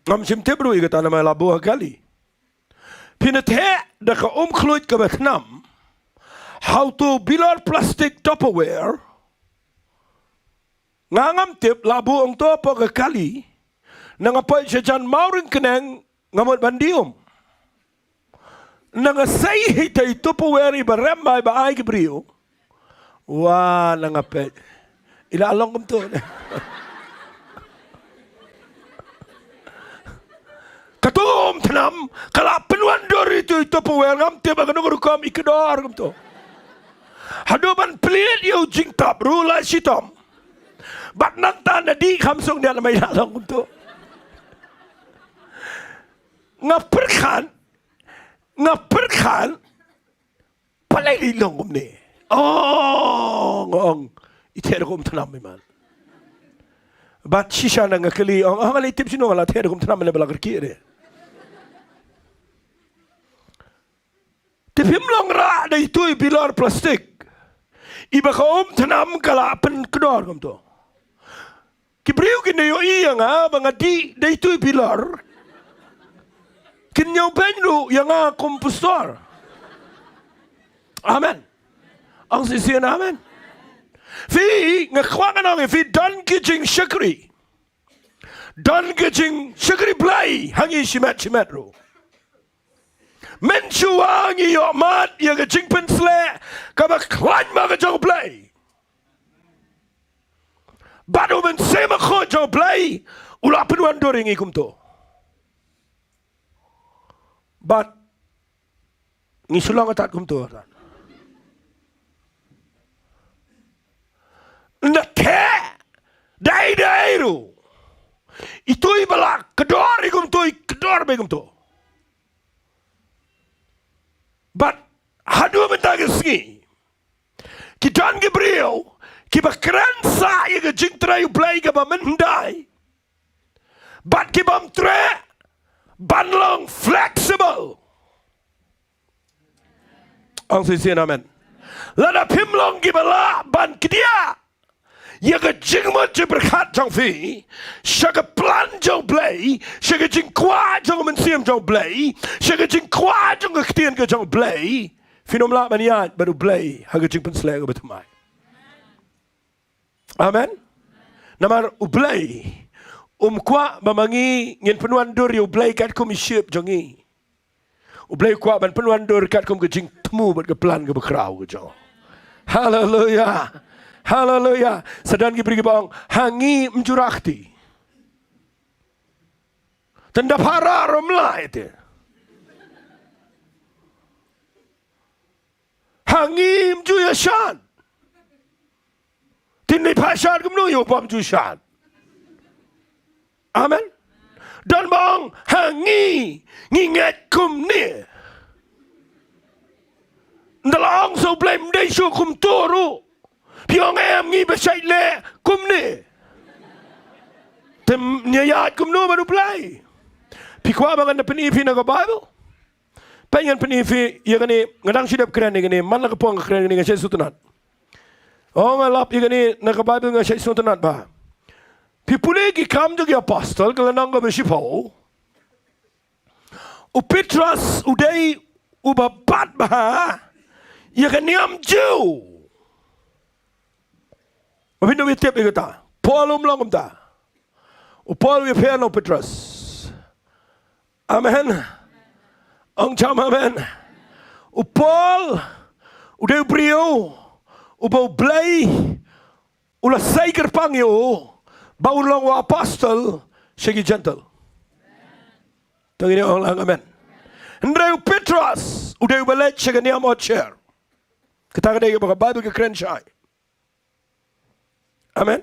Ngam shym tip ruh ïa kata namar la buh ha kali. Phin theh da ka um khluit kaba thnam ha uto u bilor plastik Tupperware. Nga ngam tip, la buh hangto hapoh ka kali. Na nga poi sha jan mawryngkneng, nga mut ban dih um. Na nga sei hi te i Tupperware iba rem bha iba ai ki briew. Wa, na nga peit, i la long kumto. Kato um thnam ka la pynwandur ïa uto u Tupperware, ngam tip ha kano ka rukom i kdor kumto. Haduh ban plie ïa u jingtap ruh la shitom. Bad nangta na dih kham sngewniat namar i la long kumto. Nga pyrkhat, nga pyrkhat, balei i long kumne? Oh, nga ong, i theh da ka um thnam, i man. Bad shisha na nga kylli, ong, oh, nga leit tip shano, nga la theh da ka um thnam ne ba la kyrkieh de. Te phim long rah da itu i bilor plastik. Iba ka um tnam ka la pynkdor kumto. Ki briew kin da ïohi ïa nga ba nga dih da itu i bilor. Kin ñiew beiñ ruh ïa nga kum pastor. Amen. Ong shisien amen. Phi, nga kwah ngan ong ïa phi, don ki jingshakri. Don ki jingshakri Blei ha ngi shimet shimet ruh. Mynshuwa ngi ïohmad ïa ka jingpynshlur kaba khlaiñ ma ka jong U Blei. Bad U Mynsiem Bakhuid jong U Blei u la pynwandur ïa ngi kumto. Bad ngi shu long atat kumto atat. Nda te dei dei ruh. Itu i ba la kdor i kumto, i kdor beit kumto. Bad haduh mynta ka sngi ki don ki briew kiba kren sa ïa ka jingtrei U Blei kaba mynhyndai. Bad ki bym treh ban long flexible. Ong shisien amen. Lada phim long kiba lah ban kdiah ïa ka jingmut jingpyrkhat jong phi sha ka plan jong U Blei, sha ka jingkwah jong U Mynsiem jong U Blei, sha ka jingkwah jong ka ktien ka jong U Blei, phin ym lah ban ïaid bad U Blei ha ka jingpynshlur kaba thymmai. Amen. Namar U Blei um kwah ba ma ngi ngin pynwandur ïa U Blei katkum i shape jong ngi. U Blei u kwah ban pynwandur katkum ka jingthmu bad ka plan kaba khraw ka jong. Haleluya. Haleluya. Sa don ki briew kiba ong, ha ngi ym ju rah kti. Tang da phara rum lai te. Ha ngi ym ju ïa shad. Te ngi phah shad kumno ïa u bym ju shad. Amen. Don ba ong ha ngi ngi ngeit kumne. Nda la ong sa U Blei ym dei shuh kumto ruh. Phi ong em ngi ba shait leh kumne. Te ngi ïaid kumno bad U Blei. Phi kwah ba ngan da pyni phi na ka Bible. Peit ngan pyni phi ïa kane, nga dang shu dep kren ïa kane, man la ka por nga kren ïa kane nga shait sngewtynnat. Oh, nga lap ïa kane na ka Bible nga shait sngewtynnat ba. Phi pule Ki Kam jong ki Apostol ka lynnong kaba shiphew. U Petros u dei uba bat bha ïa ka niam Jiw. Phin da tip ïa kata. Paul um long kumta. U Paul u ïapher na u Petros. Amen. Ong jam amen. U Paul u dei u briew uba U Blei u la sei kyrpang ïa u ba un long u apostol sha ki Gentile. To ngin ong lang amen. Hynrei u Petros u dei uba leit sha ka niam Otsher. Kata ka dei kaba ka Bible ka kren shai. Amen.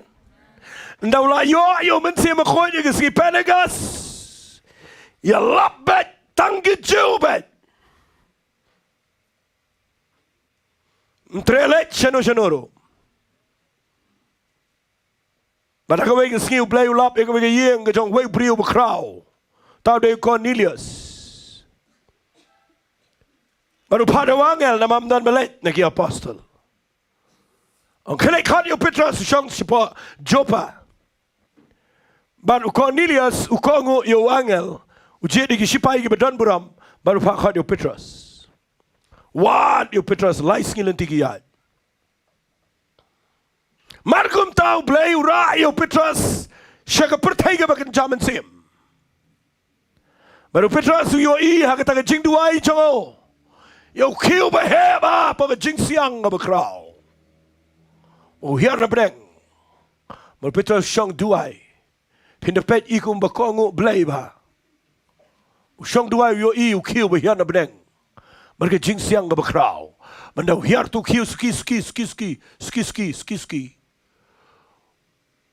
Nda u la ïoh ïa u Mynsiem Bakhuid ïa ka sngi Pentekost, ïalap beit tang ki Jiw beit. Ym treh leit shano shano ruh. Bad ha kawei ka sngi U Blei u lap ïa kawei ka ïing ka jong uwei u briew bakhraw. Uta u dei u Kornelius. Bad u phah da u angel namar ym don ba leit na ki apostol. Ong khie leit khot ïa u Petros, u shong shapoh Joppa. Bad u Kornelius u kohnguh ïa u angel, u jied ïa ki shipai kiba don burom, bad u phah khot ïa u Petros. Wad ïa u Petros lai sngi lynti ki ïaid. Mar kumta U Blei u rah ïa u Petros sha ka pyrthei kaba kynja mynsiem. Bad u Petros u ïohi ha kata ka jingduwai jong u ïa u khiew ba heh ba hapoh ka jingsiang kaba khraw. U hiar na bneng. Bad u Petros u shong duwai. Phin da peit i kum ba kohnguh Blei ba. U shong duwai u ïohi u khiew ba hiar na bneng. Bad ka jingsiang kaba khraw. Mynda u hiar tu u khiew suki suki suki suki suki suki suki suki.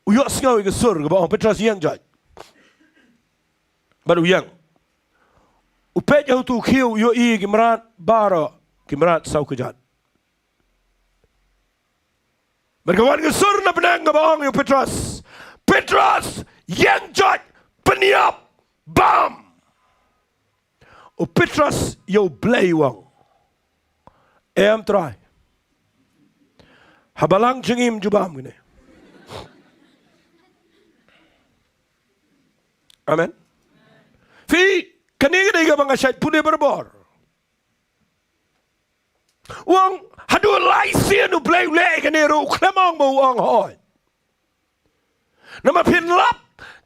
U ïohsngew ïa ka sur kaba ong Petros ïeng jait. Bad u ïeng. U peit ha utu u khiew u ïohi ki mrad baroh ki mrad saw kjat. Bad ka wan ka sur na bneng kaba ong ïa u Petros, Petros, ïeng jait, pynïap, bam. U Petros ïa U Blei u ong. Em Trai. Ha balang jingim jubab kine. Amen. Phi, kane ka dei kaba nga shait pule barabor. U ong, haduh lai sien U Blei u leh kane ruh, u khlem ong ba u ong hooid. Namar phin lap,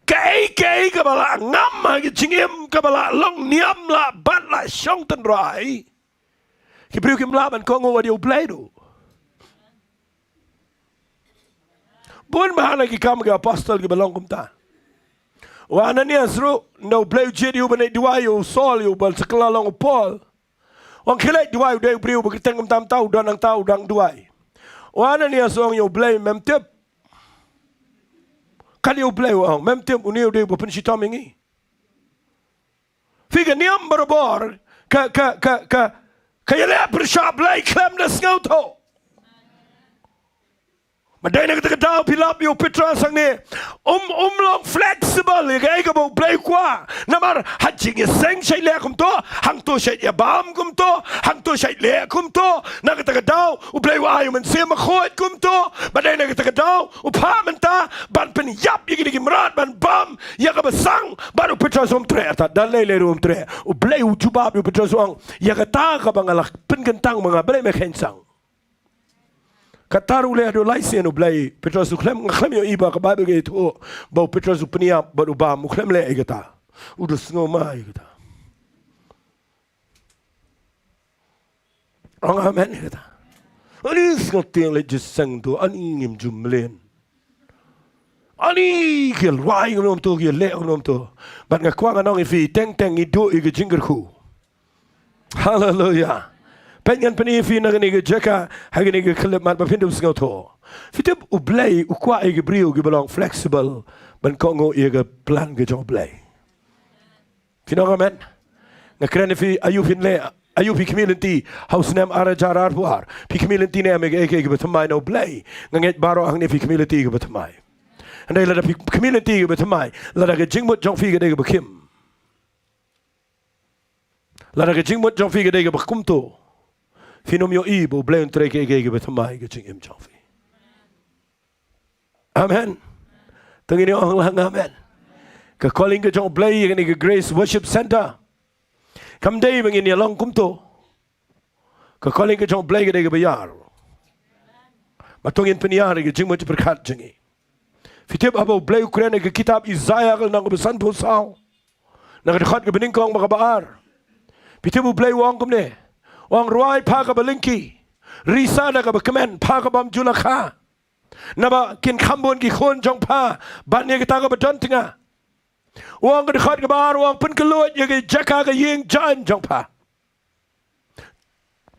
kaei kaei kaba la ngam ha ka jingim, kaba la long niam, la bat, la shong tynrai, ki briew kim lah ban kohnguh wat ïa U Blei ruh. Bun bha na Ki Kam ki Apostol kiba long kumta. U Ananias ruh, ynda U Blei u jied ïa u ban leit duwai ïa u Saul, ïa uba sa kylla long u Paul. U ong khie leit duwai, u dei u briew ba kyrteng kumta kumta, u don hangta, u dang duwai. U Ananias u ong ïa U Blei, mem tip. Kat ïa U Blei u ong, mem tip, une u dei uba pynshitom ïa ngi. Phi, ka niam barabor, ka, ka, ka, ka, ka ïaleh pyrshah Blei khlem da sngewthuh. Ba dei na kata ka daw phi lap ïa u Petros hangne. Um, um long flexible ïa kaei kaba U Blei u kwah. Namar ha jingïaseng shait leh kumto, hangto shait ïabam kumto, hangto shait leh kumto. Na kata ka daw U Blei u ai u Mynsiem Bakhuid kumto. Ba dei na kata ka daw u phah mynta ban pynïap ïa kine ki mrad ban bam ïa kaba sang. Bad u Petros um treh, artat da lei lei ruh um treh. U Blei u jubab ïa u Petros u ong, ïa kata kaba nga la pynkyntang ma nga, balei me kheiñ sang? Kata ruh leh haduh lai sien U Blei, Petros u khlem, nga khlem ïohi ba ka Baibl ka ïathuh ba u Petros u pynïap bad u bam, u khlem leh ïa kata. U da sngew ma ïa kata. Ong amen ïa kata. Ani sngewtieng leh jingïaseng to, ani ngim ju mlien. Ani ki rwai kumno kumto, ki leh kumno kumto. Bad nga kwah ngan ong ïa phi, teng teng ngi duh ïa ka jingkyrkhu. Haleluya. Peit, ngan pyni ïa phi na kane ka jaka ha kane ka khyllipmat ba phin da sngewthuh. Phi tip U Blei u kwah ïa ki briew kiba long flexible ban kohnguh ïa ka plan ka jong U Blei. Phin ong amen? Nga kren ïa phi, aïu phin leh, aïu phi khmih lynti ha u snem ar hajar arphew ar? Phi khmih lynti ne em ïa kaei kaei kaba thymmai na U Blei? Nga ngeit baroh hangne phi khmih lynti kaba thymmai. Hynrei lada phi khmih lynti kaba thymmai, lada ka jingmut jong phi ka dei kaba khim, lada ka jingmut jong phi ka dei kaba kumto, phin ym ïohi ba U Blei un trei kaei kaei kaba thymmai ha ka jingim jong phi. Amen. To ngin ong lang amen. Ka calling ka jong U Blei ïa kane ka Grace Worship Centre kam dei ba ngin ïa long kumto. Ka calling ka jong U Blei ka dei kaba ïar. Bad to ngin pynïar ïa ka jingmut jingpyrkhat jong ngi. Phi tip haba U Blei u kren ha ka kitab Isaïah ka lynnong kaba sanphew saw, na ka dkhot kaba nyngkong bad kaba ar, phi tip U Blei u ong kumne. U ong, rwai pha kaba lyngkhi, risa da kaba kmen, pha ka bym ju la kha. Naba kin kham bun ki khun jong pha ban ïa kata kaba don tnga. U ong ka dkhot kaba ar, u ong, pynkylluid ïa ka jaka ka ïing jaiñ jong pha.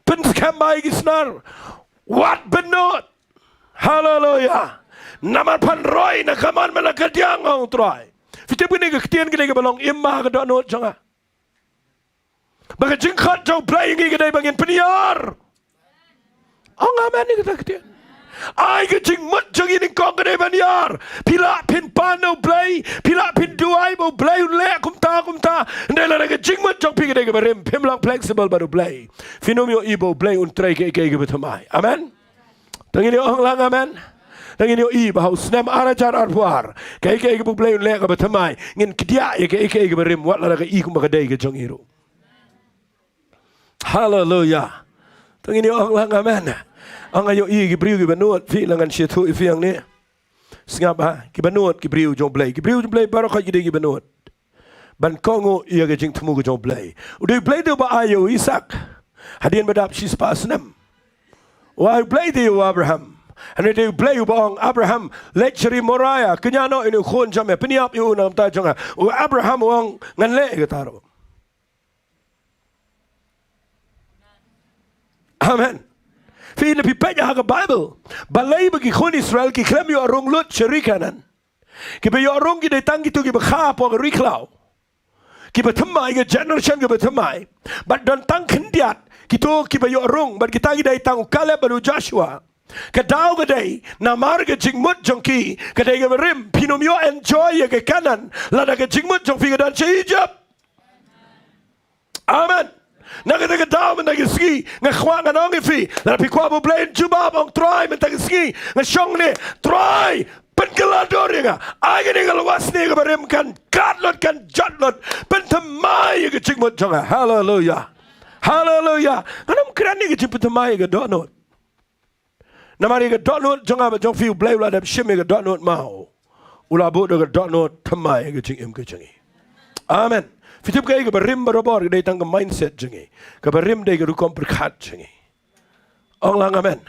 Pynskhem bha ïa ki snar. Wat bynnud. Haleluya. Namar phan roi na ka mon bad na ka diang, ong Trai. Phi tip kane ka ktien kane kaba long im ha ka dohnud jong nga. Ba ka jingkhot jong U Blei ïa ngi ka dei ba ngin pynïar. Ong amen ïa kata ka ktien. Ai ka jingmut jong ngi nyngkong ka dei ban ïar. Phi lah phin pan na U Blei, phi lah phin duwai ba U Blei un leh kumta kumta. Hynrei lada ka jingmut jong phi ka dei kaba rim, phim long flexible bad U Blei, phin ym ïohi ba U Blei un trei kaei kaei kaba thymmai. Amen. To ngin ïa ong lang amen. To ngin ïohi ba ha u snem ar hajar arphew ar, kaei kaei kaba U Blei un leh kaba thymmai, ngin kdiah ïa kaei kaei kaba rim, wat lada ka i kumba ka dei ka jong ngi ruh. Haleluya. To ngin ïa ong lang amen. Ong, nga ïohi ki briew kiba nud, phi, la ngan shim ïa phi hangne. Sngap ha, kiba nud ki briew jong U Blei. Ki briew jong U Blei baroh khoit ki dei kiba nud ban kohnguh ïa ka jingthmu ka jong U Blei. U dei U Blei te uba ai ïa u Isaak hadien ba dap shispah snem. U ai, U Blei te ïa u Abraham. Hynrei dei U Blei uba ong, Abraham, leit sha ri Moria, kñia noh ïa une u khun jong me, pynïap ïa u na ka bynta jong nga. U Abraham u ong, ngan leh ïa kata ruh. Amen. Phi, lada phi peit ha ka Baibl, balei ba ki khun Israel ki khlem ïoh rung lut sha ri Kanaan? Kiba ïoh rung ki dei tang kito kiba kha hapoh ka ri khlaw, kiba thymmai, ka generation kaba thymmai. Bad don tang khyndiat kito kiba ïoh rung, bad kita ki dei tang u Kaleb bad u Joshua. Ka daw ka dei namar ka jingmut jong ki ka dei kaba rim. Phin ym ïoh enjoy ïa ka Kanaan lada ka jingmut jong phi ka don sha Egypt. Amen. Na kata ka daw mynta ka sngi nga kwah ngan ong ïa phi, lada phi kwah ba U Blei un jubab, ong Trai mynta ka sngi nga shong ne, Trai pynkylla dur ïa nga, ai kane ka lwar sniew kaba rim kan kat lut kan jot lut, pynthymmai ïa ka jingmut jong nga. Haleluya. Haleluya. Ngan ym kren ïa ka jingpynthymmai ïa ka dohnud. Namar ïa ka dohnud jong nga bad jong phi U Blei u la dep shim ïa ka dohnud maw. U la buh da ka dohnud thymmai ïa ka jingim ka jong ngi. Amen. Phi tip kaei kaba rim barabor ka dei tang ka mindset jong ngi. Kaba rim dei ka rukom pyrkhat jong ngi. Ong lang amen.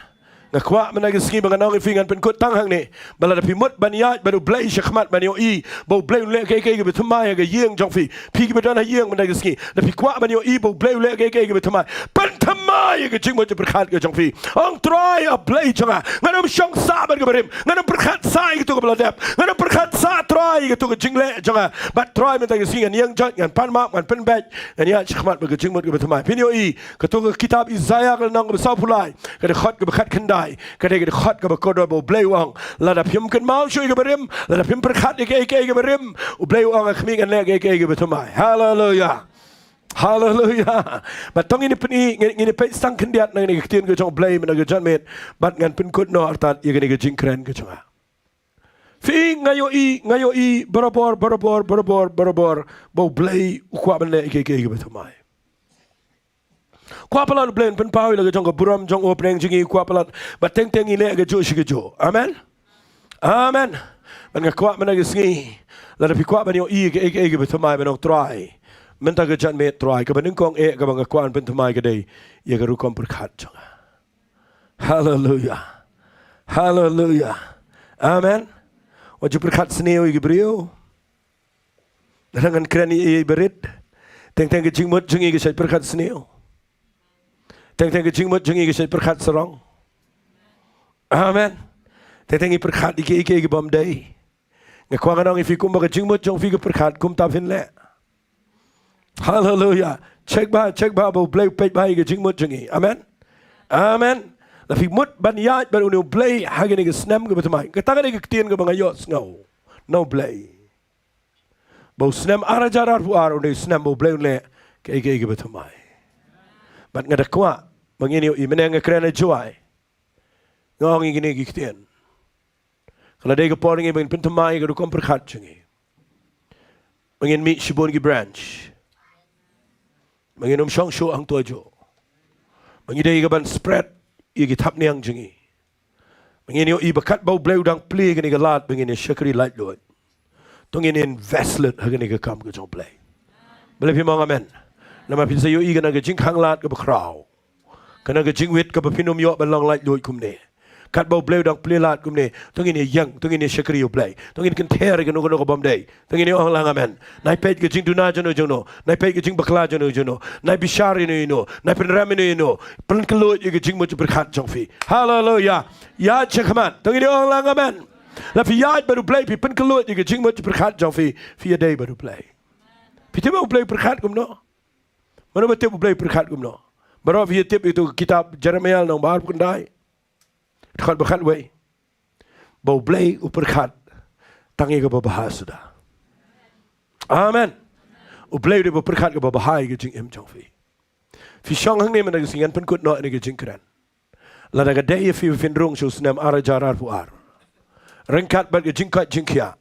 Nga kwah mynta ka sngi ba ngan ong ïa phi ngan pynkut tang hangne. Ba lada phi mut ban ïaid bad U Blei shakhmat ban ïohi ba U Blei un leh kaei kaei kaba thymmai ïa ka ïing jong phi. Phi kiba don ha ïing mynta ka sngi, lada phi kwah ban ïohi ba U Blei u leh kaei kaei kaba thymmai, pynthymmai ïa ka jingmut jingpyrkhat ka jong phi. Ong Trai A Blei jong nga, ngan ym shong sah bad kaba rim, ngan ym pyrkhat sah ïa kato kaba la dep, ngan ym pyrkhat sah Trai ïa kato ka jingleh jong nga. Bad Trai mynta ka sngi ngan ïeng jot, ngan pan map, ngan pynbeit, ngan ïaid shakhmat bad ka jingmut kaba thymmai. Phin ïohi kato ka kitab Isaïah ka lynnong kaba sawphew lai, ka dkhot kaba khatkhyndai, ka dei ka dkhot kaba kordor ba U Blei u ong, lada phim kynmaw shuh ïa kaba rim, lada phim pyrkhat ïa kaei kaei kaba rim, U Blei u ong, a khmih, ngan leh kaei kaei kaba thymmai. Haleluya. Haleluya. Bad to ngin ïa pyni, ngin, ngin ïa peit tang khyndiat na kane ka ktien ka jong U Blei mynta ka janmiet, bad ngan pynkut noh artat ïa kane ka jingkren ka jong nga. Phi, nga ïohi, nga ïohi barabor, barabor, barabor, barabor ba U Blei u kwah ban leh kaei kaei kaba thymmai. Kwah palat U Blei un pynpaw ïa la ka jong ka burom jong u hapdeng jong ngi, kwah palat ba teng teng ngi leh kajuh shi kajuh. Amen. Amen. Bad nga kwah mynta ka sngi, lada phi kwah ban ïohi kaei kaei kaba thymmai, ban ong Trai mynta ka janmiet Trai, kaba nyngkong eh kaba nga kwah ban pynthymmai ka dei ïa ka rukom pyrkhat jong nga. Haleluya. Haleluya. Amen. Wat ju pyrkhat sniew ïa ki briew. Lada ngan kren ïa i barit, teng teng ka jingmut jong ngi ka shait pyrkhat sniew. Teng teng ka jingmut jong ngi ka shait pyrkhat sarong. Amen. Teng teng ngi pyrkhat ïa kiei kiei ki bym dei. Nga kwah ngan ong ïa phi, kumba ka jingmut jong phi ka pyrkhat, kumta phin leh. Haleluya. Check bha, check bha ba U Blei u peit bha ïa ka jingmut jong ngi. Amen. Amen. Lada phi mut ban ïaid bad une U Blei ha kane ka snem kaba thymmai. Kata ka dei ka ktien kaba nga ïohsngew na U Blei, ba u snem ar hajar arphew ar u dei u snem ba U Blei un leh kaei kaei kaba thymmai. Bad nga da kwah ba ngin ïohi, mynne nga kren ha Jowai, nga ong ïa kine ki ktien. Ka la dei ka por ngi ba ngin pynthymmai ïa ka rukom pyrkhat jong ngi. Ba ngin mih shibun ki branch. Ba ngin ym shong shuh hangto juh. Ba ngi dei ka ban spread ïa ki thapniang jong ngi. Ba ngin ïohi ba katba U Blei u dang plie kane ka lad ba ngin ïa shakri laitluid, to ngin invest lut ha kane ka kam ka jong U Blei. Balei phim ong amen? Namar phin sa ïohi kane ka jingkhang lad kaba khraw, kane ka jingwit kaba phin ym ïoh ban long laitluid kumne. Katba U Blei u dang plie lad kumne, to ngin ïa ïeng, to ngin ïa shakri U Blei, to ngin kynther ïa kano kano ka bym dei. To ngin ïa ong lang amen. Nai peit ka jingduna jongno jongno, nai peit ka jingbakla jongno jongno, nai bishar ïano ïano, nai pynrem ïano ïano. Pynkhlaiñ ïa ka jingmut jingpyrkhat jong phi. Haleluya. Ïaid shakhmat, to ngin ïa ong lang amen. Lada phi ïaid bad U Blei, phi pynkhlaiñ ïa ka jingmut jingpyrkhat jong phi, phi ïadei bad U Blei. Phi tip ba U Blei u pyrkhat kumno? Mano ba tip U Blei u pyrkhat kumno? Baroh phi ïa tip ïa tu kitab Jeremaïah lynnong ba arphew khyndai, dkhot ba khatwei, ba U Blei u pyrkhat tang ïa kaba bha suda. Amen. U Blei u dei ba pyrkhat kaba bha ïa ka jingim jong phi. Phi shong hangne mynta ka sngi, ngan pynkut noh ïa ka jingkren. Lada ka dei ïa phi ba phin rung sha u snem ar hajar arphew ar, ryngkat bad ka jingkoit jingkhiah,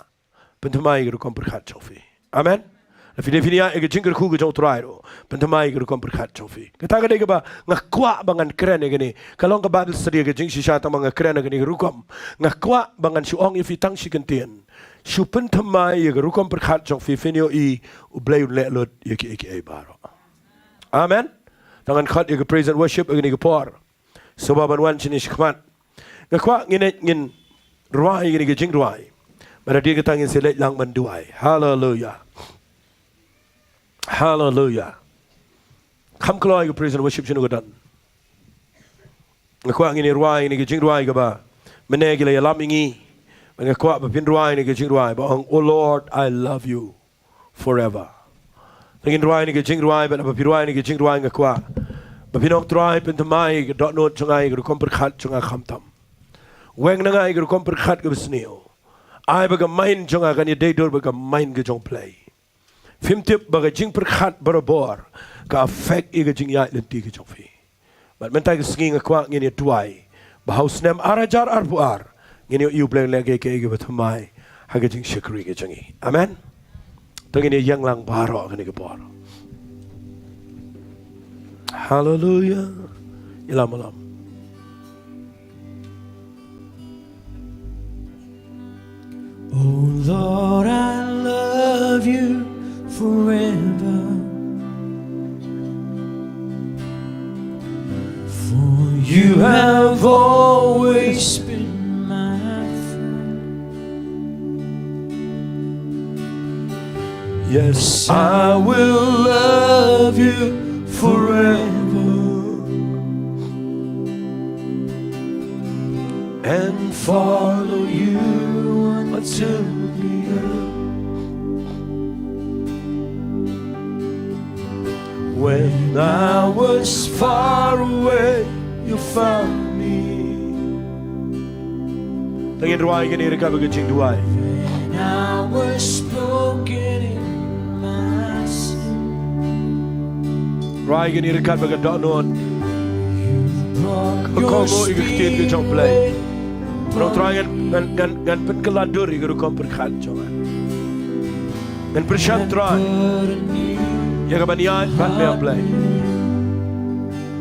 pynthymmai ïa ka rukom pyrkhat jong phi. Amen. Lada phi dei phin ïaid ïa ka jingkyrkhu ka jong U Trai ruh, pynthymmai ïa ka rukom pyrkhat jong phi. Kata ka dei kaba nga kwah ba ngan kren ïa kane. Ka long ka Bible study, ka jingshisha tang ba nga kren ïa kane ka rukom. Nga kwah ba ngan shu ong ïa phi tang shi kyntien. Shu pynthymmai ïa ka rukom pyrkhat jong phi, phin ïohi U Blei un leh lut ïa kiei kiei baroh. Amen. Tang ngan khot ïa ka praise and worship ïa kane ka por. Sngewbha ban wan shane shakhmat. Nga kwah ngin, ngin rwai ïa kane ka jingrwai. Bad hadien kata ngin sa leit lang ban duwai. Haleluya. Haleluya. Kham kloi ka praise and worship shano ka don. Nga kwah ngin ïa rwai ïa kane ka jingrwai kaba mynne ki la ïalam ïa ngi. Bad nga kwah ba phin rwai ïa kane ka jingrwai ba ong, "Oh Lord, I love you forever." To ngin rwai ïa kane ka jingrwai, bad haba phi rwai ïa kane ka jingrwai nga kwah ba phin ong, "Trai, pynthymmai ïa ka dohnud jong nga, ïa ka rukom pyrkhat jong nga khamtam. Weng na nga ïa ka rukom pyrkhat kaba sniew. Ai ba ka mind jong nga kan ïadei dur bad ka mind ka jong U Blei. Phim tip ba ka jingpyrkhat barabor ka affect ïa ka jingïaid lynti ka jong phi. Bad mynta ka sngi nga kwah ngin ïa duwai ba ha u snem ar hajar arphew ar ngin ïoh ïa U Blei un leh kiei kiei kiba thymmai ha ka jingshakri ka jong ngi. Amen. To ngin ïa ïeng lang baroh kane ka por. Hallelujah. Ïalam ïalam. Oh Lord, I love you forever. For you have always been my friend. Yes, I will love you forever and follow you until the end. When I was far away, you found me. To ngin rwai kane ryngkat bad ka jingduwai. When I was broken in my sin. Rwai kane ryngkat bad ka dohnud. Ka kohnguh ïa ka ktien ka jong U Blei. Ngan, ngan, ngan, ngan pynkylla dur ïa ka rukom pyrkhat jong nga. Ngan pyrshang Trai ïa ka ban ïaid bad me, A Blei,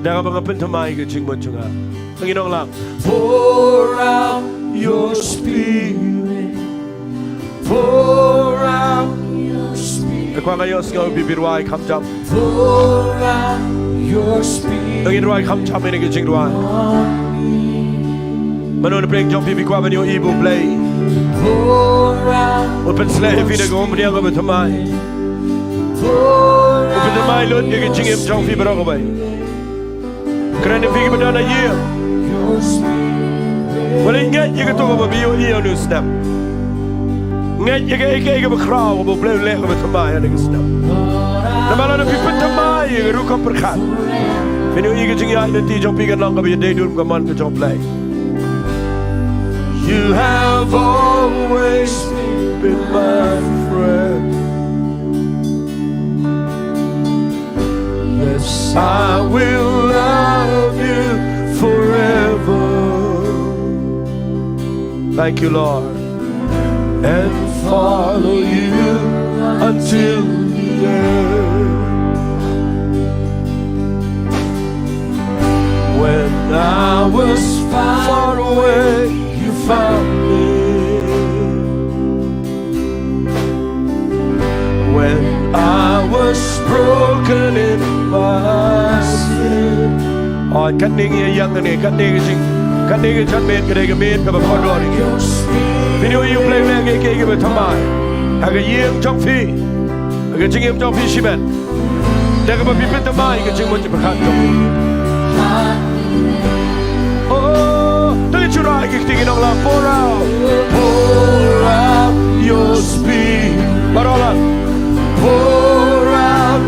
da kaba nga pynthymmai ïa ka jingmut jong nga. Ngin ong lang. Pour out your spirit. Pour out your spirit. Nga kwah nga ïohsngew phi, phi rwai khamtam. Pour out your spirit. Ngin rwai khamtam ïa kane ka jingrwai. Mano na pdeng jong phi phi kwah ban ïohi ba U Blei un pynsleh ïa phi da ka umphniang kaba thymmai, un pynthymmai lut ïa ka jingim jong phi baroh kawei. Kren ïa phi kiba don ha ïing. Wat leit ngeit ïa kato kaba phi ïohi ha une u snem. Ngeit ïa kaei kaei kaba khraw kaba U Blei u leh kaba thymmai ha kane ka snem. Namar lada phi pynthymmai ïa ka rukom pyrkhat, phin ïohi ka jingïaid lynti jong phi kan long kaba ïadei dur bad ka mon ka jong U Blei. You have always been my friend. Yes, I will love you forever. Thank you, Lord. And follow you until the end. When I was far away, you found me. When I was broken in my sin. Oh, katne ngi ïa ïeng kane, katne ka jing, katne ka jingmut, ka dei ka mut kaba kordor ïa ngi. Phin ïohi U Blei u leh kiei kiei kiba thymmai ha ka ïing jong phi, ha ka jingim jong phi shimet. Da kaba phi pynthymmai ïa ka jingmut jingpyrkhat jong phi. Oh, to ngin shu rwai ki kti, ngin ong lang, pour out, pour out your spirit. Baroh lang. Pour out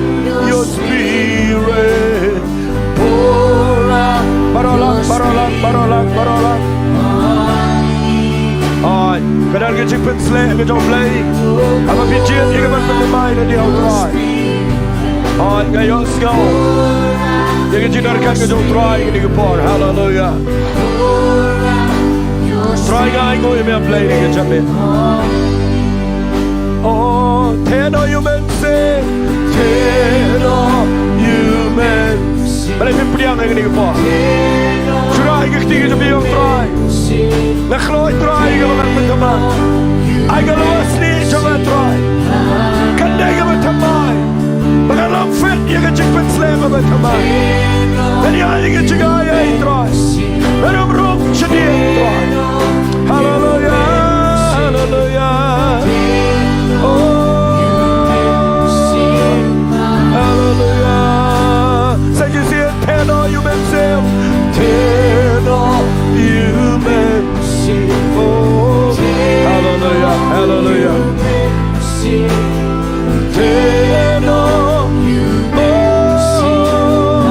your spirit. Pour out. Baroh lang, baroh lang, baroh lang, baroh lang. Ai, ka don ka jingpynsleh ka jong U Blei haba phi jied ïa ka ban pynthymmai lynti ha U Trai. Hooid, nga ïohsngew ïa ka jingdon ryngkat ka jong U Trai ha kane ka por. Haleluya. Trai, nga ainguh ïa me, A Blei, ïa ka jingmut. Oh, theh noh ïa u Mynsiem. Theh noh ïa u Mynsiem. Balei phim pdiang ha kane ka por? Shu rwai ki kti ki jong phi, ong Trai. Nga khlaiñ Trai ïa kaba ngan pynthymmai. Ai ka lawasnieh jong nga Trai, kan dei kaba thymmai. Ba ngan long fit ïa ka jingpynsleh kaba thymmai. Ngan ïaid ïa ka jingai ei Trai. Ngan ym rung shadien Trai. Haleluya, haleluya. Oh, haleluya. Sa shisien, theh noh ïa u Mynsiem. Theh noh ïa u Mynsiem. Oh, haleluya, haleluya. Theh noh. Oh,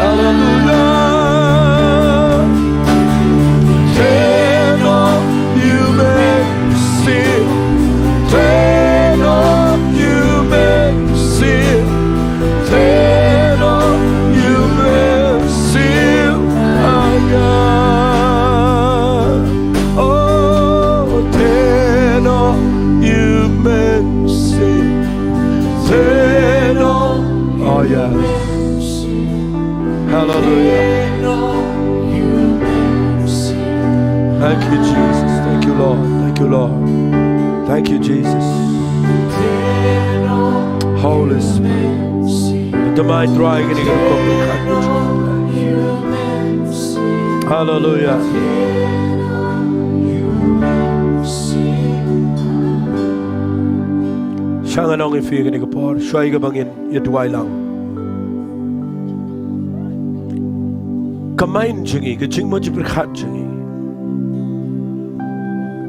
haleluya. Theh Hallelujah. Thank you, Jesus. Thank you, Lord. Thank you, Lord. Thank you, Jesus. Holy Spirit. Tymmen Trai, kane ka rukom pyrkhat. Hallelujah. Sha ngan ong ïa phi kane ka por, shuwa ïa kaba ngin ïa duwai lang. Ka mind jong ngi, ka jingmut jingpyrkhat jong ngi,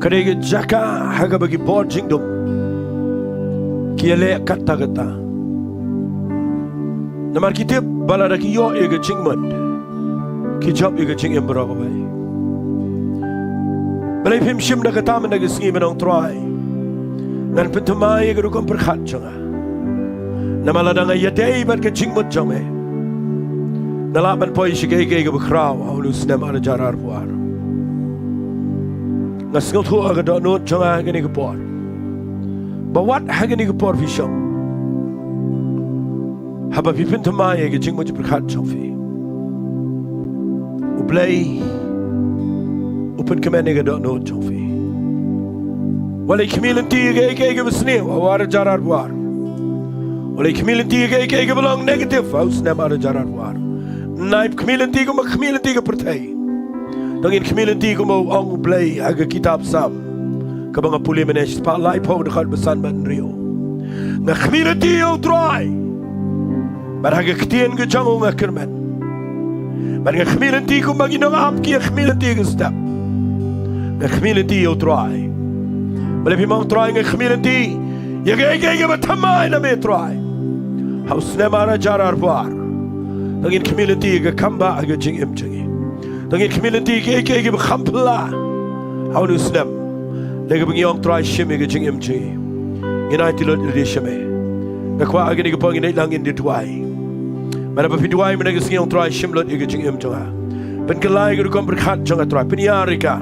ka dei ka jaka ha kaba ki bor jingdum ki ïaleh katta katta. Namar ki tip ba lada ki ïoh ïa ka jingmut, ki jop ïa ka jingim baroh kawei. Balei phim shim da kata mynta ka sngi, ban ong Trai, ngan pynthymmai ïa ka rukom pyrkhat jong nga. Namar lada nga ïadei bad ka jingmut jong me, nga lah ban poi sha kiei kiei kiba khraw ha une u snem ar hajar arphew ar. Nga sngewthuh ha ka dohnud jong nga ha kane ka por ba wat ha kane ka por phi shong, haba phi pynthymmai ïa ka jingmut jingpyrkhat jong phi, U Blei u pynkmen ïa ka dohnud jong phi. Wat leit khmih lynti ïa kiei kiei kiba sniew ha u ar hajar arphew ar. Wat leit khmih lynti ïa kiei kiei kiba long negative ha u snem ar hajar arphew ar. Ngim khmih lynti kumba khmih lynti ka pyrthei. To ngin khmih lynti kumba ong U Blei ha ka kitab Salm kaba nga pule mynne, shispah laiphew, dkhot ba san bad hynriew. Nga khmih lynti ïa U Trai, bad ha ka ktien ka jong u nga kyrmen. Bad nga khmih lynti kumba ki nongap ki ïa khmih lynti ka step. Nga khmih lynti ïa U Trai. Balei phim ong Trai, nga khmih lynti ïa kiei kiei kiba thymmai na me Trai ha u snem ar hajar arphew ar. To ngin khmih lynti ïa ka kam ba ha ka jingim jong ngi. To ngin khmih lynti ïa kiei kiei kiba kham phylla ha une u snem. Lada kaba ngi ong Trai shim ïa ka jingim jong ngi, ngin aiti lut ïa lade sha me. Nga kwah ha kane ka por ngin ïalang ngin ïa duwai. Bad haba phi duwai mynta ka sngi, ong Trai shim lut ïa ka jingim jong nga. Pynkylla ïa ka rukom pyrkhat jong nga Trai, pynïar ïa ka.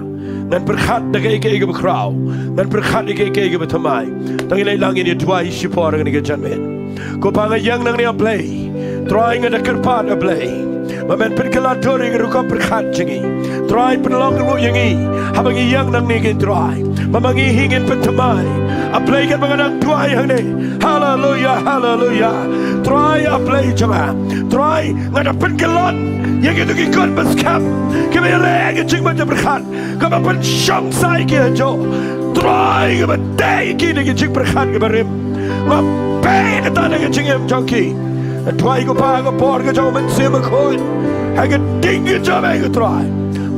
Ngan pyrkhat da kiei kiei kiba khraw. Ngan pyrkhat ïa kiei kiei kiba thymmai. To ngin ïalang ngin ïa duwai shipor ha kane ka janmiet. Ko Pa, nga ïeng nangne A Blei. Trai, nga da kyrpad A Blei ba men pynkylla dur ïa ka rukom pyrkhat jong ngi. Trai, pynlong ruh ïa ngi haba ngi ïeng nangne ko Trai, ba ma ngi hi ngin pynthymmai. A Blei, katba nga dang duwai hangne, haleluya, haleluya. Trai A Blei jong nga, Trai, nga da pynkylla ïa kito ki khun ba skhem kiba ïaleh ïa ka jingmut jingpyrkhat, kaba pynshong sa ïa ki hajuh. Trai, kaba tei ïa ki da ki jingpyrkhat kiba rim. Nga peit ïa kata na ka jingim jong ki. Trai, ko Pa, ha ka por ka jong U Mynsiem Bakhuid, ha ka ding ka jong me ko Trai.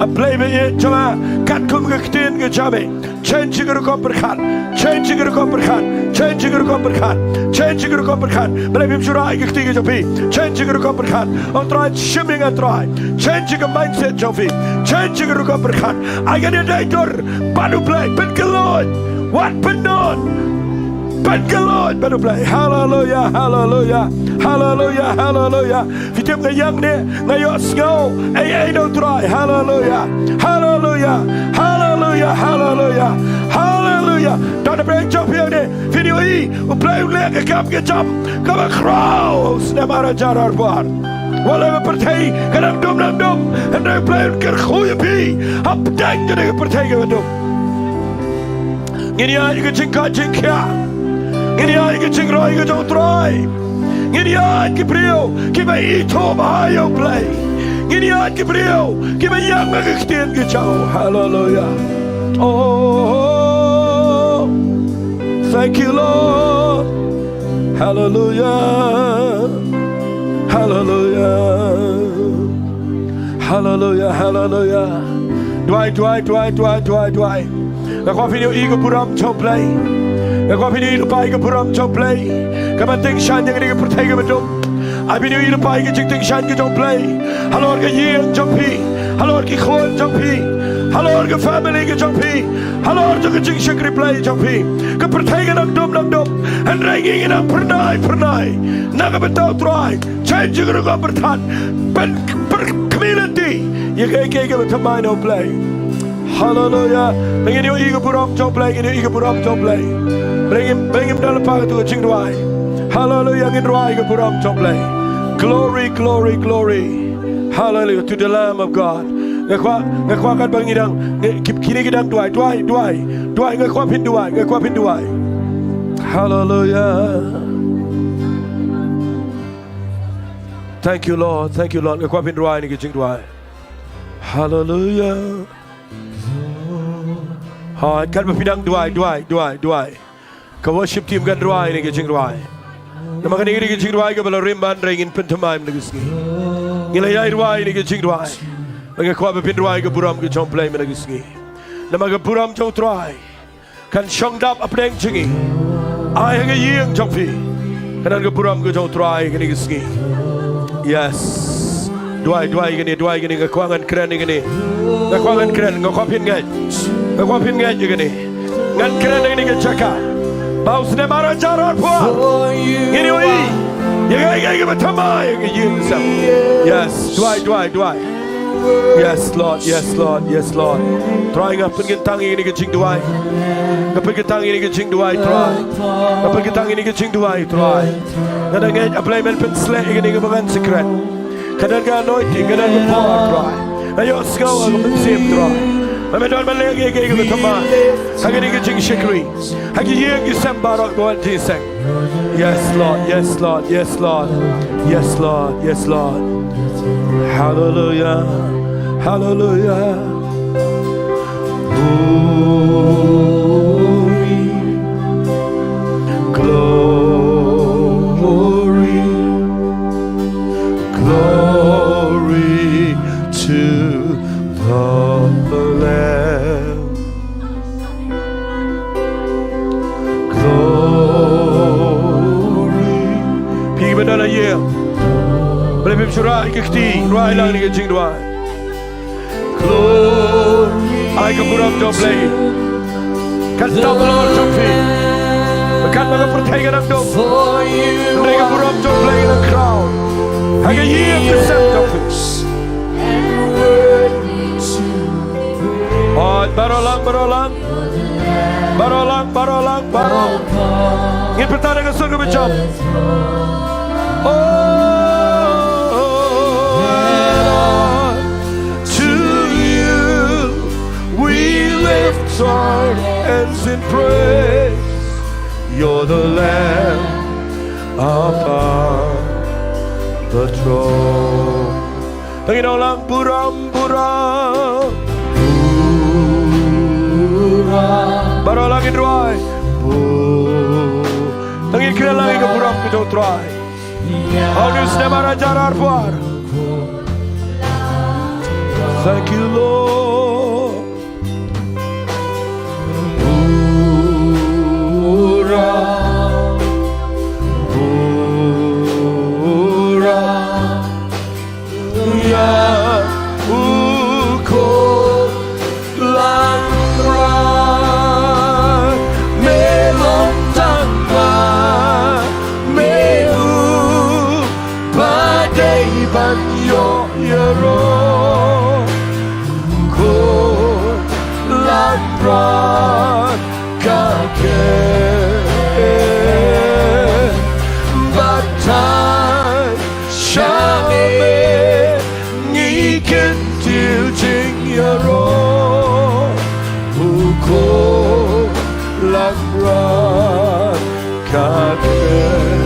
A Blei ba ïeit jong nga, katkum ka ktien ka jong me, change ïa ka rukom pyrkhat. Change ïa ka rukom pyrkhat. Change ïa ka rukom pyrkhat. Change ïa ka rukom pyrkhat. Balei phim shu rah ïa ka kti ka jong phi? Change ïa ka rukom pyrkhat. Ong Trai, shim ïa nga Trai. Change ïa ka mindset jong phi. Change ïa ka rukom pyrkhat. Ai kane ka dei dur bad U Blei. Pynkylla. Wat pyndonkam. Pynkylla bad U Blei. Haleluya, haleluya, haleluya, haleluya. Phi tip, nga ïeng ne nga ïohsngew ei ei na U Trai. Haleluya, haleluya, haleluya, haleluya, haleluya. Don na pdeng jong phi hangne, phin ïohi U Blei un leh ka kam ka jam kaba khraw ha u snem ar hajar arphew ar. Wat la ka pyrthei ka dang dum dang dum, hynrei U Blei un kyrkhu ïa phi hapdeng kane ka pyrthei kaba dum. Ngin ïaid ka jingkha jingkhiah. Ngin ïaid ka jingroi ka jong U Trai. Ngin ïaid ki briew kiba ithuh bha ïa U Blei. Ngin ïaid ki briew kiba ïeng ha ka ktien ka jong u. Haleluya. Oh, thank you, Lord. Haleluya. Haleluya. Haleluya, haleluya. Duwai, duwai, duwai, duwai, duwai, duwai. Nga kwah phin ïohi ka burom jong U Blei. Nga kwah phin ïohi lypa ïa ka burom jong U Blei kaban tyngshaiñ ïa kane ka pyrthei kaba dum. Ai phin ïohi lypa ïa ka jingtyngshaiñ ka jong U Blei halor ka ïing jong phi, halor ki khun jong phi, halor ka family ka jong phi, halor jong ka jingshakri Blei jong phi. Ka pyrthei ka dang dum dang dum, hynrei ngi ngi nang phyrnai phyrnai na ka bynta U Trai. Change ïa ka rukom pyrkhat. Pyn, pyn, khmih lynti ïa kiei kiei kiba thymmai na U Blei. Haleluya. Ngin ïohi ka burom jong U Blei, ngin ïohi ka burom jong U Blei. Blei ngin, Blei ngin da lypa katto ka jingduwai. Haleluya, ngin duwai ïa ka burom jong U Blei. Glory, glory, glory. Hallelujah to the Lamb of God. Nga kwah, nga kwah katba ngi dang, ngi, ki, kine ki dang duwai, duwai, duwai. Duwai, nga kwah phin duwai, nga kwah phin duwai. Hallelujah. Thank you, Lord. Thank you, Lord. Nga kwah phin duwai ïa kine ki jingduwai. Hallelujah. Hooid, katba phi dang duwai, duwai, duwai, duwai. Ka worship team kan duwai ïa kine ki jingduwai. Namar kane ka dei ka jingduwai kaba la rim ban ring, ngin pynthymmai mynta ka sngi. Ngi la ïai duwai ïa kine ki jingduwai. Bad nga kwah ba phin duwai ka burom ka jong U Blei mynta ka sngi. Namar ka burom jong U Trai kan shong dap hapdeng jong ngi. Ai ha ka ïing jong phi ka don ka burom ka jong U Trai kane ka sngi. Yes. Duwai, duwai kane, duwai kane, nga kwah ngan kren ïa kane. Nga kwah ngan kren, nga kwah phin ngeit. Nga kwah phin ngeit ïa kane. Ngan kren ïa kane ka jaka. Ba u snem ar hajar arphew ar ngin ïohi ïa kaei kaei kaba thymmai ha ka ïing ka sem. Yes. Duwai, duwai, duwai. Yes, Lord. Yes, Lord. Yes, Lord. Trai, nga pynkyntang ïa kine ki jingduwai. Nga pynkyntang ïa kine ki jingduwai, Trai. Nga pynkyntang ïa kine ki jingduwai, Trai. Nga da ngeit, A Blei, men pynshlur ïa kine kiba ngan sa kren. Ka don ka anointing, ka don ka power, Trai. Nga ïohsngew ha ka mynsiem, Trai, ba men don ban leh ïa kiei kiei kiba thymmai ha kine ki jingshakri, ha ki ïing ki sem baroh ba wan jingïaseng. Yes, Lord. Yes, Lord. Yes, Lord. Yes, Lord. Yes, Lord. Hallelujah. Hallelujah. Glory, glory, glory to the Lamb. Glory. Phi ba don ha ïing, balei phim shu rah ïa ka kti, rah lang ïa ka jingduwai. Glory. Ai ka burom jong U Blei kan tap halor jong phi. Ba katba ka pyrthei ka dang dum, hynrei ka burom jong U Blei ka dang khraw ha ka ïing ka sem jong phi. Hooid, baroh lang, baroh lang. Baroh lang, baroh lang, baroh. Ngin pyntan da ka sur kaba jop. Oh, to you we lift our hands in praise. You're the Lamb upon the throne. Tang ïa u lang, burom, burom. Burom. Baroh lang ngin duwai. Bu-, tang ïa kren lang ïa ka burom ka jong U Trai. Ha une u snem ar hajar arphew ar. Thank you, Lord. Burom, burom ïa u Khun Langbrot. Me long tang ma me u ba dei ban ïoh ïaroh. Khun Langbrot ka khein, bad tang sha me ngi kyntiew jingïaroh. U Khun Langbrot ka khein.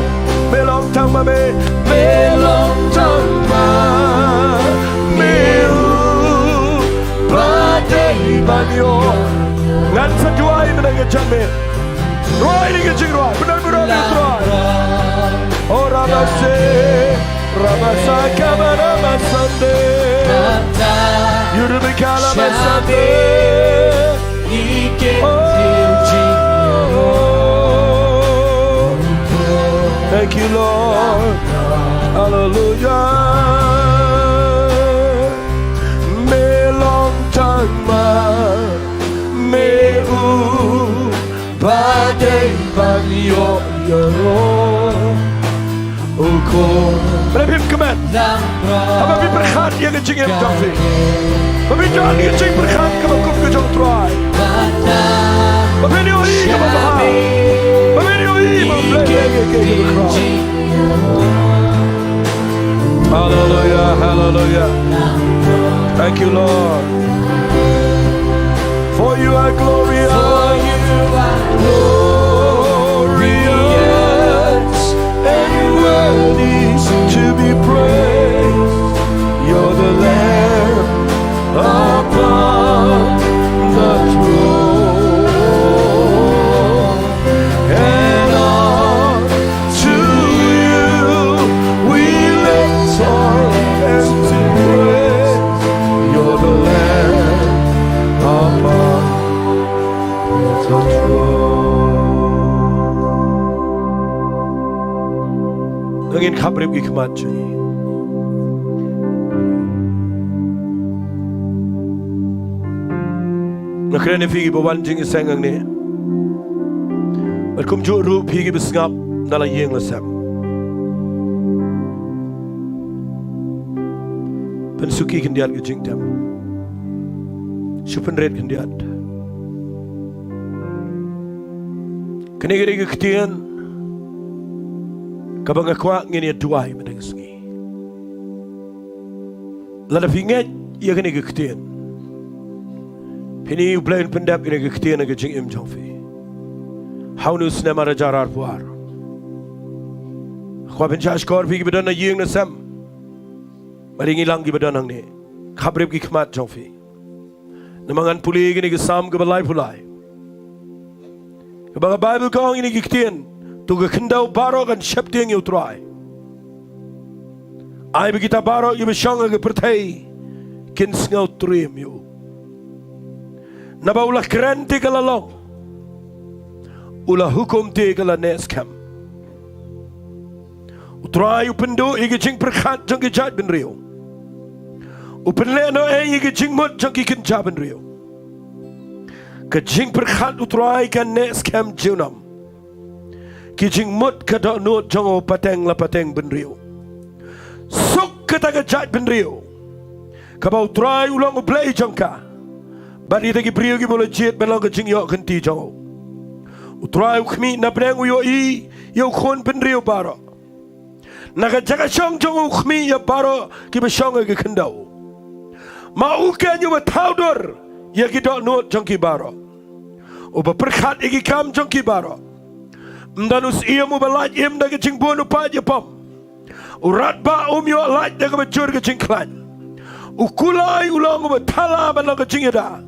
Me long tang ma me, me long tang ma me u ba dei ban ïoh. Ngan sa duwai mynta ka janmiet. Rwai ïa ka jingrwai, pyndonkam ïa U Trai. O Rabase, Rabasa Kaba Rabasande. Yurubikala Basande. Oh, thank you, Lord. Hallelujah. Me long tang ma me u ba dei ban ïoh ïaroh. U Khun. Balei phim kmen? Haba phi pyrkhat ïa ka jingim jong phi, ba phi don ka jingpyrkhat kaba kum ka jong U Trai, ba phin ïohi kaba bha, ba phin ïohi ba U Blei u leh ïa kiei kiei kiba khraw. Hallelujah. Thank you, Lord. For you are glorious. And worthy to be praised. You're the Lamb upon the throne. And unto you we lift our hands in praise. You're the Lamb upon the throne. Ngin khapbrip ki khmat jong ngi. Nga kren ïa phi kiba wan jingïaseng hangne. Bad kumjuh ruh phi kiba sngap na la ïing la sem. Pynsuki khyndiat ka jingtem. Shu pynrit khyndiat. Kane ka dei ka ktien kaba nga kwah ngin ïa duwai mynta ka sngi. Lada phi ngeit ïa kane ka ktien, phin ïohi U Blei un pyndep ïa kane ka ktien ha ka jingim jong phi. Ha une u snem ar hajar arphew ar. Kwah pynshah shkor phi kiba don na ïing na sem. Bad ïa ngi lang kiba don hangne. Khapbrip ki khmat jong phi. Namar ngan pule kane ka Salm kaba laiphew lai. Kaba ka Baibl ka ong ïa kane ka ktien. To ka khyndew baroh kan sheptieng ïa U Trai. Ai ba kita baroh kiba shong ha ka pyrthei kin sngew triem ïa u. Naba u la kren te ka la long. U la hukum te ka la neh skhem. U Trai u pynduh ïa ki jingpyrkhat jong ki jaitbynriew. U pynlehnohei ïa ki jingmut jong ki kynja bynriew. Ka jingpyrkhat U Trai ka neh skhem junom. Ki jingmut ka dohnud jong u pateng la pateng bynriew. Suk kata ka jaitbynriew kaba U Trai u long U Blei jong ka. Bad ïa kita ki briew kiba u la jied ban long ka jingïoh kynti jong u. U Trai u khmih na bneng, u ïohi ïa u khun bynriew baroh. Na ka jaka shong jong u u khmih ïa baroh kiba shong ha ka khyndew. Ma u keiñ uba thaw dur ïa ki dohnud jong ki baroh. Uba pyrkhat ïa ki kam jong ki baroh. Ym don u syiem uba lait im da ka jingbun u paid ïapom. U radbah um ïoh lait da kaba jur ka jingkhlaiñ. U kulai u long uba thala ban long ka jingïada.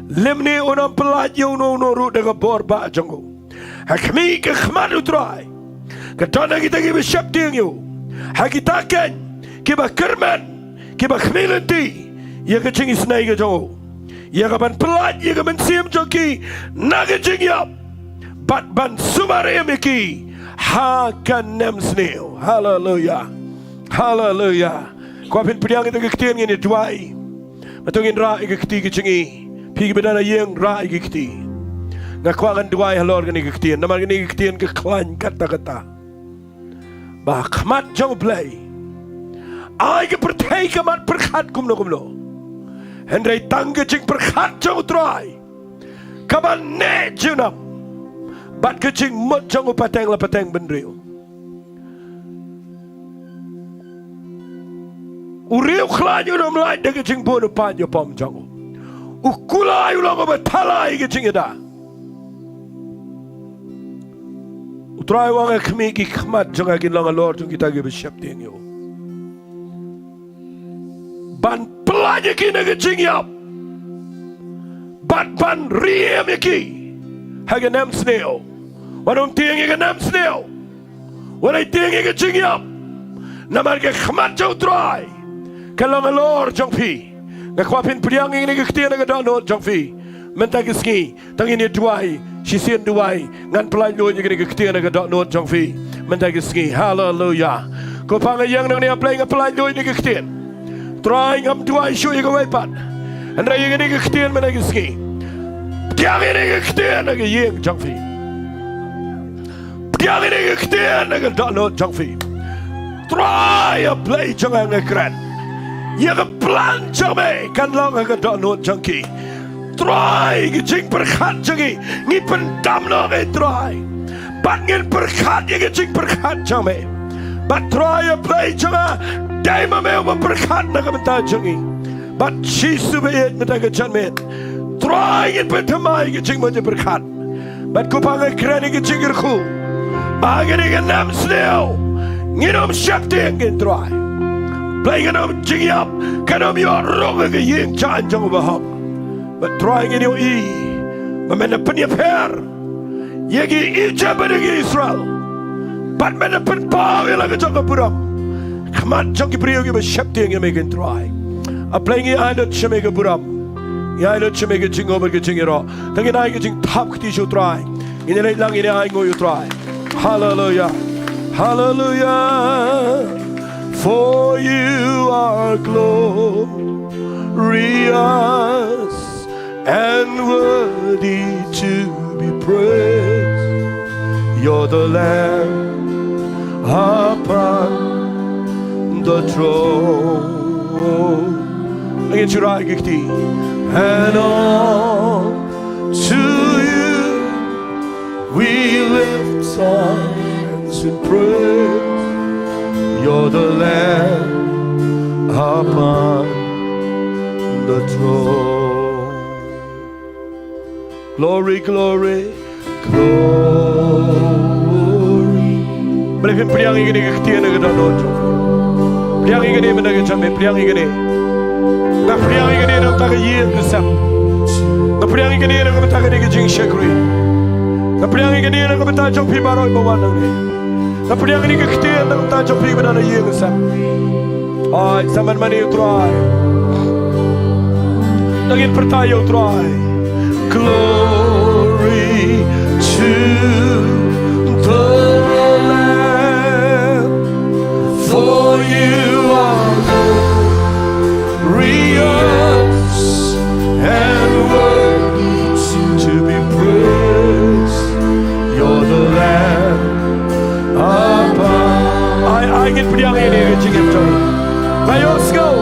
Lymne un ym pyllait ïa uno uno ruh da ka bor bah jong u. Ha khmih ka khmat U Trai ka don ha kita kiba sheptieng ïa u. Ha kita keiñ kiba kyrmen, kiba khmih lynti ïa ka jingisynei ka jong u. Ïa kaban pyllait ïa ka mynsiem jong ki na ka jingïap. Bad ban sumar im ïa ki ha ka nemsniew. Haleluya. Haleluya. Kwah phin pdiang ïa ka ktien, ngin ïa duwai. Mynta ngin rah ïa ka kti ka jong ngi. Phi kiba don ha ïing, rah ïa ka kti. Nga kwah ngan duwai halor kane ka ktien. Namar kane ka ktien ka khlaiñ katta katta. Ba ha khmat jong U Blei, ai ka pyrthei ka mat pyrkhat kumno kumno. Hynrei tang ka jingpyrkhat jong U Trai kaban neh junom. Bad ka jingmut jong u pateng la pateng bynriew. U riewkhlaiñ un ym lait da ka jingbun u paid ïapom jong u. U kulai u long uba thala ïa ka jingïada. U Trai u ong, ha khmih ki khmat jong nga kin long halor jong kita kiba sheptieng ïa u. Ban pyllait ïa ki na ka jingïap. Bad ban ri im ïa ki ha ka nemsniew. Wat ym tieng ïa ka nemsniew. Wat ym tieng ïa ka jingïap. Namar ka khmat jong U Trai ka long halor jong phi. Nga kwah phin pdiang ïa kane ka ktien ha ka dohnud jong phi mynta ka sngi. Tang ngin ïa duwai, shisien duwai, ngan pyllait luid ïa kane ka ktien ha ka dohnud jong phi mynta ka sngi. Haleluya. Ko pa nga ïeng nangne, A Blei, nga pyllait luid ïa kane ka ktien. Trai, ngam duwai shuh ïa kawei pat. Hynrei ïa kane ka ktien mynta ka sngi. Pdiang ïa kane ka ktien ha ka ïing jong phi. Pdiang ïa kane ka ktien ha ka dohnud jong phi. Trai, A Blei jong nga, nga kren ïa ka plan jong me kan long ha ka dohnud jong ki. Trai, ka jingpyrkhat jong ngi, ngi pyndam noh ïa me Trai. Bad ngin pyrkhat ïa ka jingpyrkhat jong me. Bad Trai, A Blei jong nga, dei ma me uba pyrkhat na ka bynta jong ngi. Bad Jisu ba ïeit, mynta ka janmiet, Trai, ngin pynthymmai ïa ka jingmut jingpyrkhat. Bad ko Pa, nga kren ïa ka jingkyrkhu ba ha kane ka nemsniew ngin ym sheptieng, ko Trai. Blei, kane ka jingïap kan ym ïoh rung ha ka ïing jaiñ jong u bahok. Bad Trai, ngin ïohi ba men da pynïapher ïa ki Ijipt bad ïa ki Israel. Bad men da pynpaw ïa la ka jong ka burom ha khmat jong ki briew kiba sheptieng ïa me, ko Trai. A Blei, ngi ai lut sha me ka burom, ngi ai lut sha me ka jingnguh bad ka jingïaroh. Te ngin ai ka jingthap kti sha u Trai. Ngin ïaleit lang, ngin ïa ainguh ïa u Trai. Haleluia. Haleluia. For you are glorious and worthy to be praised. You're the Lamb upon the throne. Ngin shu rai ki kti. And all to you we lift our hands in praise. You're the Lamb upon the throne. Glory, glory, glory. Balei phim pdiang ïa kane ka ktien na ka dohnud jong phi? Pdiang ïa kane mynta ka janmiet, pdiang ïa kane. Nga pdiang ïa kane na ka bynta ka ïing ka sem. Nga pdiang ïa kane na ka bynta kane ka jingshakri. Nga pdiang ïa kane na ka bynta jong phi baroh ba wan hangne. Nga pdiang ïa kane ka ktien na ka bynta jong phi ba don ha ïing ha sem. Ai, sa man mane ïa u Trai. To ngin pyrta ïa u Trai. Glory to the Lamb, for you are glorious and worthy to be praised. You're the Lamb upon. Ai, ai, ngin pdiang ïa kane ka jingim jong ngi. Ba ïohsngew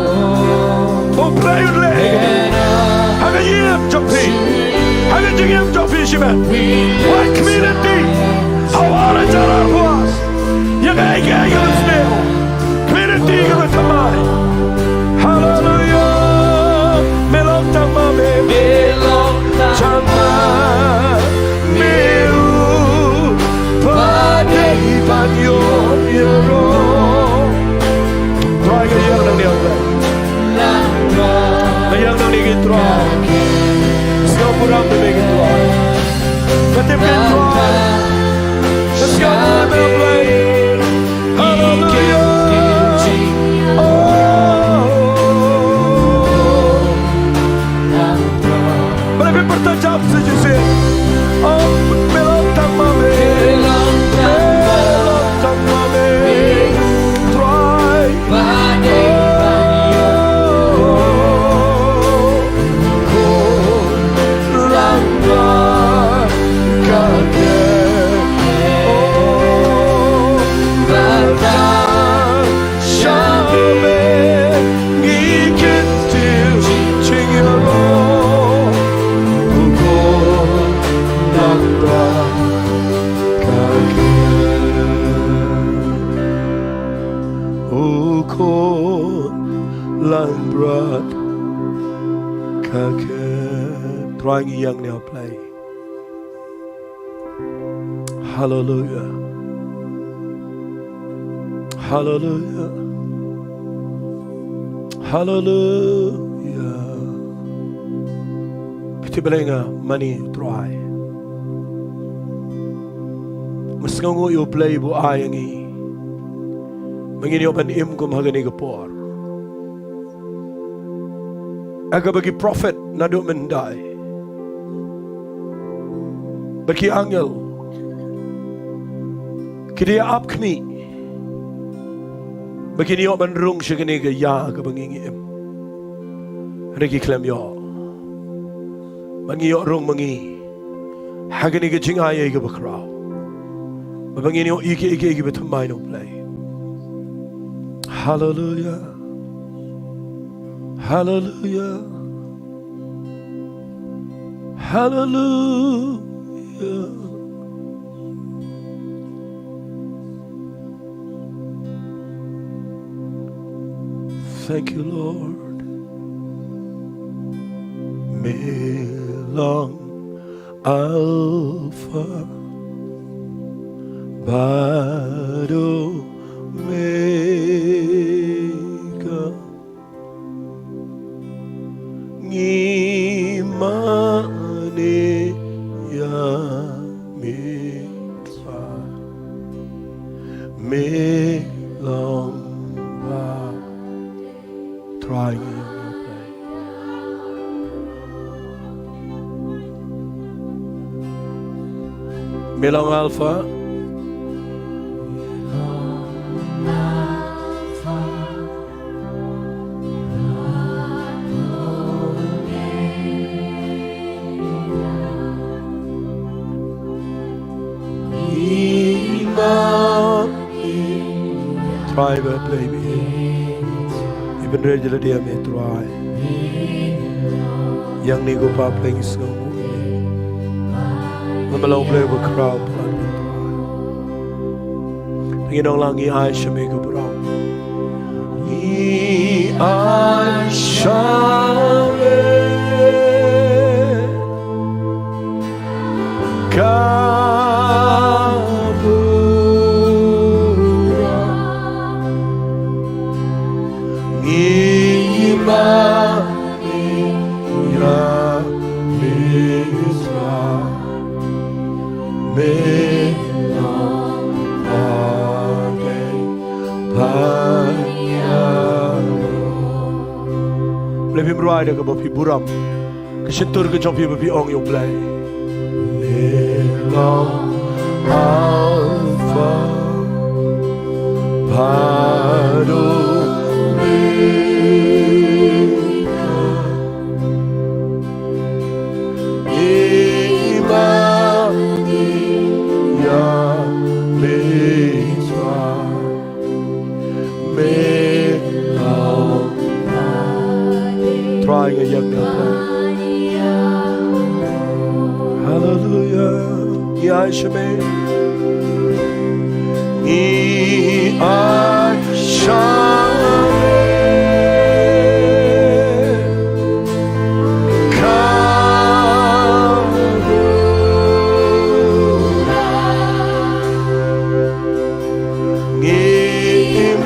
ba U Blei un leh ïa kane ha ka ïing jong phi, ha ka jingim jong phi shimet. Wat khmih lynti ha u ar hajar arphew ar. Ïa kaei kaei kaba sniew, khmih lynti kaba thymmai. Haleluia. Me long tang ma me, me long tang ma me, u ba dei ban ïoh ïaroh. Trai, nga ïeng nangne, U Blei. Nga ïeng nangne, ko Trai. Sngewbha burom ïa me, ko Trai. Nga tip, ko Trai, nga sngewbha ïa me, Blei. Haleluia. Oh. Balei phim pyrta jam shisien? Oh, me long tang ma me. Me long tang ma me. Trai. U Khun Langbrot ka khet. Trai, ngi ïeng nangne, U Blei. Haleluia. Haleluia. Haleluia. Phi tip balei nga mane, Trai? Nga sngewnguh ïa U Blei ba u ai ïa ngi ba ngin ïoh ban im kum ha kane ka por. Ïa kaba ki prophet naduh mynhyndai bad ki angel ki da ïa ap khmih ba kin ïoh ban rung sha kane ka ïa kaba ngi ngi im. Hynrei ki khlem ïoh. Ba ngi ïoh rung ma ngi ha kane ka jingai ei kaba khraw, ba ngin ïoh ïa kiei kiei kiba thymmai na U Blei. Haleluia. Haleluia. Haleluia. Thank you, Lord. Me long Alpha bad Omega. Ngi mane ïa me Trai. Me long ba Trai ngi ïa me Trai. Me long Alpha. Trai ba Blei me. I pynrem jylla ïa me Trai. Ïa ngi ko Pa Blei ngi sngew. Me long Blei ba khraw Trai. Ngi nong lang ngi ai sha me ka burom. Ngi ai sha me ka burom. Ngi mane ïa me Trai. Me long ba dei ban ïa. Lei phim rwai da kaba phi burom. Ka shyntur ka jong phi ba phi ong ïa U Blei. Me long Alpha bad Omega. Ngi mane ïa me Trai. Me long Trai ngi ïa me Trai. Haleluya. Ngi ai sha me. Ngi ai sha me ka burom. Ngi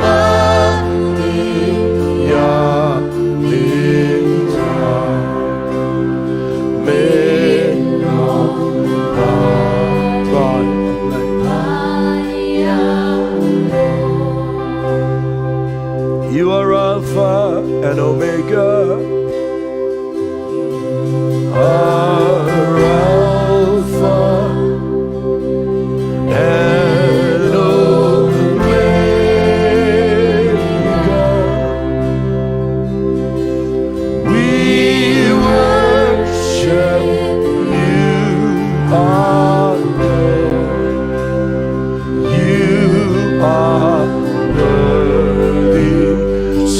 mane ïa me Trai. Me long ba dei ban ïa. You are Alpha and Omega. Are Alpha and Omega. We worship you, our Lord. You are worthy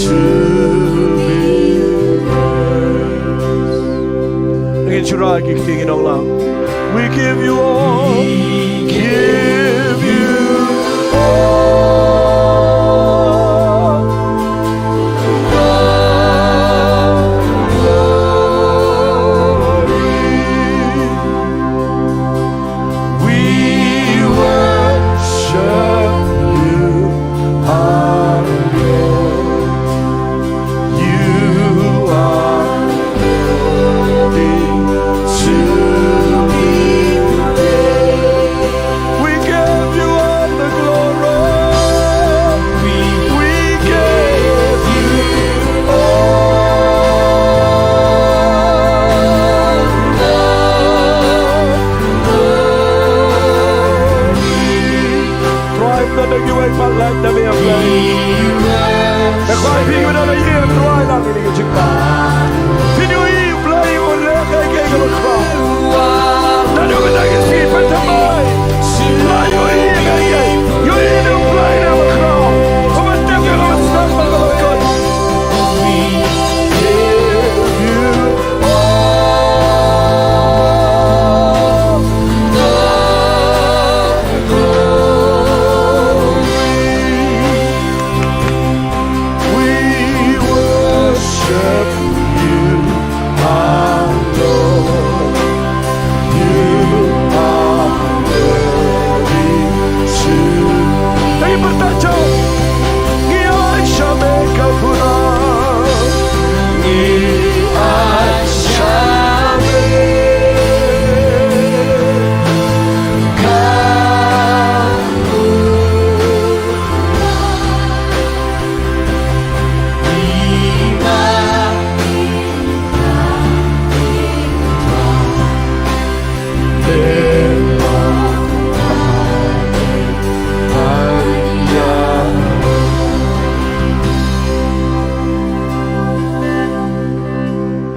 to be praised. Ngin shu rai ki kti, ngin ong lang. We give you all. We give you all the glory. We worship you, our Lord. You are worthy to be praised. We give you all the glory. We give you all the glory. Trai, to da kiwei pat lait na me, A Blei. Te Trai, phi ïoh da ïa Trai na ngi ki jingkyrpad. Phin ïohi U Blei un leh kaei kaei kaba khraw. Naduh mynta ka sngi pat thymmai. Trai, ïohi kaei kaei. Ïohi na U Blei na kaba khraw. Kaba tip ïa kaba sdang bad kaba kut.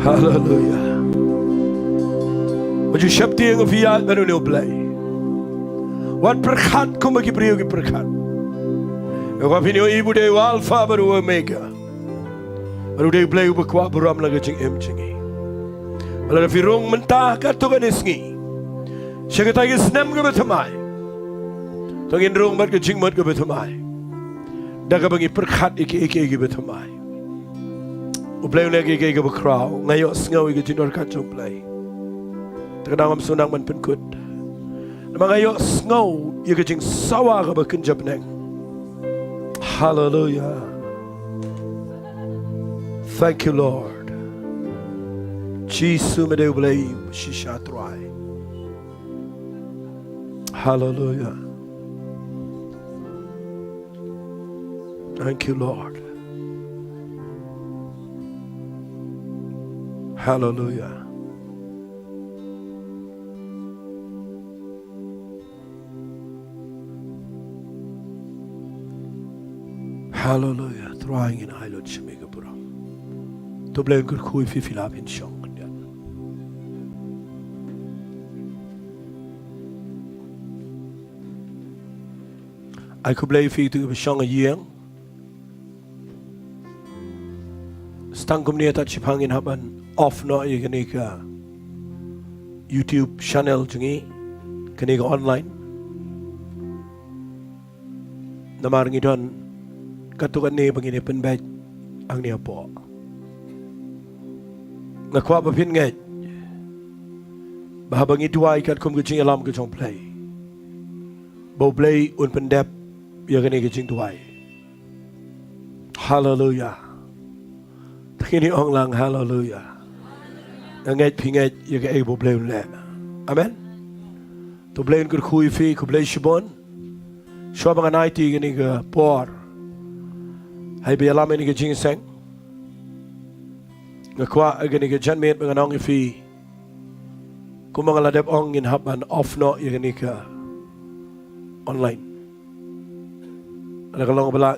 Haleluia. Wat ju sheptieng ïa phi ïaid bad une U Blei. Wat pyrkhat kumba ki briew ki pyrkhat. Nga kwah phin ïohi ba u dei u Alpha bad u Omega. Bad u dei U Blei uba kwah burom ïa ka jingim jong ngi. Lada phi rung mynta katto katne sngi, sha kata ka snem kaba thymmai, to ngin rung bad ka jingmut kaba thymmai da kaba ngi pyrkhat ïa kiei kiei kiba thymmai. U Blei u leh kiei kiei kiba khraw. Nga ïohsngew ïa ka jingdonkam jong U Blei. Te ka dang ngam sngewdang ban pynkut, namar nga ïohsngew ïa ka jingsawa kaba kynja bneng. Haleluia. Thank you, Lord. Jisu, me dei U Blei shisha, Trai. Haleluia. Thank you, Lord. Haleluia. Haleluia. Trai, ngin ai lut sha me ka burom. To U Blei un kyrkhu ïa phi, phi lah ban shong khyndiat. Ai khublei ïa phi to kiba shong ha ïing. Sa tang kumne tad shipang ngin hap ban off noh ïa kane ka YouTube channel jong ngi, kane ka online. Namar ngi don katto katne ba ngin ïa pynbeit hangne hapoh. Nga kwah ba phin ngeit ba haba ngi duwai katkum ka jingïalam ka jong U Blei, ba U Blei un pyndep ïa kane ka jingduwai. Haleluia. Te ngin ong lang haleluia. Nga ngeit phi ngeit ïa kaei ba U Blei un leh. Amen. To U Blei un kyrkhu ïa phi, khublei shibun. Shuwa ba ngan aiti ïa kane ka por haba ïalam ïa kane ka jingïaseng, nga kwah ïa kane ka janmiet ba ngan ong ïa phi, kumba nga la dep ong, ngin hap ban off noh ïa kane ka online. Lada ka long ba lah,